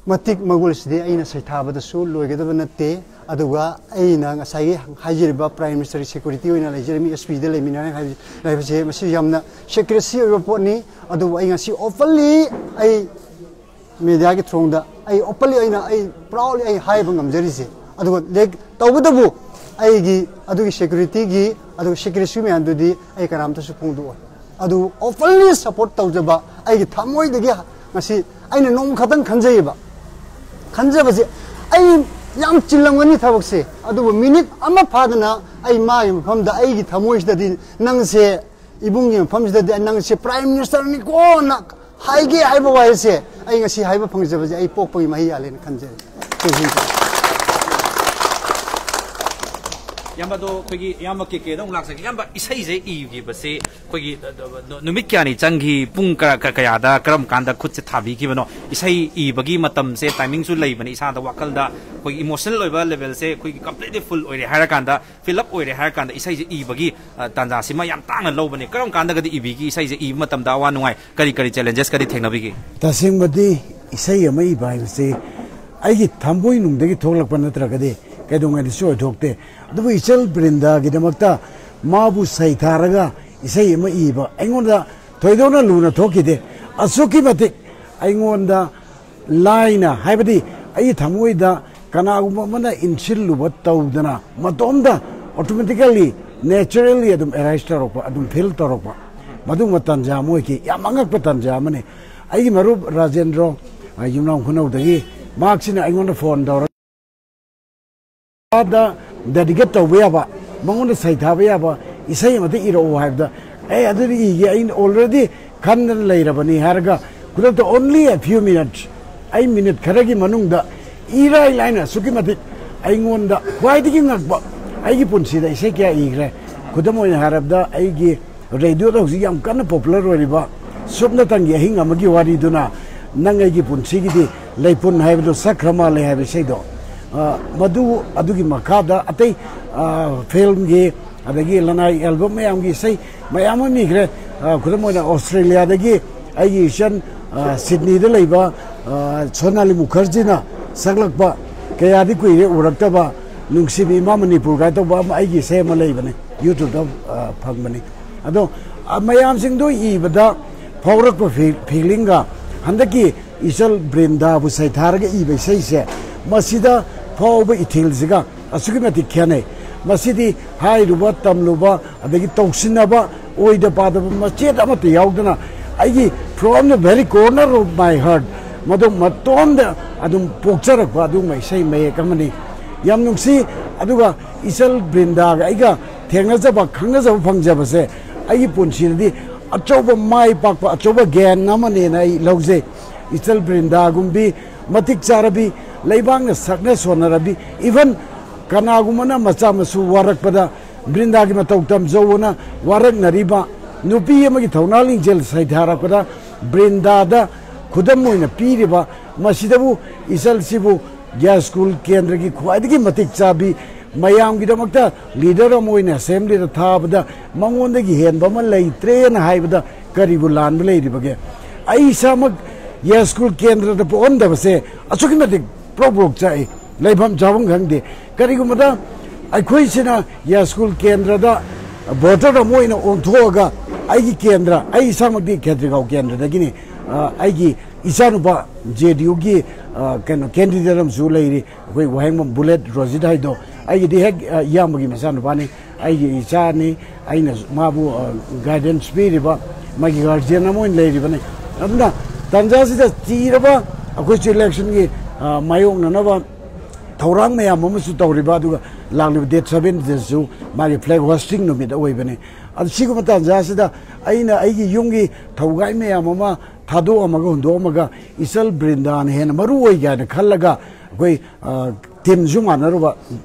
ꯃꯇꯤꯛ ꯃꯒꯨꯜꯁꯤꯗꯤ ꯑꯩꯅ ꯁꯩꯊꯥꯕꯗꯁꯨ ꯂꯣꯏꯒꯗꯕ ꯅꯠꯇꯦ꯫ ꯑꯗꯨꯒ ꯑꯩꯅ ꯉꯁꯥꯏꯒꯤ ꯍꯥꯏꯖꯔꯤꯕ ꯄ꯭ꯔꯥꯏꯝ ꯃꯤꯅꯤꯁꯇꯔꯒꯤ ꯁꯦꯀ꯭ꯌꯨꯔꯤꯇꯤ ꯑꯣꯏꯅ ꯂꯩꯖꯔꯝꯃꯤ, ꯑꯦꯁ ꯄꯤꯗ ꯂꯩꯃꯤꯟꯅꯔꯦ ꯍꯥꯏꯕ- ꯍꯥꯏꯕꯁꯦ, ꯃꯁꯤ ꯌꯥꯝꯅ ꯁꯦꯀ꯭ꯔꯦꯁꯤ ꯑꯣꯏꯕ ꯄꯣꯠꯅꯤ꯫ ꯑꯗꯨꯕꯨ ꯑꯩ ꯉꯁꯤ ꯑꯣꯄꯟꯂꯤ ꯑꯩ ꯃꯦꯗꯤꯌꯥꯒꯤ ꯊ꯭ꯔꯣꯡꯗ ꯑꯩ ꯑꯣꯄꯟꯂꯤ ꯑꯩꯅ ꯑꯩ ꯄ꯭ꯔꯥꯎꯗꯂꯤ ꯑꯩ ꯍꯥꯏꯕ ꯉꯝꯖꯔꯤꯁꯦ꯫ ꯑꯗꯨꯒ ꯂꯦꯛ- ꯇꯧꯕꯇꯕꯨ ꯑꯩꯒꯤ ꯑꯗꯨꯒꯤ ꯁꯦꯀ꯭ꯌꯨꯔꯤꯇꯤꯒꯤ ꯑꯗꯨꯒ ꯁꯦꯀ꯭ꯔꯦꯁꯤ ꯃꯌꯥꯝꯗꯨꯗꯤ ꯑꯩ ꯀꯅꯥꯝꯇꯁꯨ ꯐꯣꯡꯗꯣꯛꯑꯣꯏ꯫ ꯑꯗꯨ ꯑꯣꯄꯟꯂꯤ ꯁꯄꯣꯔꯠ ꯇꯧꯖꯕ ꯑꯩꯒꯤ ꯊꯃꯣꯏꯗꯒꯤ ꯉꯁꯤ ꯑꯩꯅ ꯅꯣꯡꯃ ꯈꯛꯇꯪ ꯈꯟꯖꯩꯌꯦꯕ꯫ ꯈꯟꯖꯕꯁꯦ ꯑꯩ ꯌꯥꯝ ꯆꯤꯜꯂꯝꯒꯅꯤ ꯊꯕꯛꯁꯦ, ꯑꯗꯨꯕꯨ ꯃꯤꯅꯤꯠ ꯑꯃ ꯐꯥꯗꯅ ꯑꯩ ꯃꯥꯒꯤ ꯃꯐꯝꯗ ꯑꯩꯒꯤ ꯊꯃꯣꯏꯁꯤꯗꯗꯤ ꯅꯪꯁꯦ ꯏꯕꯨꯡꯒꯤ ꯃꯐꯝꯁꯤꯗꯗꯤ ꯅꯪꯁꯦ ꯄ꯭ꯔꯥꯏꯝ ꯃꯤꯅꯤꯁꯇꯔꯅꯤꯀꯣꯅ ꯍꯥꯏꯒꯦ ꯍꯥꯏꯕ ꯋꯥꯍꯩꯁꯦ ꯑꯩ ꯉꯁꯤ ꯍꯥꯏꯕ ꯐꯪꯖꯕꯁꯦ ꯑꯩ ꯄꯣꯛꯄꯒꯤ ꯃꯍꯩ ꯌꯥꯜꯂꯦꯅ ꯈꯟꯖꯩ꯫ ꯊꯦꯡꯀ꯭ꯌꯨ꯫ ꯏꯌꯥꯝꯕꯗꯣ ꯑꯩꯈꯣꯏꯒꯤ ꯏꯌꯥꯝꯕ ꯀꯦ ꯀꯦꯗ ꯑꯃꯨꯛ ꯂꯥꯛꯆꯒꯦ꯫ ꯏꯌꯥꯝꯕ, ꯏꯁꯩꯁꯦ ꯏꯈꯤꯕꯁꯦ ꯑꯩꯈꯣꯏꯒꯤ, ꯑ, ꯑ, ꯅꯨꯃꯤꯠ ꯀꯌꯥꯅꯤ ꯆꯪꯈꯤ? ꯄꯨꯡ ꯀꯌꯥ, ꯀ-, ꯀꯌꯥꯗ, ꯀꯔꯝ ꯀꯥꯟꯗ ꯈꯨꯠꯁꯦ ꯊꯥꯕꯤꯈꯤꯕꯅꯣ? ꯏꯁꯩ ꯏꯕꯒꯤ ꯃꯇꯝꯁꯦ, ꯇꯥꯏꯃꯤꯡꯁꯨ ꯂꯩꯕꯅꯦ꯫ ꯏꯁꯥꯗ, ꯋꯥꯈꯜꯗ ꯑꯩꯈꯣꯏꯒꯤ ꯏꯃꯣꯁꯅꯦꯜ ꯑꯣꯏꯕ ꯂꯦꯚꯦꯜꯁꯦ ꯑꯩꯈꯣꯏꯒꯤ ꯀꯝꯄ꯭ꯂꯤꯠꯂꯤ ꯐꯨꯜ ꯑꯣꯏꯔꯦ ꯍꯥꯏꯔꯀꯥꯟꯗ, ꯐꯤꯜ ꯑꯞ ꯑꯣꯏꯔꯦ ꯍꯥꯏꯔꯀꯥꯟꯗ ꯏꯁꯩꯁꯦ ꯏꯕꯒꯤ, ꯑ, ꯇꯥꯟꯖꯥꯁꯤꯃ ꯌꯥꯝ ꯇꯥꯡꯅ ꯂꯧꯕꯅꯦ꯫ ꯀꯔꯝ ꯀꯥꯟꯗꯒꯗꯤ ꯏꯕꯤꯒꯤ ꯏꯁꯩꯁꯦ ꯏꯕ ꯃꯇꯝꯗ? ꯑꯋꯥ ꯅꯨꯡꯉꯥꯏ ꯀꯔꯤ ꯀꯔꯤ ꯆꯦꯂꯦꯟꯖꯦꯁꯀꯗꯤ ꯊꯦꯡꯅꯕꯤꯒꯦ? ꯇꯁꯦꯡꯕꯗꯤ, ꯏꯁꯩ ꯑꯃ ꯏꯕ ꯍꯥꯏꯕꯁꯤ ꯑꯩꯒꯤ ꯊꯃꯣꯏꯅꯨꯡꯗꯒꯤ ꯊꯣꯛꯂꯛꯄ ꯅꯠꯇ꯭ꯔꯒꯗꯤ ꯀꯩꯗꯧꯉꯩꯗꯁꯨ ꯑꯣꯏꯊꯣꯛꯇꯦ꯫ ꯑꯗꯨꯕꯨ ꯏꯆꯜ ꯕ꯭ꯔꯤꯟꯗꯥꯒꯤꯗꯃꯛꯇ ꯃꯥꯕꯨ ꯁꯩꯊꯥꯔꯒ ꯏꯁꯩ ꯑꯃ ꯏꯕ ꯑꯩꯉꯣꯟꯗ ꯊꯣꯏꯗꯣꯛꯅ ꯂꯨꯅ ꯊꯣꯛꯈꯤꯗꯦ꯫ ꯑꯁꯨꯛꯀꯤ ꯃꯇꯤꯛ ꯑꯩꯉꯣꯟꯗ ꯂꯥꯏꯅ, ꯍꯥꯏꯕꯗꯤ ꯑꯩꯒꯤ ꯊꯃꯣꯏꯗ ꯀꯅꯥꯒꯨꯝꯕ ꯑꯃꯅ ꯏꯟꯁꯤꯜꯂꯨꯕ ꯇꯧꯗꯅ ꯃꯇꯣꯝꯗ ꯑꯣꯇꯣꯃꯦꯇꯤꯀꯦꯜꯂꯤ, ꯅꯦꯆꯔꯦꯜꯂꯤ ꯑꯗꯨꯝ ꯑꯦꯔꯥꯏꯁ ꯇꯧꯔꯛꯄ, ꯑꯗꯨꯝ ꯐꯤꯜ ꯇꯧꯔꯛꯄ, ꯃꯗꯨꯒꯨꯝꯕ ꯇꯥꯟꯖꯥ ꯑꯃ ꯑꯣꯏꯈꯤ꯫ ꯌꯥꯝ ꯑꯉꯛꯄ ꯇꯥꯟꯖꯥ ꯑꯃꯅꯤ꯫ ꯑꯩꯒꯤ ꯃꯔꯨꯞ ꯔꯥꯖꯦꯟꯗ꯭ꯔꯣ, ꯑ, ꯌꯨꯝꯅꯥꯝ ꯈꯨꯅꯧꯗꯒꯤ, ꯃꯍꯥꯛꯁꯤꯅ ꯑꯩꯉꯣꯟꯗ ꯐꯣꯟ ꯇꯧꯔꯒ ꯗ ꯗꯦꯗꯤꯀꯦꯠ ꯇꯧꯕ ꯌꯥꯕ, ꯃꯉꯣꯟꯗ ꯁꯩꯊꯥꯕ ꯌꯥꯕ ꯏꯁꯩ ꯑꯃꯇ ꯏꯔꯛꯑꯣ ꯍꯥꯏꯕꯗ, "ꯑꯦ, ꯑꯗꯨꯗꯤ ꯏꯒꯦ, ꯑꯩꯅ ꯑꯣꯜꯔꯦꯗꯤ ꯈꯟꯗꯅ ꯂꯩꯔꯕꯅꯤ" ꯍꯥꯏꯔꯒ, ꯈꯨꯗꯛꯇ, only a few minutes, ꯑꯩ ꯃꯤꯅꯤꯠ ꯈꯔꯒꯤ ꯃꯅꯨꯡꯗ ꯏꯔꯥꯏ ꯂꯥꯏꯅ ꯑꯁꯨꯛꯀꯤ ꯃꯇꯤꯛ ꯑꯩꯉꯣꯟꯗ ꯈ꯭ꯋꯥꯏꯗꯒꯤ ꯉꯛꯄ, ꯑꯩꯒꯤ ꯄꯨꯟꯁꯤꯗ ꯏꯁꯩ ꯀꯌꯥ ꯏꯈ꯭ꯔꯦ꯫ ꯈꯨꯗꯝ ꯑꯣꯏꯅ ꯍꯥꯏꯔꯕꯗ, ꯑꯩꯒꯤ ꯔꯦꯗꯤꯑꯣꯗ ꯍꯧꯖꯤꯛ ꯌꯥꯝ ꯀꯟꯅ ꯄꯣꯄꯨꯂꯔ ꯑꯣꯏꯔꯤꯕ ꯁꯨꯞꯅꯇꯪꯒꯤ ꯑꯍꯤꯡ ꯑꯃꯒꯤ ꯋꯥꯔꯤꯗꯨꯅ ꯅꯪ ꯑꯩꯒꯤ ꯄꯨꯟꯁꯤꯒꯤꯗꯤ ꯂꯩꯄꯨꯟ ꯍꯥꯏꯕꯗꯨ ꯁꯛꯈ꯭ꯔ ꯃꯥꯜꯂꯦ ꯍꯥꯏꯕ ꯏꯁꯩꯗꯣ, ꯑ, ꯃꯗꯨ, ꯑꯗꯨꯒꯤ ꯃꯈꯥꯗ ꯑꯇꯩ, ꯑ, ꯐꯤꯜꯝꯒꯤ, ꯑꯗꯒꯤ ꯂꯅꯥꯏ ꯑꯦꯜꯕꯝ ꯃꯌꯥꯝꯒꯤ ꯏꯁꯩ ꯃꯌꯥꯝ ꯑꯃ ꯏꯈ꯭ꯔꯦ꯫ ꯑ, ꯈꯨꯗꯝ ꯑꯣꯏꯅ ꯑꯣꯁꯇ꯭ꯔꯦꯂꯤꯌꯥꯗꯒꯤ ꯑꯩꯒꯤ ꯏꯆꯟ, ꯑ, ꯁꯤꯗꯅꯤꯗ ꯂꯩꯕ, ꯑ, ꯁꯣꯅꯥꯂꯤ ꯃꯨꯈꯔꯖꯤꯅ ꯁꯛꯂꯛꯄ "ꯀꯌꯥꯗꯤ ꯀꯨꯏꯔꯦ ꯎꯔꯛꯇꯕ ꯅꯨꯡꯁꯤꯕꯤ ꯏꯃꯥ ꯃꯅꯤꯄꯨꯔ" ꯀꯥꯏꯅ ꯇꯧꯕ ꯑꯃ ꯑꯩꯒꯤ ꯏꯁꯩ ꯑꯃ ꯂꯩꯕꯅꯦ, YouTube-ꯇ, ꯑ, ꯐꯪꯕꯅꯤ꯫ ꯑꯗꯣ, ꯑ, ꯃꯌꯥꯝꯁꯤꯡꯗꯣ ꯏꯕꯗ ꯐꯥꯎꯔꯛꯄ ꯐꯤ-, ꯐꯤꯂꯤꯡꯒ ꯍꯟꯗꯛꯀꯤ ꯏꯆꯜ ꯕ꯭ꯔꯤꯟꯗꯥꯕꯨ ꯁꯩꯊꯥꯔꯒ ꯏꯕ ꯏꯁꯩꯁꯦ, ꯃꯁꯤꯗ ꯐꯥꯎꯕ ꯏꯊꯤꯜꯁꯤꯒ ꯑꯁꯨꯛꯀꯤ ꯃꯇꯤꯛ ꯈꯦꯠꯅꯩ꯫ ꯃꯁꯤꯗꯤ ꯍꯥꯏꯔꯨꯕ, ꯇꯝꯂꯨꯕ, ꯑꯗꯒꯤ ꯇꯧꯁꯤꯟꯅꯕ, ꯑꯣꯏꯗ ꯄꯥꯗꯕ ꯃꯆꯦꯠ ꯑꯃꯠꯇ ꯌꯥꯎꯗꯅ, ꯑꯩꯒꯤ from the very corner of my heart, ꯃꯗꯨ ꯃꯇꯣꯝꯗ ꯑꯗꯨꯝ ꯄꯣꯛꯆꯔꯛꯄ ꯑꯗꯨꯒꯨꯝꯕ ꯏꯁꯩ ꯃꯌꯦꯛ ꯑꯃꯅꯤ꯫ ꯌꯥꯝ ꯅꯨꯡꯁꯤ꯫ ꯑꯗꯨꯒ ꯏꯆꯜ ꯕ꯭ꯔꯤꯟꯗꯥꯒ ꯑꯩꯒ ꯊꯦꯡꯅꯖꯕ, ꯈꯪꯅꯖꯕ ꯐꯪꯖꯕꯁꯦ ꯑꯩꯒꯤ ꯄꯨꯟꯁꯤꯗꯗꯤ ꯑꯆꯧꯕ ꯃꯥꯏ ꯄꯥꯛꯄ, ꯑꯆꯧꯕ ꯒ꯭ꯌꯥꯟ ꯑꯃꯅꯦꯅ ꯑꯩ ꯂꯧꯖꯩ꯫ ꯏꯆꯜ ꯕ꯭ꯔꯤꯟꯗꯥꯒꯨꯝꯕꯤ ꯃꯇꯤꯛ ꯆꯥꯔꯕꯤ, ꯂꯩꯕꯥꯛꯅ ꯁꯛꯅ ꯁꯣꯟꯅꯔꯕꯤ, even ꯀꯅꯥꯒꯨꯝꯕꯅ ꯃꯆꯥ ꯃꯁꯨ ꯋꯥꯔꯛꯄꯗ ꯕ꯭ꯔꯤꯟꯗꯥꯒꯤ ꯃꯇꯧ ꯇꯝꯖꯧꯑꯅ ꯋꯥꯔꯛꯅꯔꯤꯕ ꯅꯨꯄꯤ ꯑꯃꯒꯤ ꯊꯧꯅꯥ ꯂꯤꯡꯖꯦꯜ ꯁꯩꯊꯥꯔꯛꯄꯗ ꯕ꯭ꯔꯤꯟꯗꯥꯗ ꯈꯨꯗꯝ ꯑꯣꯏꯅ ꯄꯤꯔꯤꯕ, ꯃꯁꯤꯗꯕꯨ ꯏꯆꯜꯁꯤꯕꯨ ꯌꯥꯏꯁ꯭ꯀꯨꯜ ꯀꯦꯟꯗ꯭ꯔꯒꯤ ꯈ꯭ꯋꯥꯏꯗꯒꯤ ꯃꯇꯤꯛ ꯆꯥꯕꯤ, ꯃꯌꯥꯝꯒꯤꯗꯃꯛꯇ ꯂꯤꯗꯔ ꯑꯃ ꯑꯣꯏꯅ ꯑꯦꯁꯦꯝꯕ꯭ꯂꯤꯗ ꯊꯥꯕꯗ ꯃꯉꯣꯟꯗꯒꯤ ꯍꯦꯟꯕ ꯑꯃ ꯂꯩꯇ꯭ꯔꯦꯅ ꯍꯥꯏꯕꯗ ꯀꯔꯤꯕꯨ ꯂꯥꯟꯕ ꯂꯩꯔꯤꯕꯒꯦ? ꯑꯩ ꯏꯁꯥꯃꯛ ꯌꯥꯏꯁ꯭ꯀꯨꯜ ꯀꯦꯟꯗ꯭ꯔꯗ ꯄꯣꯛꯍꯟꯗꯕꯁꯦ ꯑꯁꯨꯛꯀꯤ ꯃꯇꯤꯛ ꯄ꯭ꯔꯣꯛ ꯄ꯭ꯔꯣꯛ ꯆꯥꯛꯏ, ꯂꯩꯐꯝ ꯆꯥꯐꯝ ꯈꯪꯗꯦ꯫ ꯀꯔꯤꯒꯨꯝꯕꯗ ꯑꯩꯈꯣꯏꯁꯤꯅ ꯌꯥꯏꯁ꯭ꯀꯨꯜ ꯀꯦꯟꯗ꯭ꯔꯗ ꯚꯣꯇꯔ ꯑꯃ ꯑꯣꯏꯅ ꯑꯣꯟꯊꯣꯛꯑꯒ, ꯑꯩꯒꯤ ꯀꯦꯟꯗ꯭ꯔ, ꯑꯩ ꯏꯁꯥꯃꯛꯇꯤ ꯈꯦꯇ꯭ꯔꯤꯒꯥꯎ ꯀꯦꯟꯗ꯭ꯔꯗꯒꯤꯅꯤ, ꯑ, ꯑꯩꯒꯤ ꯏꯆꯥꯅꯨꯄꯥ ꯖꯦ ꯗꯤ ꯌꯨꯒꯤ, ꯑ, ꯀꯩꯅꯣ, ꯀꯦꯟꯗꯤꯗꯦꯠ ꯑꯃꯁꯨ ꯂꯩꯔꯤ, ꯑꯩꯈꯣꯏ ꯋꯥꯍꯦꯡꯕꯝ ꯕꯨꯂꯦꯠ ꯔꯣꯖꯤꯠ ꯍꯥꯏꯗꯣ꯫ ꯑꯩꯒꯤꯗꯤ ꯍꯦꯛ, ꯑ, ꯏꯌꯥꯝꯕꯒꯤ ꯃꯆꯥꯅꯨꯄꯥꯅꯤ, ꯑꯩꯒꯤ ꯏꯆꯥꯅꯤ꯫ ꯑꯩꯅ ꯃꯥꯕꯨ, ꯑ, ꯒꯥꯏꯗꯦꯟꯁ ꯄꯤꯔꯤꯕ, ꯃꯥꯒꯤ ꯒꯥꯔꯖꯤꯌꯟ ꯑꯃ ꯑꯣꯏꯅ ꯂꯩꯔꯤꯕꯅꯤ꯫ ꯑꯗꯨꯅ ꯇꯥꯟꯖꯥꯁꯤꯗ ꯆꯤꯔꯕ ꯑꯩꯈꯣꯏꯁꯨ ꯏꯂꯦꯛꯁꯟꯒꯤ, ꯑ, ꯃꯥꯌꯣꯛꯅꯅꯕ ꯊꯧꯔꯥꯡ ꯃꯌꯥꯝ ꯑꯃꯁꯨ ꯇꯧꯔꯤꯕ, ꯑꯗꯨꯒ ꯂꯥꯛꯂꯤꯕ ꯗꯦꯠ ꯁꯕꯦꯟꯇꯁꯨ ꯃꯥꯒꯤ ꯐ꯭ꯂꯦꯒ ꯍꯣꯁꯇꯤꯡ ꯅꯨꯃꯤꯠ ꯑꯣꯏꯕꯅꯤ꯫ ꯑꯗꯨ ꯁꯤꯒꯨꯝꯕ ꯇꯥꯟꯖꯥꯁꯤꯗ ꯑꯩꯅ ꯑꯩꯒꯤ ꯌꯨꯝꯒꯤ ꯊꯧꯒꯥꯏ ꯃꯌꯥꯝ ꯑꯃ ꯊꯥꯗꯣꯛꯑꯝꯃꯒ, ꯍꯨꯟꯗꯣꯛꯑꯝꯃꯒ, ꯏꯆꯜ ꯕ꯭ꯔꯤꯟꯗꯥꯅ ꯍꯦꯟꯅ ꯃꯔꯨ ꯑꯣꯏ ꯀꯥꯏꯅ ꯈꯜꯂꯒ, ꯑꯩꯈꯣꯏ, ꯑ, ꯇꯤꯝꯁꯨ ꯃꯥꯟꯅꯔꯨꯕ,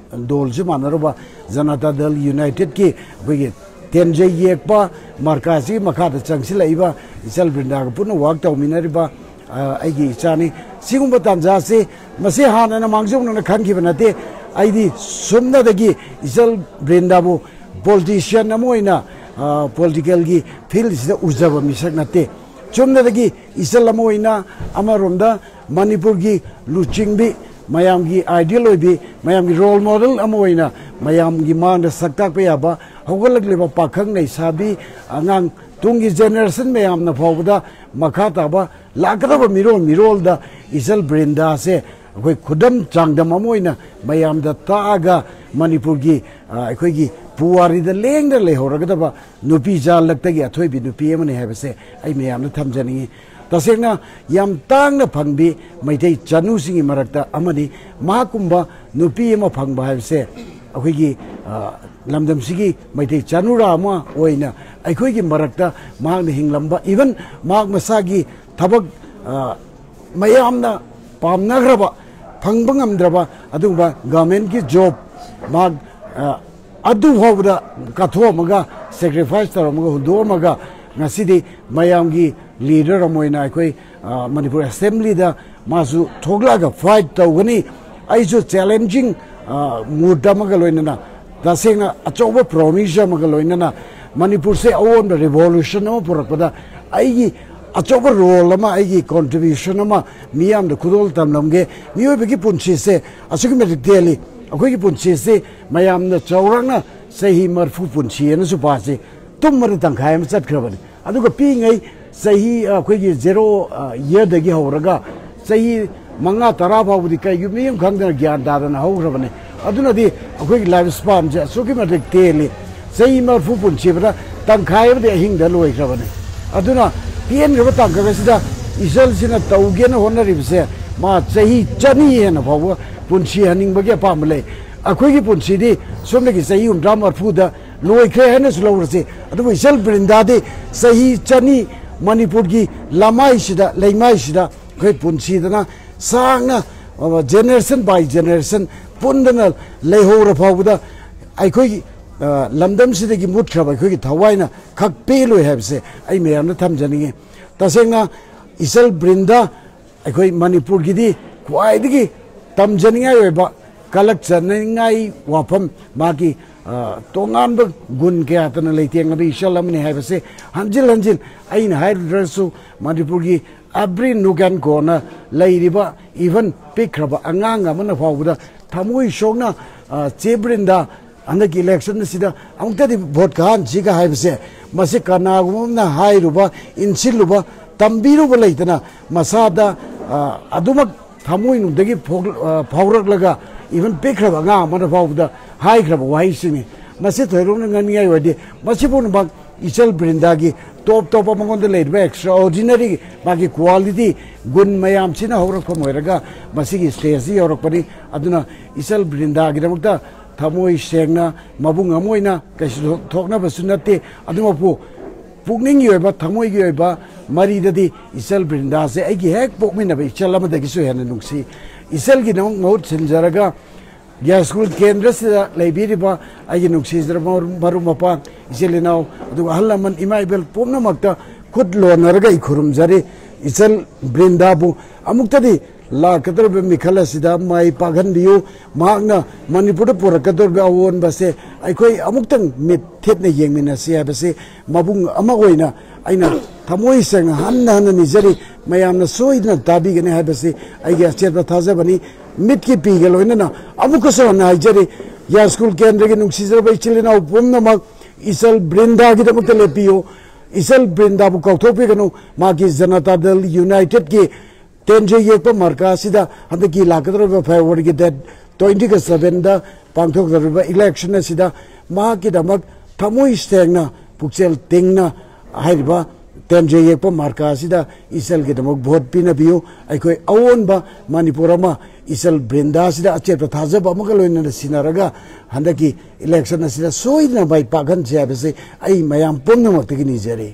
ꯗꯣꯜꯁꯨ ꯃꯥꯟꯅꯔꯨꯕ, ꯖꯅꯇꯥ ꯗꯜ ꯌꯨꯅꯥꯏꯇꯦꯗꯀꯤ ꯑꯩꯈꯣꯏꯒꯤ ꯇꯦꯟꯖꯩ ꯌꯦꯛꯄ ꯃꯥꯔꯀꯥꯁꯤꯒꯤ ꯃꯈꯥꯗ ꯆꯪꯁꯤꯜꯂꯛꯏꯕ ꯏꯆꯜ ꯕ꯭ꯔꯤꯟꯗꯥꯒ ꯄꯨꯟꯅ ꯋꯥꯛ ꯇꯧꯃꯤꯟꯅꯔꯤꯕ, ꯑ, ꯑꯩꯒꯤ ꯏꯆꯥꯅꯤ꯫ ꯁꯤꯒꯨꯝꯕ ꯇꯥꯟꯖꯥꯁꯤ ꯃꯁꯤ ꯍꯥꯟꯅꯅ ꯃꯥꯡꯖꯧꯅꯅ ꯈꯪꯈꯤꯕ ꯅꯠꯇꯦ꯫ ꯑꯩꯗꯤ ꯁꯨꯞꯅꯗꯒꯤ ꯏꯆꯜ ꯕ꯭ꯔꯤꯟꯗꯥꯕꯨ ꯄꯣꯂꯤꯇꯤꯁꯤꯌꯥꯟ ꯑꯃ ꯑꯣꯏꯅ, ꯑ, ꯄꯣꯂꯤꯇꯤꯀꯦꯜꯒꯤ ꯐꯤꯜꯁꯤꯗ ꯎꯖꯕ ꯃꯤꯁꯛ ꯅꯠꯇꯦ꯫ ꯆꯨꯝꯅꯗꯒꯤ ꯏꯆꯜ ꯑꯃ ꯑꯣꯏꯅ ꯑꯃꯔꯣꯝꯗ ꯃꯅꯤꯄꯨꯔꯒꯤ ꯂꯨꯆꯤꯡꯕꯤ, ꯃꯌꯥꯝꯒꯤ ꯑꯥꯏꯗꯤꯌꯦꯜ ꯑꯣꯏꯕꯤ, ꯃꯌꯥꯝꯒꯤ ꯔꯣꯜ ꯃꯣꯗꯦꯜ ꯑꯃ ꯑꯣꯏꯅ ꯃꯌꯥꯝꯒꯤ ꯃꯥꯡꯗ ꯁꯛ ꯇꯥꯛꯄ ꯌꯥꯕ, ꯍꯧꯒꯠꯂꯛꯂꯤꯕ ꯄꯥꯈꯪ ꯂꯩꯁꯥꯕꯤ, ꯑꯉꯥꯡ, ꯇꯨꯡꯒꯤ ꯖꯦꯅꯦꯔꯦꯁꯟ ꯃꯌꯥꯝꯅ ꯐꯥꯎꯕꯗ ꯃꯈꯥ ꯇꯥꯕ ꯂꯥꯛꯀꯗꯕ ꯃꯤꯔꯣꯜ ꯃꯤꯔꯣꯜꯗ ꯏꯆꯜ ꯕ꯭ꯔꯤꯟꯗꯥꯁꯦ ꯑꯩꯈꯣꯏ ꯈꯨꯗꯝ ꯆꯥꯡꯗꯝ ꯑꯃ ꯑꯣꯏꯅ ꯃꯌꯥꯝꯗ ꯇꯥꯛꯑꯒ ꯃꯅꯤꯄꯨꯔꯒꯤ, ꯑ, ꯑꯩꯈꯣꯏꯒꯤ ꯄꯨꯋꯥꯔꯤꯗ ꯂꯦꯡꯗꯅ ꯂꯩꯍꯧꯔꯒꯗꯕ ꯅꯨꯄꯤ ꯖꯥꯂꯛꯇꯒꯤ ꯑꯊꯣꯏꯕꯤ ꯅꯨꯄꯤ ꯑꯃꯅꯤ ꯍꯥꯏꯕꯁꯦ ꯑꯩ ꯃꯌꯥꯝꯗ ꯊꯝꯖꯅꯤꯡꯉꯤ꯫ ꯇꯁꯦꯡꯅ ꯌꯥꯝ ꯇꯥꯡꯅ ꯐꯪꯕꯤ ꯃꯩꯇꯩ ꯆꯅꯨꯁꯤꯡꯒꯤ ꯃꯔꯛꯇ ꯑꯃꯅꯤ꯫ ꯃꯍꯥꯛꯀꯨꯝꯕ ꯅꯨꯄꯤ ꯑꯃ ꯐꯪꯕ ꯍꯥꯏꯕꯁꯦ ꯑꯩꯈꯣꯏꯒꯤ, ꯑ, ꯂꯝꯗꯝꯁꯤꯒꯤ ꯃꯩꯇꯩ ꯆꯅꯨꯔꯥ ꯑꯃ ꯑꯣꯏꯅ ꯑꯩꯈꯣꯏꯒꯤ ꯃꯔꯛꯇ ꯃꯍꯥꯛꯅ ꯍꯤꯡꯂꯝꯕ, ꯏꯚꯟ ꯃꯍꯥꯛ ꯃꯁꯥꯒꯤ ꯊꯕꯛ, ꯑ, ꯃꯌꯥꯝꯅ ꯄꯥꯝꯅꯈ꯭ꯔꯕ, ꯐꯪꯕ ꯉꯝꯗ꯭ꯔꯕ ꯑꯗꯨꯒꯨꯝꯕ ꯒꯚꯔꯟꯃꯦꯟꯠꯀꯤ ꯖꯣꯕ ꯃꯍꯥꯛ, ꯑ, ꯑꯗꯨ ꯐꯥꯎꯕꯗ ꯀꯠꯊꯣꯛꯑꯝꯃꯒ, sacrifice ꯇꯧꯔꯝꯃꯒ, ꯍꯨꯟꯗꯣꯛꯑꯝꯃꯒ, ꯉꯁꯤꯗꯤ ꯃꯌꯥꯝꯒꯤ leader ꯑꯃ ꯑꯣꯏꯅ ꯑꯩꯈꯣꯏ, ꯑ, ꯃꯅꯤꯄꯨꯔ Assembly ꯗ ꯃꯥꯁꯨ ꯊꯣꯛꯂꯛꯑꯒ fight ꯇꯧꯒꯅꯤ꯫ ꯑꯩꯁꯨ challenging, ꯑ, mood ꯑꯃꯒ ꯂꯣꯏꯅꯅ, ꯇꯁꯦꯡꯅ ꯑꯆꯧꯕ promise ꯑꯃꯒ ꯂꯣꯏꯅꯅ, ꯃꯅꯤꯄꯨꯔꯁꯦ ꯑꯑꯣꯟꯕ revolution ꯑꯃ ꯄꯨꯔꯛꯄꯗ ꯑꯩꯒꯤ ꯑꯆꯧꯕ role ꯑꯃ, ꯑꯩꯒꯤ contribution ꯑꯃ ꯃꯤꯌꯥꯝꯗ ꯈꯨꯗꯣꯜ ꯇꯝꯂꯝꯒꯦ꯫ ꯃꯤꯑꯣꯏꯕꯒꯤ ꯄꯨꯟꯁꯤꯁꯦ ꯑꯁꯨꯛꯀꯤ ꯃꯇꯤꯛ ꯇꯦꯜꯂꯤ꯫ ꯑꯩꯈꯣꯏꯒꯤ ꯄꯨꯟꯁꯤꯁꯦ ꯃꯌꯥꯝꯅ ꯆꯥꯎꯔꯥꯛꯅ ꯆꯍꯤ ꯃꯔꯤꯐꯨ ꯄꯨꯟꯁꯤ ꯍꯥꯏꯅꯁꯨ ꯄꯥꯁꯤ, ꯇꯨꯝꯕꯗ ꯇꯪꯈꯥꯏ ꯑꯃ ꯆꯠꯈ꯭ꯔꯕꯅꯤ꯫ ꯑꯗꯨꯒ ꯄꯤꯛꯏꯉꯩ ꯆꯍꯤ, ꯑ, ꯑꯩꯈꯣꯏꯒꯤ zero, ꯑ, year ꯗꯒꯤ ꯍꯧꯔꯒ ꯆꯍꯤ ꯃꯉꯥ ꯇꯔꯥ ꯐꯥꯎꯕꯗꯤ ꯀꯩꯒꯨꯝꯕ ꯑꯃ ꯈꯪꯗꯅ ꯒ꯭ꯌꯥꯟ ꯇꯥꯗꯅ ꯍꯧꯈ꯭ꯔꯕꯅꯤ꯫ ꯑꯗꯨꯅꯗꯤ ꯑꯩꯈꯣꯏꯒꯤ life span ꯁꯦ ꯑꯁꯨꯛꯀꯤ ꯃꯇꯤꯛ ꯇꯦꯜꯂꯤ꯫ ꯆꯍꯤ ꯃꯔꯤꯐꯨ ꯄꯨꯟꯁꯤꯕꯗ ꯇꯪꯈꯥꯏ ꯑꯃꯗꯤ ꯑꯍꯤꯡꯗ ꯂꯣꯏꯈ꯭ꯔꯕꯅꯤ꯫ ꯑꯗꯨꯅ ꯄꯦꯟꯈ꯭ꯔꯕ ꯇꯥꯡꯀꯛ ꯑꯁꯤꯗ ꯏꯆꯜꯁꯤꯅ ꯇꯧꯒꯦꯅ ꯍꯣꯠꯅꯔꯤꯕꯁꯦ ꯃꯥ ꯆꯍꯤ ꯆꯅꯤ ꯍꯦꯟꯅ ꯐꯥꯎꯕ ꯄꯨꯟꯁꯤ ꯍꯟꯅꯤꯡꯕꯒꯤ ꯑꯄꯥꯝꯕ ꯂꯩ꯫ ꯑꯩꯈꯣꯏꯒꯤ ꯄꯨꯟꯁꯤꯗꯤ ꯁꯣꯝꯗꯒꯤ ꯆꯍꯤ ꯍꯨꯝꯗ꯭ꯔꯥ ꯃꯔꯤꯐꯨꯗ ꯂꯣꯏꯈ꯭ꯔꯦ ꯍꯥꯏꯅꯁꯨ ꯂꯧꯔꯁꯤ, ꯑꯗꯨꯕꯨ ꯏꯆꯜ ꯕ꯭ꯔꯤꯟꯗꯥꯗꯤ ꯆꯍꯤ ꯆꯅꯤ ꯃꯅꯤꯄꯨꯔꯒꯤ ꯂꯃꯥꯏꯁꯤꯗ, ꯂꯩꯃꯥꯏꯁꯤꯗ ꯑꯩꯈꯣꯏ ꯄꯨꯟꯁꯤꯗꯅ ꯁꯥꯡꯅ, ꯑ, generation by generation ꯄꯨꯟꯗꯅ ꯂꯩꯍꯧꯔ ꯐꯥꯎꯕꯗ ꯑꯩꯈꯣꯏꯒꯤ, ꯑ, ꯂꯝꯗꯝꯁꯤꯗꯒꯤ ꯃꯨꯠꯈ꯭ꯔꯕ ꯑꯩꯈꯣꯏꯒꯤ ꯊꯋꯥꯏꯅ ꯈꯛ ꯄꯦꯜꯂꯣꯏ ꯍꯥꯏꯕꯁꯦ ꯑꯩ ꯃꯌꯥꯝꯗ ꯊꯝꯖꯅꯤꯡꯉꯤ꯫ ꯇꯁꯦꯡꯅ ꯏꯆꯜ ꯕ꯭ꯔꯤꯟꯗꯥ ꯑꯩꯈꯣꯏ ꯃꯅꯤꯄꯨꯔꯒꯤꯗꯤ ꯈ꯭ꯋꯥꯏꯗꯒꯤ ꯇꯝꯖꯅꯤꯡꯉꯥꯏ ꯑꯣꯏꯕ, ꯀꯂꯛꯆꯅꯤꯡꯉꯥꯏ ꯋꯥꯐꯝ, ꯃꯥꯒꯤ, ꯑ, ꯇꯣꯉꯥꯟꯕ ꯒꯨꯟ ꯀꯌꯥꯇꯅ ꯂꯩꯇꯦꯡꯂꯕ ꯏꯆꯜ ꯑꯃꯅꯤ ꯍꯥꯏꯕꯁꯦ ꯍꯟꯖꯤꯟ ꯍꯟꯖꯤꯟ ꯑꯩꯅ ꯍꯥꯏꯔꯨꯗ꯭ꯔꯁꯨ ꯃꯅꯤꯄꯨꯔꯒꯤ every nook and corner ꯂꯩꯔꯤꯕ, even ꯄꯤꯛꯈ꯭ꯔꯕ ꯑꯉꯥꯡ ꯑꯃꯅ ꯐꯥꯎꯕꯗ ꯊꯃꯣꯏ ꯁꯣꯛꯅ, ꯑ, "ꯆꯦ ꯕ꯭ꯔꯤꯟꯗꯥ, ꯍꯟꯗꯛꯀꯤ election ꯑꯁꯤꯗ ꯑꯃꯨꯛꯇꯗꯤ vote ꯀꯥꯍꯟꯁꯤꯒ" ꯍꯥꯏꯕꯁꯦ, ꯃꯁꯤ ꯀꯅꯥꯒꯨꯝꯕ ꯑꯃꯅ ꯍꯥꯏꯔꯨꯕ, ꯏꯟꯁꯤꯜꯂꯨꯕ, ꯇꯝꯕꯤꯔꯨꯕ ꯂꯩꯇꯅ ꯃꯁꯥꯗ, ꯑ, ꯑꯗꯨꯃꯛ ꯊꯃꯣꯏꯅꯨꯡꯗꯒꯤ ꯐꯣꯛ-, ꯑ, ꯐꯥꯎꯔꯛꯂꯒ, even ꯄꯤꯛꯈ꯭ꯔꯕ ꯑꯉꯥꯡ ꯑꯃꯅ ꯐꯥꯎꯕꯗ ꯍꯥꯏꯈ꯭ꯔꯕ ꯋꯥꯍꯩꯁꯤꯡꯅꯤ꯫ ꯃꯁꯤ ꯊꯣꯏꯗꯣꯛꯅ ꯉꯥꯡꯅꯤꯡꯉꯥꯏ ꯑꯣꯏꯗꯦ꯫ ꯃꯁꯤ ꯄꯨꯝꯅꯃꯛ ꯏꯆꯜ ꯕ꯭ꯔꯤꯟꯗꯥꯒꯤ ꯇꯣꯞ ꯇꯣꯞꯄ ꯃꯉꯣꯟꯗ ꯂꯩꯔꯤꯕ extraordinary ꯃꯥꯒꯤ quality, ꯒꯨꯟ ꯃꯌꯥꯝꯁꯤꯅ ꯍꯧꯔꯛꯐꯝ ꯑꯣꯏꯔꯒ ꯃꯁꯤꯒꯤ stageꯁꯤ ꯌꯧꯔꯛꯄꯅꯤ꯫ ꯑꯗꯨꯅ ꯏꯆꯜ ꯕ꯭ꯔꯤꯟꯗꯥꯒꯤꯗꯃꯛꯇ ꯊꯃꯣꯏ ꯁꯦꯡꯅ, ꯃꯕꯨꯡ ꯑꯃ ꯑꯣꯏꯅ ꯀꯩꯁꯨ ꯊꯣꯛꯅꯕꯁꯨ ꯅꯠꯇꯦ꯫ ꯑꯗꯨꯃꯛꯄꯨ ꯄꯨꯛꯅꯤꯡꯒꯤ ꯑꯣꯏꯕ, ꯊꯃꯣꯏꯒꯤ ꯑꯣꯏꯕ ꯃꯔꯤꯗꯗꯤ ꯏꯆꯜ ꯕ꯭ꯔꯤꯟꯗꯥꯁꯦ ꯑꯩꯒꯤ ꯍꯦꯛ ꯄꯣꯛꯃꯤꯟꯅꯕ ꯏꯆꯜ ꯑꯃꯗꯒꯤꯁꯨ ꯍꯦꯟꯅ ꯅꯨꯡꯁꯤ꯫ ꯏꯆꯜꯒꯤꯗꯃꯛ ꯃꯍꯨꯠ ꯁꯤꯟꯖꯔꯒ ꯌꯥꯏꯁ꯭ꯀꯨꯜ ꯀꯦꯟꯗ꯭ꯔꯁꯤꯗ ꯂꯩꯕꯤꯔꯤꯕ ꯑꯩꯒꯤ ꯅꯨꯡꯁꯤꯖꯔꯕ ꯃꯔꯨꯞ ꯃꯄꯥꯡ, ꯏꯆꯤꯜ ꯏꯅꯥꯎ, ꯑꯗꯨꯒ ꯑꯍꯜ ꯂꯃꯟ, ꯏꯃꯥ ꯏꯕꯦꯜ ꯄꯨꯝꯅꯃꯛꯇ ꯈꯨꯠ ꯂꯣꯟꯅꯔꯒ ꯑꯩ ꯈꯨꯔꯨꯝꯖꯔꯤ꯫ ꯏꯆꯜ ꯕ꯭ꯔꯤꯟꯗꯥꯕꯨ ꯑꯃꯨꯛꯇꯗꯤ ꯂꯥꯛꯀꯗꯧꯔꯤꯕ ꯃꯤꯈꯜ ꯑꯁꯤꯗ ꯃꯥꯏ ꯄꯥꯛꯍꯟꯕꯤꯌꯨ꯫ ꯃꯍꯥꯛꯅ ꯃꯅꯤꯄꯨꯔꯗ ꯄꯨꯔꯛꯀꯗꯧꯔꯤꯕ ꯑꯑꯣꯟꯕꯁꯦ ꯑꯩꯈꯣꯏ ꯑꯃꯨꯛꯇꯪ ꯃꯤꯠ ꯊꯦꯠꯅ ꯌꯦꯡꯃꯤꯟꯅꯁꯤ ꯍꯥꯏꯕꯁꯤ ꯃꯕꯨꯡ ꯑꯃ ꯑꯣꯏꯅ ꯑꯩꯅ ꯊꯃꯣꯏ ꯁꯦꯡꯅ ꯍꯟꯅ ꯍꯟꯅ ꯅꯤꯖꯔꯤ꯫ ꯃꯌꯥꯝꯅ ꯁꯣꯏꯗꯅ ꯇꯥꯕꯤꯒꯅꯤ ꯍꯥꯏꯕꯁꯤ ꯑꯩꯒꯤ ꯑꯆꯦꯠꯄ ꯊꯥꯖꯕꯅꯤ꯫ ꯃꯤꯠꯀꯤ ꯄꯤꯒ ꯂꯣꯏꯅꯅ ꯑꯃꯨꯛꯀꯁꯨ ꯍꯟꯅ ꯍꯥꯏꯖꯔꯤ, ꯌꯥꯏꯁ꯭ꯀꯨꯜ ꯀꯦꯟꯗ꯭ꯔꯒꯤ ꯅꯨꯡꯁꯤꯖꯔꯕ ꯏꯆꯤꯜ ꯏꯅꯥꯎ ꯄꯨꯝꯅꯃꯛ ꯏꯆꯜ ꯕ꯭ꯔꯤꯟꯗꯥꯒꯤꯗꯃꯛꯇ ꯂꯦꯞꯄꯤꯌꯨ꯫ ꯏꯆꯜ ꯕ꯭ꯔꯤꯟꯗꯥꯕꯨ ꯀꯥꯎꯊꯣꯛꯄꯤꯒꯅꯨ꯫ ꯃꯥꯒꯤ ꯖꯅꯇꯥ ꯗꯜ ꯌꯨꯅꯥꯏꯇꯦꯗꯀꯤ ꯇꯦꯟꯖꯩ ꯌꯦꯛꯄ ꯃꯥꯔꯀꯥ ꯑꯁꯤꯗ ꯍꯟꯗꯛꯀꯤ ꯂꯥꯛꯀꯗꯧꯔꯤꯕ ꯐꯦꯕ꯭ꯔꯨꯋꯥꯔꯤꯒꯤ ꯗꯦꯠ ꯇ꯭ꯋꯦꯟꯇꯤꯒ ꯁꯚꯦꯟꯗ ꯄꯥꯡꯊꯣꯛꯀꯗꯧꯔꯤꯕ ꯏꯂꯦꯛꯁꯟ ꯑꯁꯤꯗ ꯃꯍꯥꯛꯀꯤꯗꯃꯛ ꯊꯃꯣꯏ ꯁꯦꯡꯅ, ꯄꯨꯛꯆꯦꯜ ꯇꯤꯡꯅ ꯍꯥꯏꯔꯤꯕ ꯇꯦꯟꯖꯩ ꯌꯦꯛꯄ ꯃꯥꯔꯀꯥ ꯑꯁꯤꯗ ꯏꯆꯜꯒꯤꯗꯃꯛ ꯚꯣꯠ ꯄꯤꯅꯕꯤꯌꯨ꯫ ꯑꯩꯈꯣꯏ ꯑꯑꯣꯟꯕ ꯃꯅꯤꯄꯨꯔ ꯑꯃ ꯏꯆꯜ ꯕ꯭ꯔꯤꯟꯗꯥ ꯑꯁꯤꯗ ꯑꯆꯦꯠꯄ ꯊꯥꯖꯕ ꯑꯃꯒ ꯂꯣꯏꯅꯅ ꯁꯤꯟꯅꯔꯒ ꯍꯟꯗꯛꯀꯤ ꯏꯂꯦꯛꯁꯟ ꯑꯁꯤꯗ ꯁꯣꯏꯗꯅ ꯃꯥꯏ ꯄꯥꯛꯍꯟꯁꯤ ꯍꯥꯏꯕꯁꯤ ꯑꯩ ꯃꯌꯥꯝ ꯄꯨꯝꯅꯃꯛꯇꯒꯤ ꯅꯤꯖꯔꯤ꯫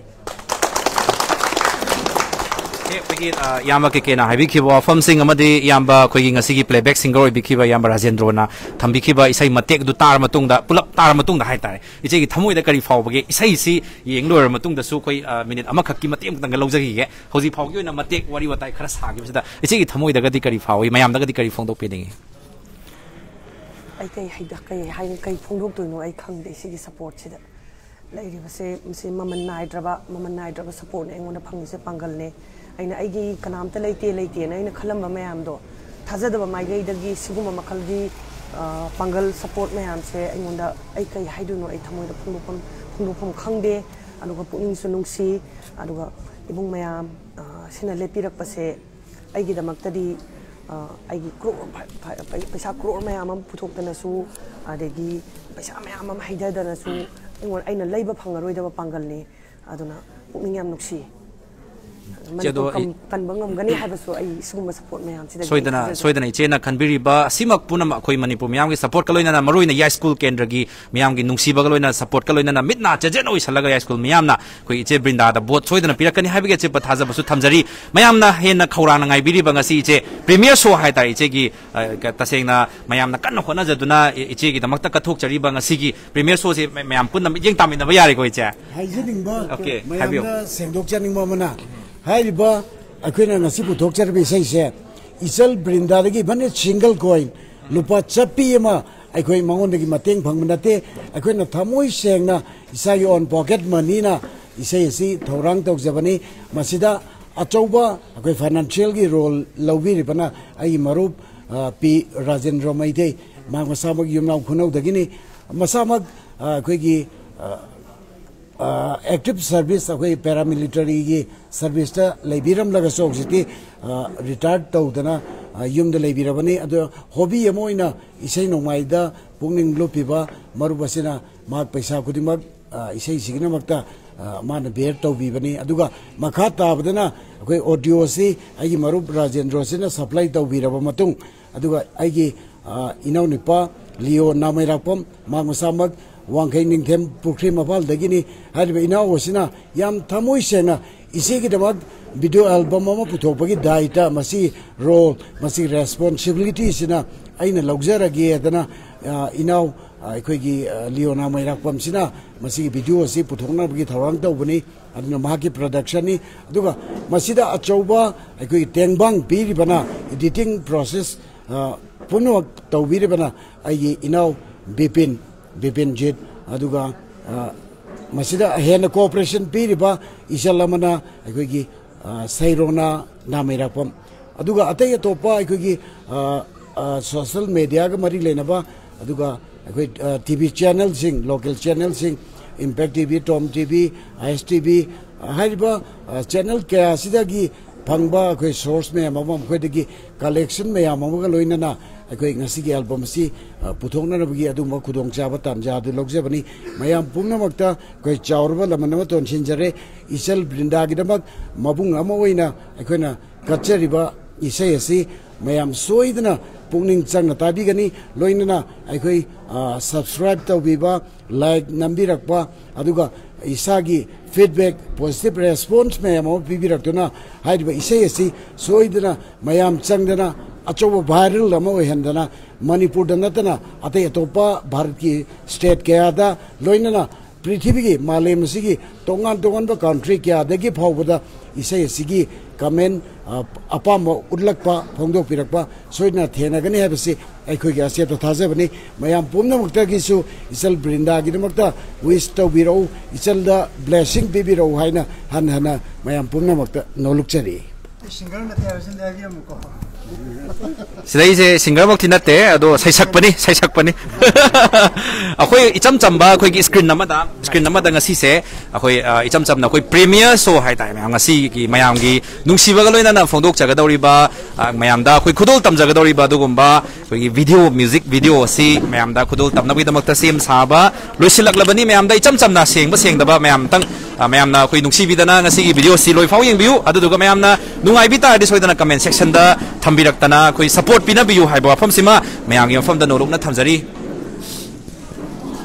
ꯑꯦ, ꯑꯩꯈꯣꯏꯒꯤ, ꯑ, ꯏꯌꯥꯝꯕ ꯀꯦ ꯀꯦꯅ ꯍꯥꯏꯕꯤꯈꯤꯕ ꯋꯥꯐꯝꯁꯤꯡ ꯑꯃꯗꯤ ꯏꯌꯥꯝꯕ ꯑꯩꯈꯣꯏꯒꯤ ꯉꯁꯤꯒꯤ playback singer ꯑꯣꯏꯕꯤꯈꯤꯕ ꯏꯌꯥꯝꯕ ꯔꯥꯖꯦꯟꯗ꯭ꯔꯣꯅ ꯊꯝꯕꯤꯈꯤꯕ ꯏꯁꯩ ꯃꯇꯦꯛ ꯑꯗꯨ ꯇꯥꯔ ꯃꯇꯨꯡꯗ, ꯄꯨꯂꯞ ꯇꯥꯔ ꯃꯇꯨꯡꯗ ꯍꯥꯏꯇꯥꯔꯦ, ꯏꯆꯦꯒꯤ ꯊꯃꯣꯏꯗ ꯀꯔꯤ ꯐꯥꯎꯕꯒꯦ? ꯏꯁꯩꯁꯤ ꯌꯦꯡ ꯂꯣꯏꯔꯕ ꯃꯇꯨꯡꯗꯁꯨ ꯑꯩꯈꯣꯏ, ꯑ, ꯃꯤꯅꯤꯠ ꯑꯃꯈꯛꯀꯤ ꯃꯇꯦꯛ ꯑꯃꯇꯪꯒ ꯂꯧꯖꯈꯤꯒꯦ꯫ ꯍꯧꯖꯤꯛ ꯐꯥꯎꯒꯤ ꯑꯣꯏꯅ ꯃꯇꯦꯛ ꯋꯥꯔꯤ ꯋꯥꯇꯥꯏ ꯈꯔ ꯁꯥꯈꯤꯕꯁꯤꯗ ꯏꯆꯦꯒꯤ ꯊꯃꯣꯏꯗꯒꯗꯤ ꯀꯔꯤ ꯐꯥꯎꯏ? ꯃꯌꯥꯝꯗꯒꯗꯤ ꯀꯔꯤ ꯐꯣꯡꯗꯣꯛꯄꯤꯅꯤꯡꯉꯤ? ꯑꯩ ꯀꯩ ꯍꯥꯏꯗ-, ꯀꯩ ꯍꯥꯏ-, ꯀꯩ ꯐꯣꯡꯗꯣꯛꯇꯣꯏꯅꯣ ꯑꯩ ꯈꯪꯗꯦ ꯁꯤꯒꯤ supportꯁꯤꯗ꯫ ꯂꯩꯔꯤꯕꯁꯦ, ꯃꯁꯤ ꯃꯃꯜ ꯅꯥꯏꯗ꯭ꯔꯕ, ꯃꯃꯜ ꯅꯥꯏꯗ꯭ꯔꯕ supportꯅꯦ ꯑꯩꯉꯣꯟꯗ ꯐꯪꯉꯤꯁꯦ, ꯄꯥꯡꯒꯜꯅꯦ꯫ ꯑꯩꯅ ꯑꯩꯒꯤ ꯀꯅꯥꯝꯇ ꯂꯩꯇꯦ, ꯂꯩꯇꯦꯅ ꯑꯩꯅ ꯈꯜꯂꯝꯕ ꯃꯌꯥꯝꯗꯣ, ꯊꯥꯖꯗꯕ ꯃꯥꯏꯀꯩꯗꯒꯤ ꯁꯤꯒꯨꯝꯕ ꯃꯈꯜꯒꯤ, ꯑ, ꯄꯥꯡꯒꯜ support ꯃꯌꯥꯝꯁꯦ ꯑꯩꯉꯣꯟꯗ, ꯑꯩ ꯀꯩ ꯍꯥꯏꯗꯣꯏꯅꯣ, ꯑꯩ ꯊꯃꯣꯏꯗ ꯐꯣꯡꯗꯣꯛꯐꯝ, ꯐꯣꯡꯗꯣꯛꯐꯝ ꯈꯪꯗꯦ꯫ ꯑꯗꯨꯒ ꯄꯨꯛꯅꯤꯡꯁꯨ ꯅꯨꯡꯁꯤ꯫ ꯑꯗꯨꯒ ꯏꯕꯨꯡ ꯃꯌꯥꯝ, ꯑ, ꯁꯤꯅ ꯂꯦꯞꯄꯤꯔꯛꯄꯁꯦ ꯑꯩꯒꯤꯗꯃꯛꯇꯗꯤ, ꯑ, ꯑꯩꯒꯤ ꯀ꯭ꯔꯣꯔ ꯐ-, ꯐ-, ꯄꯩ-, ꯄꯩꯁꯥ ꯀ꯭ꯔꯣꯔ ꯃꯌꯥꯝ ꯑꯃ ꯄꯨꯊꯣꯛꯇꯅꯁꯨ, ꯑꯗꯒꯤ ꯄꯩꯁꯥ ꯃꯌꯥꯝ ꯑꯃ ꯍꯩꯊꯗꯅꯁꯨ ꯑꯩꯉꯣꯟꯗ, ꯑꯩꯅ ꯂꯩꯕ ꯐꯪꯉꯔꯣꯏꯗꯕ ꯄꯥꯡꯒꯜꯅꯤ꯫ ꯑꯗꯨꯅ ꯄꯨꯛꯅꯤꯡ ꯌꯥꯝ ꯅꯨꯡꯁꯤ꯫ ꯃꯅꯤꯄꯨꯔ ꯑꯗꯣ ꯀꯝ-, ꯀꯟꯕ ꯉꯝꯒꯅꯤ ꯍꯥꯏꯕꯁꯨ ꯑꯩ ꯁꯤꯒꯨꯝꯕ ꯁꯄꯣꯔꯠ ꯃꯌꯥꯝꯁꯤꯗꯒꯤ ꯁꯣꯏꯗꯅ, ꯊꯥꯖꯖꯩ꯫ ꯁꯣꯏꯗꯅ ꯏꯆꯦꯅ ꯈꯟꯕꯤꯔꯤꯕ ꯑꯁꯤꯃꯛ ꯄꯨꯝꯅꯃꯛ ꯑꯩꯈꯣꯏ ꯃꯅꯤꯄꯨꯔ ꯃꯤꯌꯥꯝꯒꯤ ꯁꯄꯣꯔꯠꯀ ꯂꯣꯏꯅꯅ, ꯃꯔꯨꯑꯣꯏꯅ ꯌꯥꯏꯁ꯭ꯀꯨꯜ ꯀꯦꯟꯗ꯭ꯔꯒꯤ ꯃꯤꯌꯥꯝꯒꯤ ꯅꯨꯡꯁꯤꯕꯒ ꯂꯣꯏꯅꯅ, ꯁꯄꯣꯔꯠꯀ ꯂꯣꯏꯅꯅ ꯃꯤꯠ ꯅꯥ ꯆꯦꯖꯦꯠ ꯑꯣꯏꯁꯜꯂꯒ ꯌꯥꯏꯁ꯭ꯀꯨꯜ ꯃꯤꯌꯥꯝꯅ ꯑꯩꯈꯣꯏ ꯏꯆꯦ ꯕ꯭ꯔꯤꯟꯗꯥꯗ ꯚꯣꯠ ꯁꯣꯏꯗꯅ ꯄꯤꯔꯛꯀꯅꯤ ꯍꯥꯏꯕꯒꯤ ꯑꯆꯦꯠꯄ ꯊꯥꯖꯕꯁꯨ ꯊꯝꯖꯔꯤ꯫ ꯃꯌꯥꯝꯅ ꯍꯦꯟꯅ ꯈꯧꯔꯥꯡꯅ ꯉꯥꯏꯕꯤꯔꯤꯕ ꯉꯁꯤ ꯏꯆꯦ ꯄ꯭ꯔꯤꯃꯤꯌꯔ ꯁꯣ ꯍꯥꯏꯇꯥꯔꯦ, ꯏꯆꯦꯒꯤ, ꯑ, ꯀ-, ꯇꯁꯦꯡꯅ ꯃꯌꯥꯝꯅ ꯀꯟꯅ ꯍꯣꯠꯅꯖꯗꯨꯅ ꯏ-, ꯏꯆꯦꯒꯤꯗꯃꯛꯇ ꯀꯠꯊꯣꯛꯆꯔꯤꯕ ꯉꯁꯤꯒꯤ ꯄ꯭ꯔꯤꯃꯤꯌꯔ ꯁꯣꯁꯦ ꯃ-, ꯃꯌꯥꯝ ꯄꯨꯟꯅ ꯃꯤꯠꯌꯦꯡ ꯇꯥꯃꯤꯟꯅꯕ ꯌꯥꯔꯦꯀꯣ, ꯏꯆꯦ? ꯍꯥꯏꯖꯅꯤꯡꯕ, OK, ꯍꯥꯏꯕꯤꯌꯨ꯫ ꯃꯌꯥꯝꯗ ꯁꯦꯡꯗꯣꯛꯆꯅꯤꯡꯕ ꯑꯃꯅ, ꯍꯥꯏꯔꯤꯕ ꯑꯩꯈꯣꯏꯅ ꯉꯁꯤ ꯄꯨꯊꯣꯛꯆꯔꯤꯕ ꯏꯁꯩꯁꯦ, ꯏꯆꯜ ꯕ꯭ꯔꯤꯟꯗꯥꯗꯒꯤ even single coin, ꯂꯨꯄꯥ ꯆꯠꯄꯤ ꯑꯃ ꯑꯩꯈꯣꯏ ꯃꯉꯣꯟꯗꯒꯤ ꯃꯇꯦꯡ ꯐꯪꯕ ꯅꯠꯇꯦ꯫ ꯑꯩꯈꯣꯏꯅ ꯊꯃꯣꯏ ꯁꯦꯡꯅ ꯏꯁꯥꯒꯤ own pocket moneyꯅ ꯏꯁꯩ ꯑꯁꯤ ꯊꯧꯔꯥꯡ ꯇꯧꯖꯕꯅꯤ꯫ ꯃꯁꯤꯗ ꯑꯆꯧꯕ ꯑꯩꯈꯣꯏ financialꯒꯤ role ꯂꯧꯕꯤꯔꯤꯕꯅ ꯑꯩꯒꯤ ꯃꯔꯨꯞ, ꯑ, ꯄꯤ ꯔꯥꯖꯦꯟꯗ꯭ꯔ ꯃꯩꯇꯩ, ꯃꯍꯥꯛ ꯃꯁꯥꯃꯛ ꯌꯨꯝꯅꯥꯝ ꯈꯨꯅꯧꯗꯒꯤꯅꯤ꯫ ꯃꯁꯥꯃꯛ, ꯑ, ꯑꯩꯈꯣꯏꯒꯤ, ꯑ, ꯑ, active service, ꯑꯩꯈꯣꯏ paramilitaryꯒꯤ serviceꯇ ꯂꯩꯕꯤꯔꯝꯂꯒꯁꯨ ꯍꯧꯖꯤꯛꯇꯤ, ꯑ, retire ꯇꯧꯗꯅ, ꯑ, ꯌꯨꯝꯗ ꯂꯩꯕꯤꯔꯕꯅꯤ꯫ ꯑꯗꯣ hobby ꯑꯃ ꯑꯣꯏꯅ ꯏꯁꯩ ꯅꯣꯡꯃꯥꯏꯗ ꯄꯨꯛꯅꯤꯡ ꯂꯨꯞꯄꯤꯕ ꯃꯔꯨꯞ ꯑꯁꯤꯅ ꯃꯍꯥꯛ ꯄꯩꯁꯥ ꯈꯨꯗꯤꯡꯃꯛ, ꯑ, ꯏꯁꯩꯁꯤꯒꯤꯗꯃꯛꯇ, ꯑ, ꯃꯥꯅ bear ꯇꯧꯕꯤꯕꯅꯤ꯫ ꯑꯗꯨꯒ ꯃꯈꯥ ꯇꯥꯕꯗꯅ ꯑꯩꯈꯣꯏ audioꯁꯤ ꯑꯩꯒꯤ ꯃꯔꯨꯞ ꯔꯥꯖꯦꯟꯗ꯭ꯔꯣꯁꯤꯅ supply ꯇꯧꯕꯤꯔꯕ ꯃꯇꯨꯡ, ꯑꯗꯨꯒ ꯑꯩꯒꯤ, ꯑ, ꯏꯅꯥꯎꯅꯨꯄꯥ ꯂꯤꯌꯣ ꯅꯥꯃꯩꯔꯥꯛꯄꯝ, ꯃꯍꯥꯛ ꯃꯁꯥꯃꯛ ꯋꯥꯡꯈꯩ ꯅꯤꯡꯊꯦꯝ ꯄꯨꯈ꯭ꯔꯤ ꯃꯄꯥꯜꯗꯒꯤꯅꯤ꯫ ꯍꯥꯏꯔꯤꯕ ꯏꯅꯥꯎ ꯑꯁꯤꯅ ꯌꯥꯝ ꯊꯃꯣꯏ ꯁꯦꯡꯅ ꯏꯆꯦꯒꯤꯗꯃꯛ video album ꯑꯃ ꯄꯨꯊꯣꯛꯄꯒꯤ ꯗꯥꯏꯇ, ꯃꯁꯤ role, ꯃꯁꯤ responsibilityꯁꯤꯅ ꯑꯩꯅ ꯂꯧꯖꯔꯒꯦꯗꯅ, ꯑ, ꯏꯅꯥꯎ, ꯑ, ꯑꯩꯈꯣꯏꯒꯤ, ꯑ, ꯂꯤꯌꯣꯅꯥ ꯃꯩꯔꯥꯛꯄꯝꯁꯤꯅ ꯃꯁꯤꯒꯤ video ꯑꯁꯤ ꯄꯨꯊꯣꯛꯅꯕꯒꯤ ꯊꯧꯔꯥꯡ ꯇꯧꯕꯅꯤ꯫ ꯑꯗꯨꯅ ꯃꯍꯥꯛꯀꯤ productionꯅꯤ꯫ ꯑꯗꯨꯒ ꯃꯁꯤꯗ ꯑꯆꯧꯕ ꯑꯩꯈꯣꯏꯒꯤ ꯇꯦꯡꯕꯥꯡ ꯄꯤꯔꯤꯕꯅ editing process, ꯑ, ꯄꯨꯝꯅꯃꯛ ꯇꯧꯕꯤꯔꯤꯕꯅ ꯑꯩꯒꯤ ꯏꯅꯥꯎ ꯕꯤꯄꯤꯟ, ꯕꯤꯄꯤꯟꯖꯤꯠ, ꯑꯗꯨꯒ, ꯑ, ꯃꯁꯤꯗ ꯍꯦꯟꯅ cooperation ꯄꯤꯔꯤꯕ ꯏꯆꯜ ꯑꯃꯅ ꯑꯩꯈꯣꯏꯒꯤ, ꯑ, ꯁꯩꯔꯣꯅꯥ ꯅꯥꯃꯩꯔꯥꯛꯄꯝ, ꯑꯗꯨꯒ ꯑꯇꯩ ꯑꯇꯣꯞꯄ ꯑꯩꯈꯣꯏꯒꯤ, ꯑ, ꯑ, social mediaꯒ ꯃꯔꯤ ꯂꯩꯅꯕ, ꯑꯗꯨꯒ ꯑꯩꯈꯣꯏ, ꯑ, TV channelꯁꯤꯡ, local channelꯁꯤꯡ, Impact TV, Tom TV, ISTV, ꯑ, ꯍꯥꯏꯔꯤꯕ, ꯑ, channel ꯀꯌꯥ ꯑꯁꯤꯗꯒꯤ ꯐꯪꯕ ꯑꯩꯈꯣꯏ source ꯃꯌꯥꯝ ꯑꯃ, ꯃꯈꯣꯏꯗꯒꯤ collection ꯃꯌꯥꯝ ꯑꯃꯒ ꯂꯣꯏꯅꯅ ꯑꯩꯈꯣꯏ ꯉꯁꯤꯒꯤ ꯑꯦꯜꯕꯝ ꯑꯁꯤ, ꯑ, ꯄꯨꯊꯣꯛꯅꯅꯕꯒꯤ ꯑꯗꯨꯒꯨꯝꯕ ꯈꯨꯗꯣꯡꯆꯥꯕ ꯇꯥꯟꯖꯥ ꯑꯗꯨ ꯂꯧꯖꯕꯅꯤ꯫ ꯃꯌꯥꯝ ꯄꯨꯝꯅꯃꯛꯇ ꯑꯩꯈꯣꯏ ꯆꯥꯎꯔꯕ ꯂꯃꯟ ꯑꯃ ꯇꯣꯟꯁꯤꯟꯖꯔꯦ꯫ ꯏꯆꯜ ꯕ꯭ꯔꯤꯟꯗꯥꯒꯤꯗꯃꯛ ꯃꯕꯨꯡ ꯑꯃ ꯑꯣꯏꯅ ꯑꯩꯈꯣꯏꯅ ꯀꯠꯆꯔꯤꯕ ꯏꯁꯩ ꯑꯁꯤ ꯃꯌꯥꯝ ꯁꯣꯏꯗꯅ ꯄꯨꯛꯅꯤꯡ ꯆꯪꯅ ꯇꯥꯕꯤꯒꯅꯤ꯫ ꯂꯣꯏꯅꯅ ꯑꯩꯈꯣꯏ, ꯑ, subscribe ꯇꯧꯕꯤꯕ, like ꯅꯝꯕꯤꯔꯛꯄ, ꯑꯗꯨꯒ ꯏꯁꯥꯒꯤ feedback, positive response ꯃꯌꯥꯝ ꯑꯃ ꯄꯤꯕꯤꯔꯛꯇꯨꯅ ꯍꯥꯏꯔꯤꯕ ꯏꯁꯩ ꯑꯁꯤ ꯁꯣꯏꯗꯅ ꯃꯌꯥꯝ ꯆꯪꯗꯅ ꯑꯆꯧꯕ viral ꯑꯃ ꯑꯣꯏꯍꯟꯗꯅ ꯃꯅꯤꯄꯨꯔꯗ ꯅꯠꯇꯅ ꯑꯇꯩ ꯑꯇꯣꯞꯄ ꯚꯥꯔꯠꯀꯤ state ꯀꯌꯥꯗ, ꯂꯣꯏꯅꯅ ꯄ꯭ꯔꯤꯊꯤꯕꯤꯒꯤ, ꯃꯥꯂꯦꯝ ꯑꯁꯤꯒꯤ ꯇꯣꯉꯥꯟ ꯇꯣꯉꯥꯟꯕ country ꯀꯌꯥꯗꯒꯤ ꯐꯥꯎꯕꯗ ꯏꯁꯩ ꯑꯁꯤꯒꯤ comment, ꯑ, ꯑꯄꯥꯝꯕ ꯎꯠꯂꯛꯄ, ꯐꯣꯡꯗꯣꯛꯄꯤꯔꯛꯄ ꯁꯣꯏꯗꯅ ꯊꯦꯡꯅꯒꯅꯤ ꯍꯥꯏꯕꯁꯤ ꯑꯩꯈꯣꯏꯒꯤ ꯑꯆꯦꯠꯄ ꯊꯥꯖꯕꯅꯤ꯫ ꯃꯌꯥꯝ ꯄꯨꯝꯅꯃꯛꯇꯒꯤꯁꯨ ꯏꯆꯜ ꯕ꯭ꯔꯤꯟꯗꯥꯒꯤꯗꯃꯛꯇ wish ꯇꯧꯕꯤꯔꯛꯎ, ꯏꯆꯜꯗ blessing ꯄꯤꯕꯤꯔꯛꯎ ꯍꯥꯏꯅ ꯍꯟꯅ ꯍꯟꯅ ꯃꯌꯥꯝ ꯄꯨꯝꯅꯃꯛꯇ ꯅꯣꯂꯨꯛꯆꯔꯤ꯫ ꯑꯩ singer ꯅꯠꯇꯦ ꯍꯥꯏꯕꯁꯤꯃꯗꯤ ꯍꯥꯏꯕꯤꯔꯝꯃꯨꯀꯣ꯫ ꯁꯤꯗꯩꯁꯦ singerꯃꯛꯇꯤ ꯅꯠꯇꯦ, ꯑꯗꯣ ꯁꯩꯁꯛꯄꯅꯤ, ꯁꯩꯁꯛꯄꯅꯤ꯫ ꯑꯩꯈꯣꯏ ꯏꯆꯝ ꯆꯝꯕ ꯑꯩꯈꯣꯏꯒꯤ screen ꯑꯃꯗ, screen ꯑꯃꯗ ꯉꯁꯤꯁꯦ ꯑꯩꯈꯣꯏ, ꯑ, ꯏꯆꯝ ꯆꯝꯅ ꯑꯩꯈꯣꯏ premiere show ꯍꯥꯏꯇꯥꯔꯦ, ꯃꯌꯥꯝ ꯉꯁꯤꯒꯤ ꯃꯌꯥꯝꯒꯤ ꯅꯨꯡꯁꯤꯕꯒ ꯂꯣꯏꯅꯅ ꯐꯣꯡꯗꯣꯛꯆꯒꯗꯧꯔꯤꯕ, ꯑ, ꯃꯌꯥꯝꯗ ꯑꯩꯈꯣꯏ ꯈꯨꯗꯣꯜ ꯇꯝꯖꯒꯗꯧꯔꯤꯕ ꯑꯗꯨꯒꯨꯝꯕ ꯑꯩꯈꯣꯏꯒꯤ video, music video ꯑꯁꯤ ꯃꯌꯥꯝꯗ ꯈꯨꯗꯣꯜ ꯇꯝꯅꯕꯒꯤꯗꯃꯛꯇ ꯁꯦꯝ ꯁꯥꯕ ꯂꯣꯏꯁꯤꯜꯂꯛꯂꯕꯅꯤ꯫ ꯃꯌꯥꯝꯗ ꯏꯆꯝ ꯆꯝꯅ ꯁꯦꯡꯕ ꯁꯦꯡꯗꯕ ꯃꯌꯥꯝ ꯑꯝꯇꯪ, ꯑ, ꯃꯌꯥꯝꯅ ꯑꯩꯈꯣꯏ ꯅꯨꯡꯁꯤꯕꯤꯗꯅ ꯉꯁꯤꯒꯤ video ꯑꯁꯤ ꯂꯣꯏꯐꯥꯎ ꯌꯦꯡꯕꯤꯌꯨ꯫ ꯑꯗꯨꯗꯨꯒ ꯃꯌꯥꯝꯅ ꯅꯨꯡꯉꯥꯏꯕꯤ ꯇꯥꯔꯗꯤ ꯁꯣꯏꯗꯅ comment sectionꯗ ꯊꯝꯕꯤꯔꯛꯇꯅ ꯑꯩꯈꯣꯏ support ꯄꯤꯅꯕꯤꯌꯨ ꯍꯥꯏꯕ ꯋꯥꯐꯝꯁꯤꯃ ꯃꯌꯥꯝꯒꯤ ꯃꯐꯝꯗ ꯅꯣꯂꯨꯛꯅ ꯊꯝꯖꯔꯤ꯫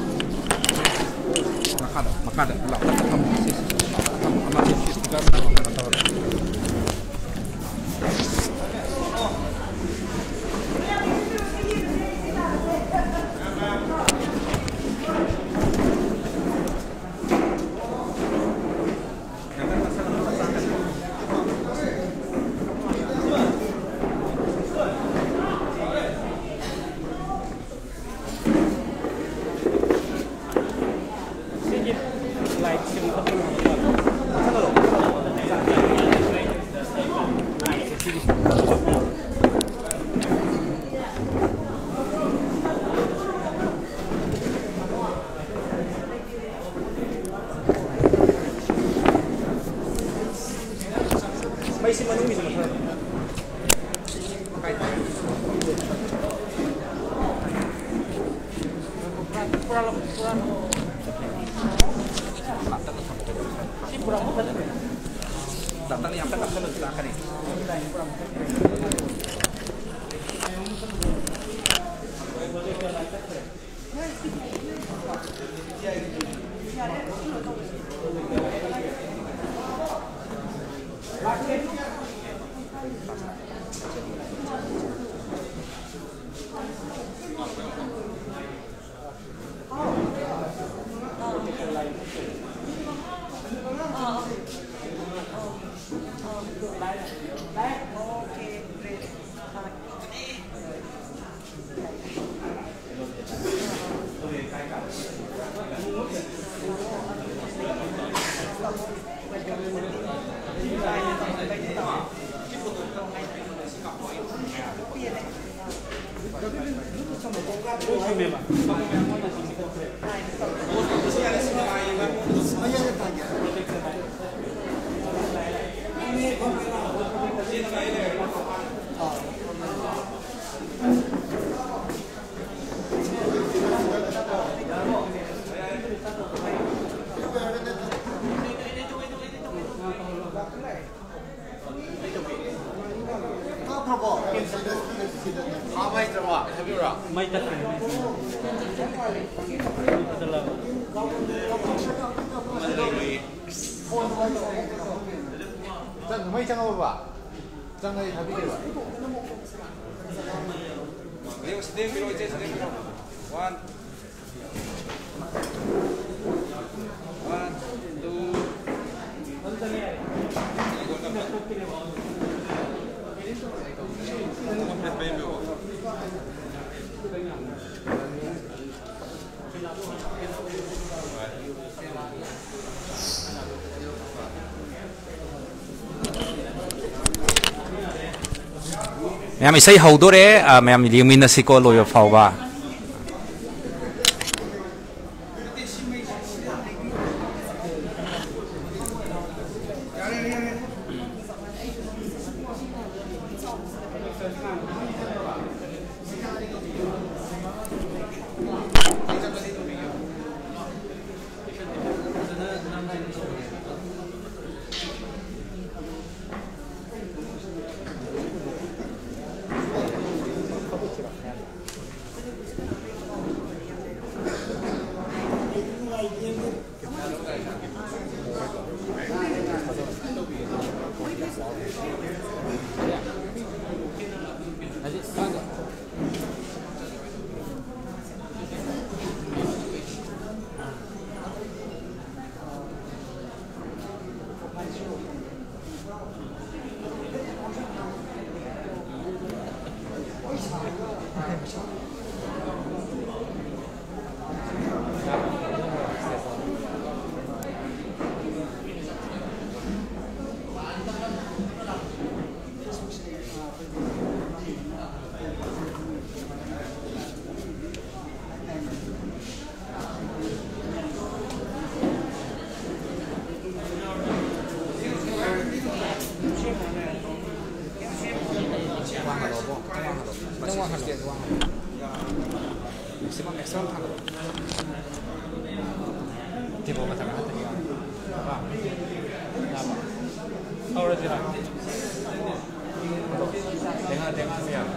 ꯃꯈꯥꯗ, ꯃꯈꯥꯗ ꯂꯥꯎ꯫ ꯃꯩꯁꯤ ꯃꯅꯨꯡꯒꯤꯁꯨ ꯃꯊꯛ꯫ ꯃꯩ ꯇꯠꯈ꯭ꯔꯦ꯫ ꯃꯩ ꯆꯪꯉꯕꯕ? ꯆꯪꯉꯗꯤ ꯊꯥꯕꯤꯒꯦꯕ꯫ ꯍꯧꯖꯤꯛ ꯁꯤꯗ ꯌꯦꯡꯕꯤꯔꯣ, ꯏꯆꯦ, ꯁꯤꯗ ꯌꯦꯡꯕꯤꯔꯣ꯫ One. One, two. ꯃꯌꯥꯝ ꯏꯁꯩ ꯍꯧꯗꯣꯔꯦ, ꯑ, ꯃꯌꯥꯝ ꯌꯦꯡꯃꯤꯟꯅꯁꯤꯀꯣ ꯂꯣꯏꯕ ꯐꯥꯎꯕ꯫ ꯋꯥꯡꯍꯜꯂꯣꯕꯣ, ꯈꯤꯇꯪ ꯋꯥꯡꯍꯜꯂꯣ꯫ ꯈꯤꯇꯪ ꯋꯥꯡꯍꯜꯂꯣ꯫ ꯃꯁꯤ stage ꯋꯥꯡꯍꯜꯂꯣ꯫ Maximum, maximum ꯊꯥꯡꯒꯠꯂꯣ꯫ ꯇꯦꯕꯜ ꯃꯊꯛ ꯉꯥꯛꯇꯅꯤ꯫ ꯌꯥꯕ? ꯍꯧꯔꯁꯤꯔꯥ? ꯂꯦꯡꯉꯥ, ꯂꯦꯡꯉꯥ ꯁꯨꯝ ꯌꯥꯕ?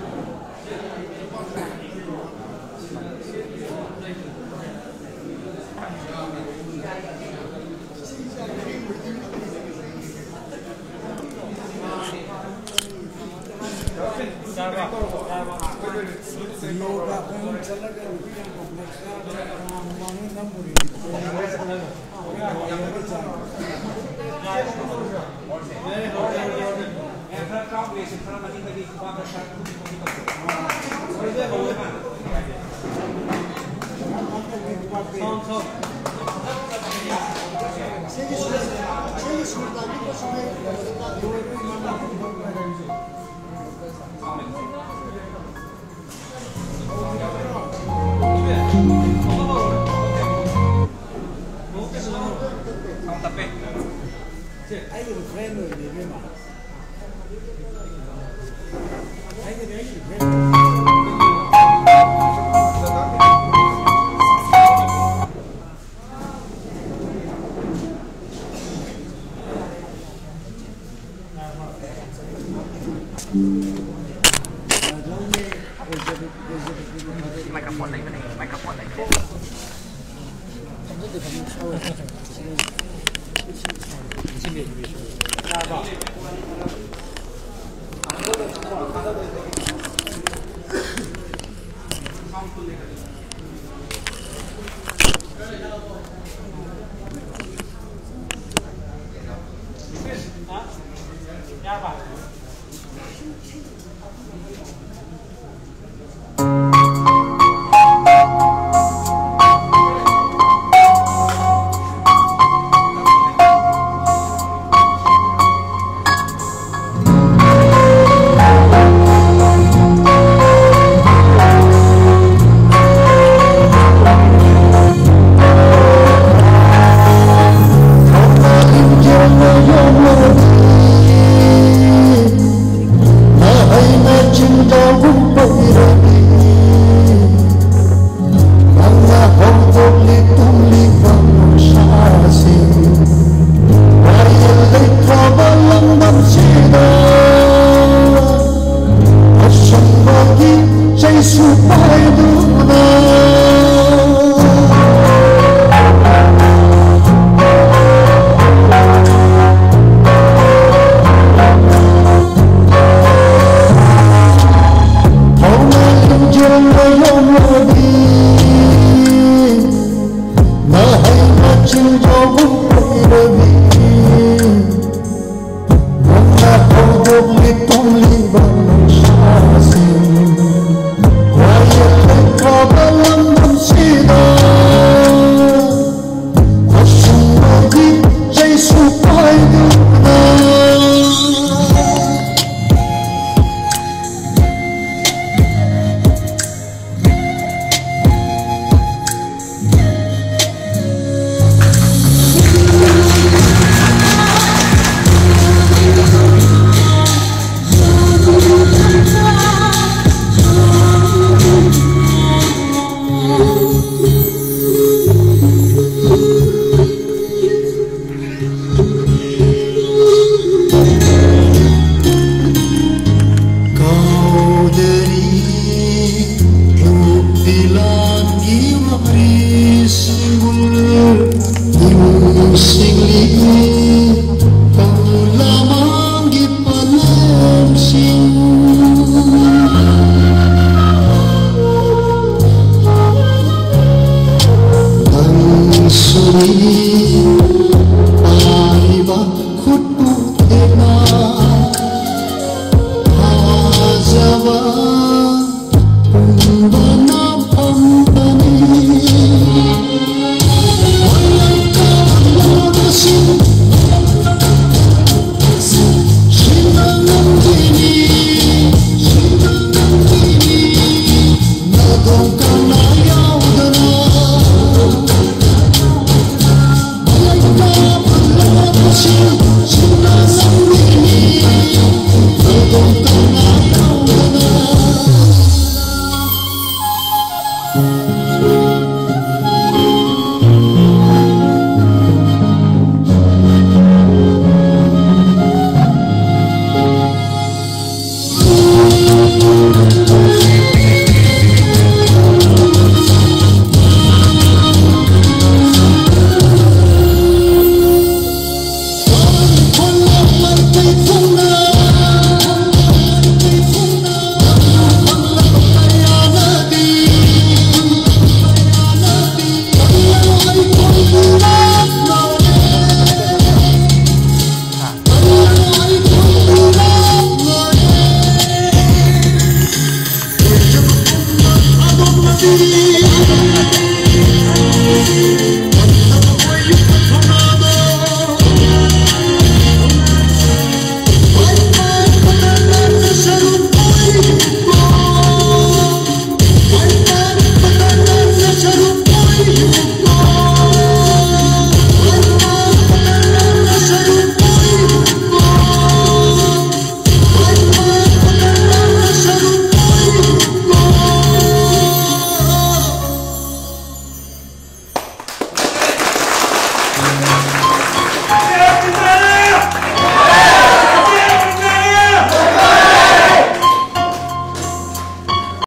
ꯑꯩꯒꯤ friend ꯑꯣꯏꯕꯅꯦ, ꯏꯕꯦꯝꯃ꯫ ꯑꯩꯒꯤꯗꯤ ꯑꯩꯒꯤ friend꯫ Microphone ꯂꯩꯕꯅꯦ, microphone ꯂꯩꯕꯅꯦ꯫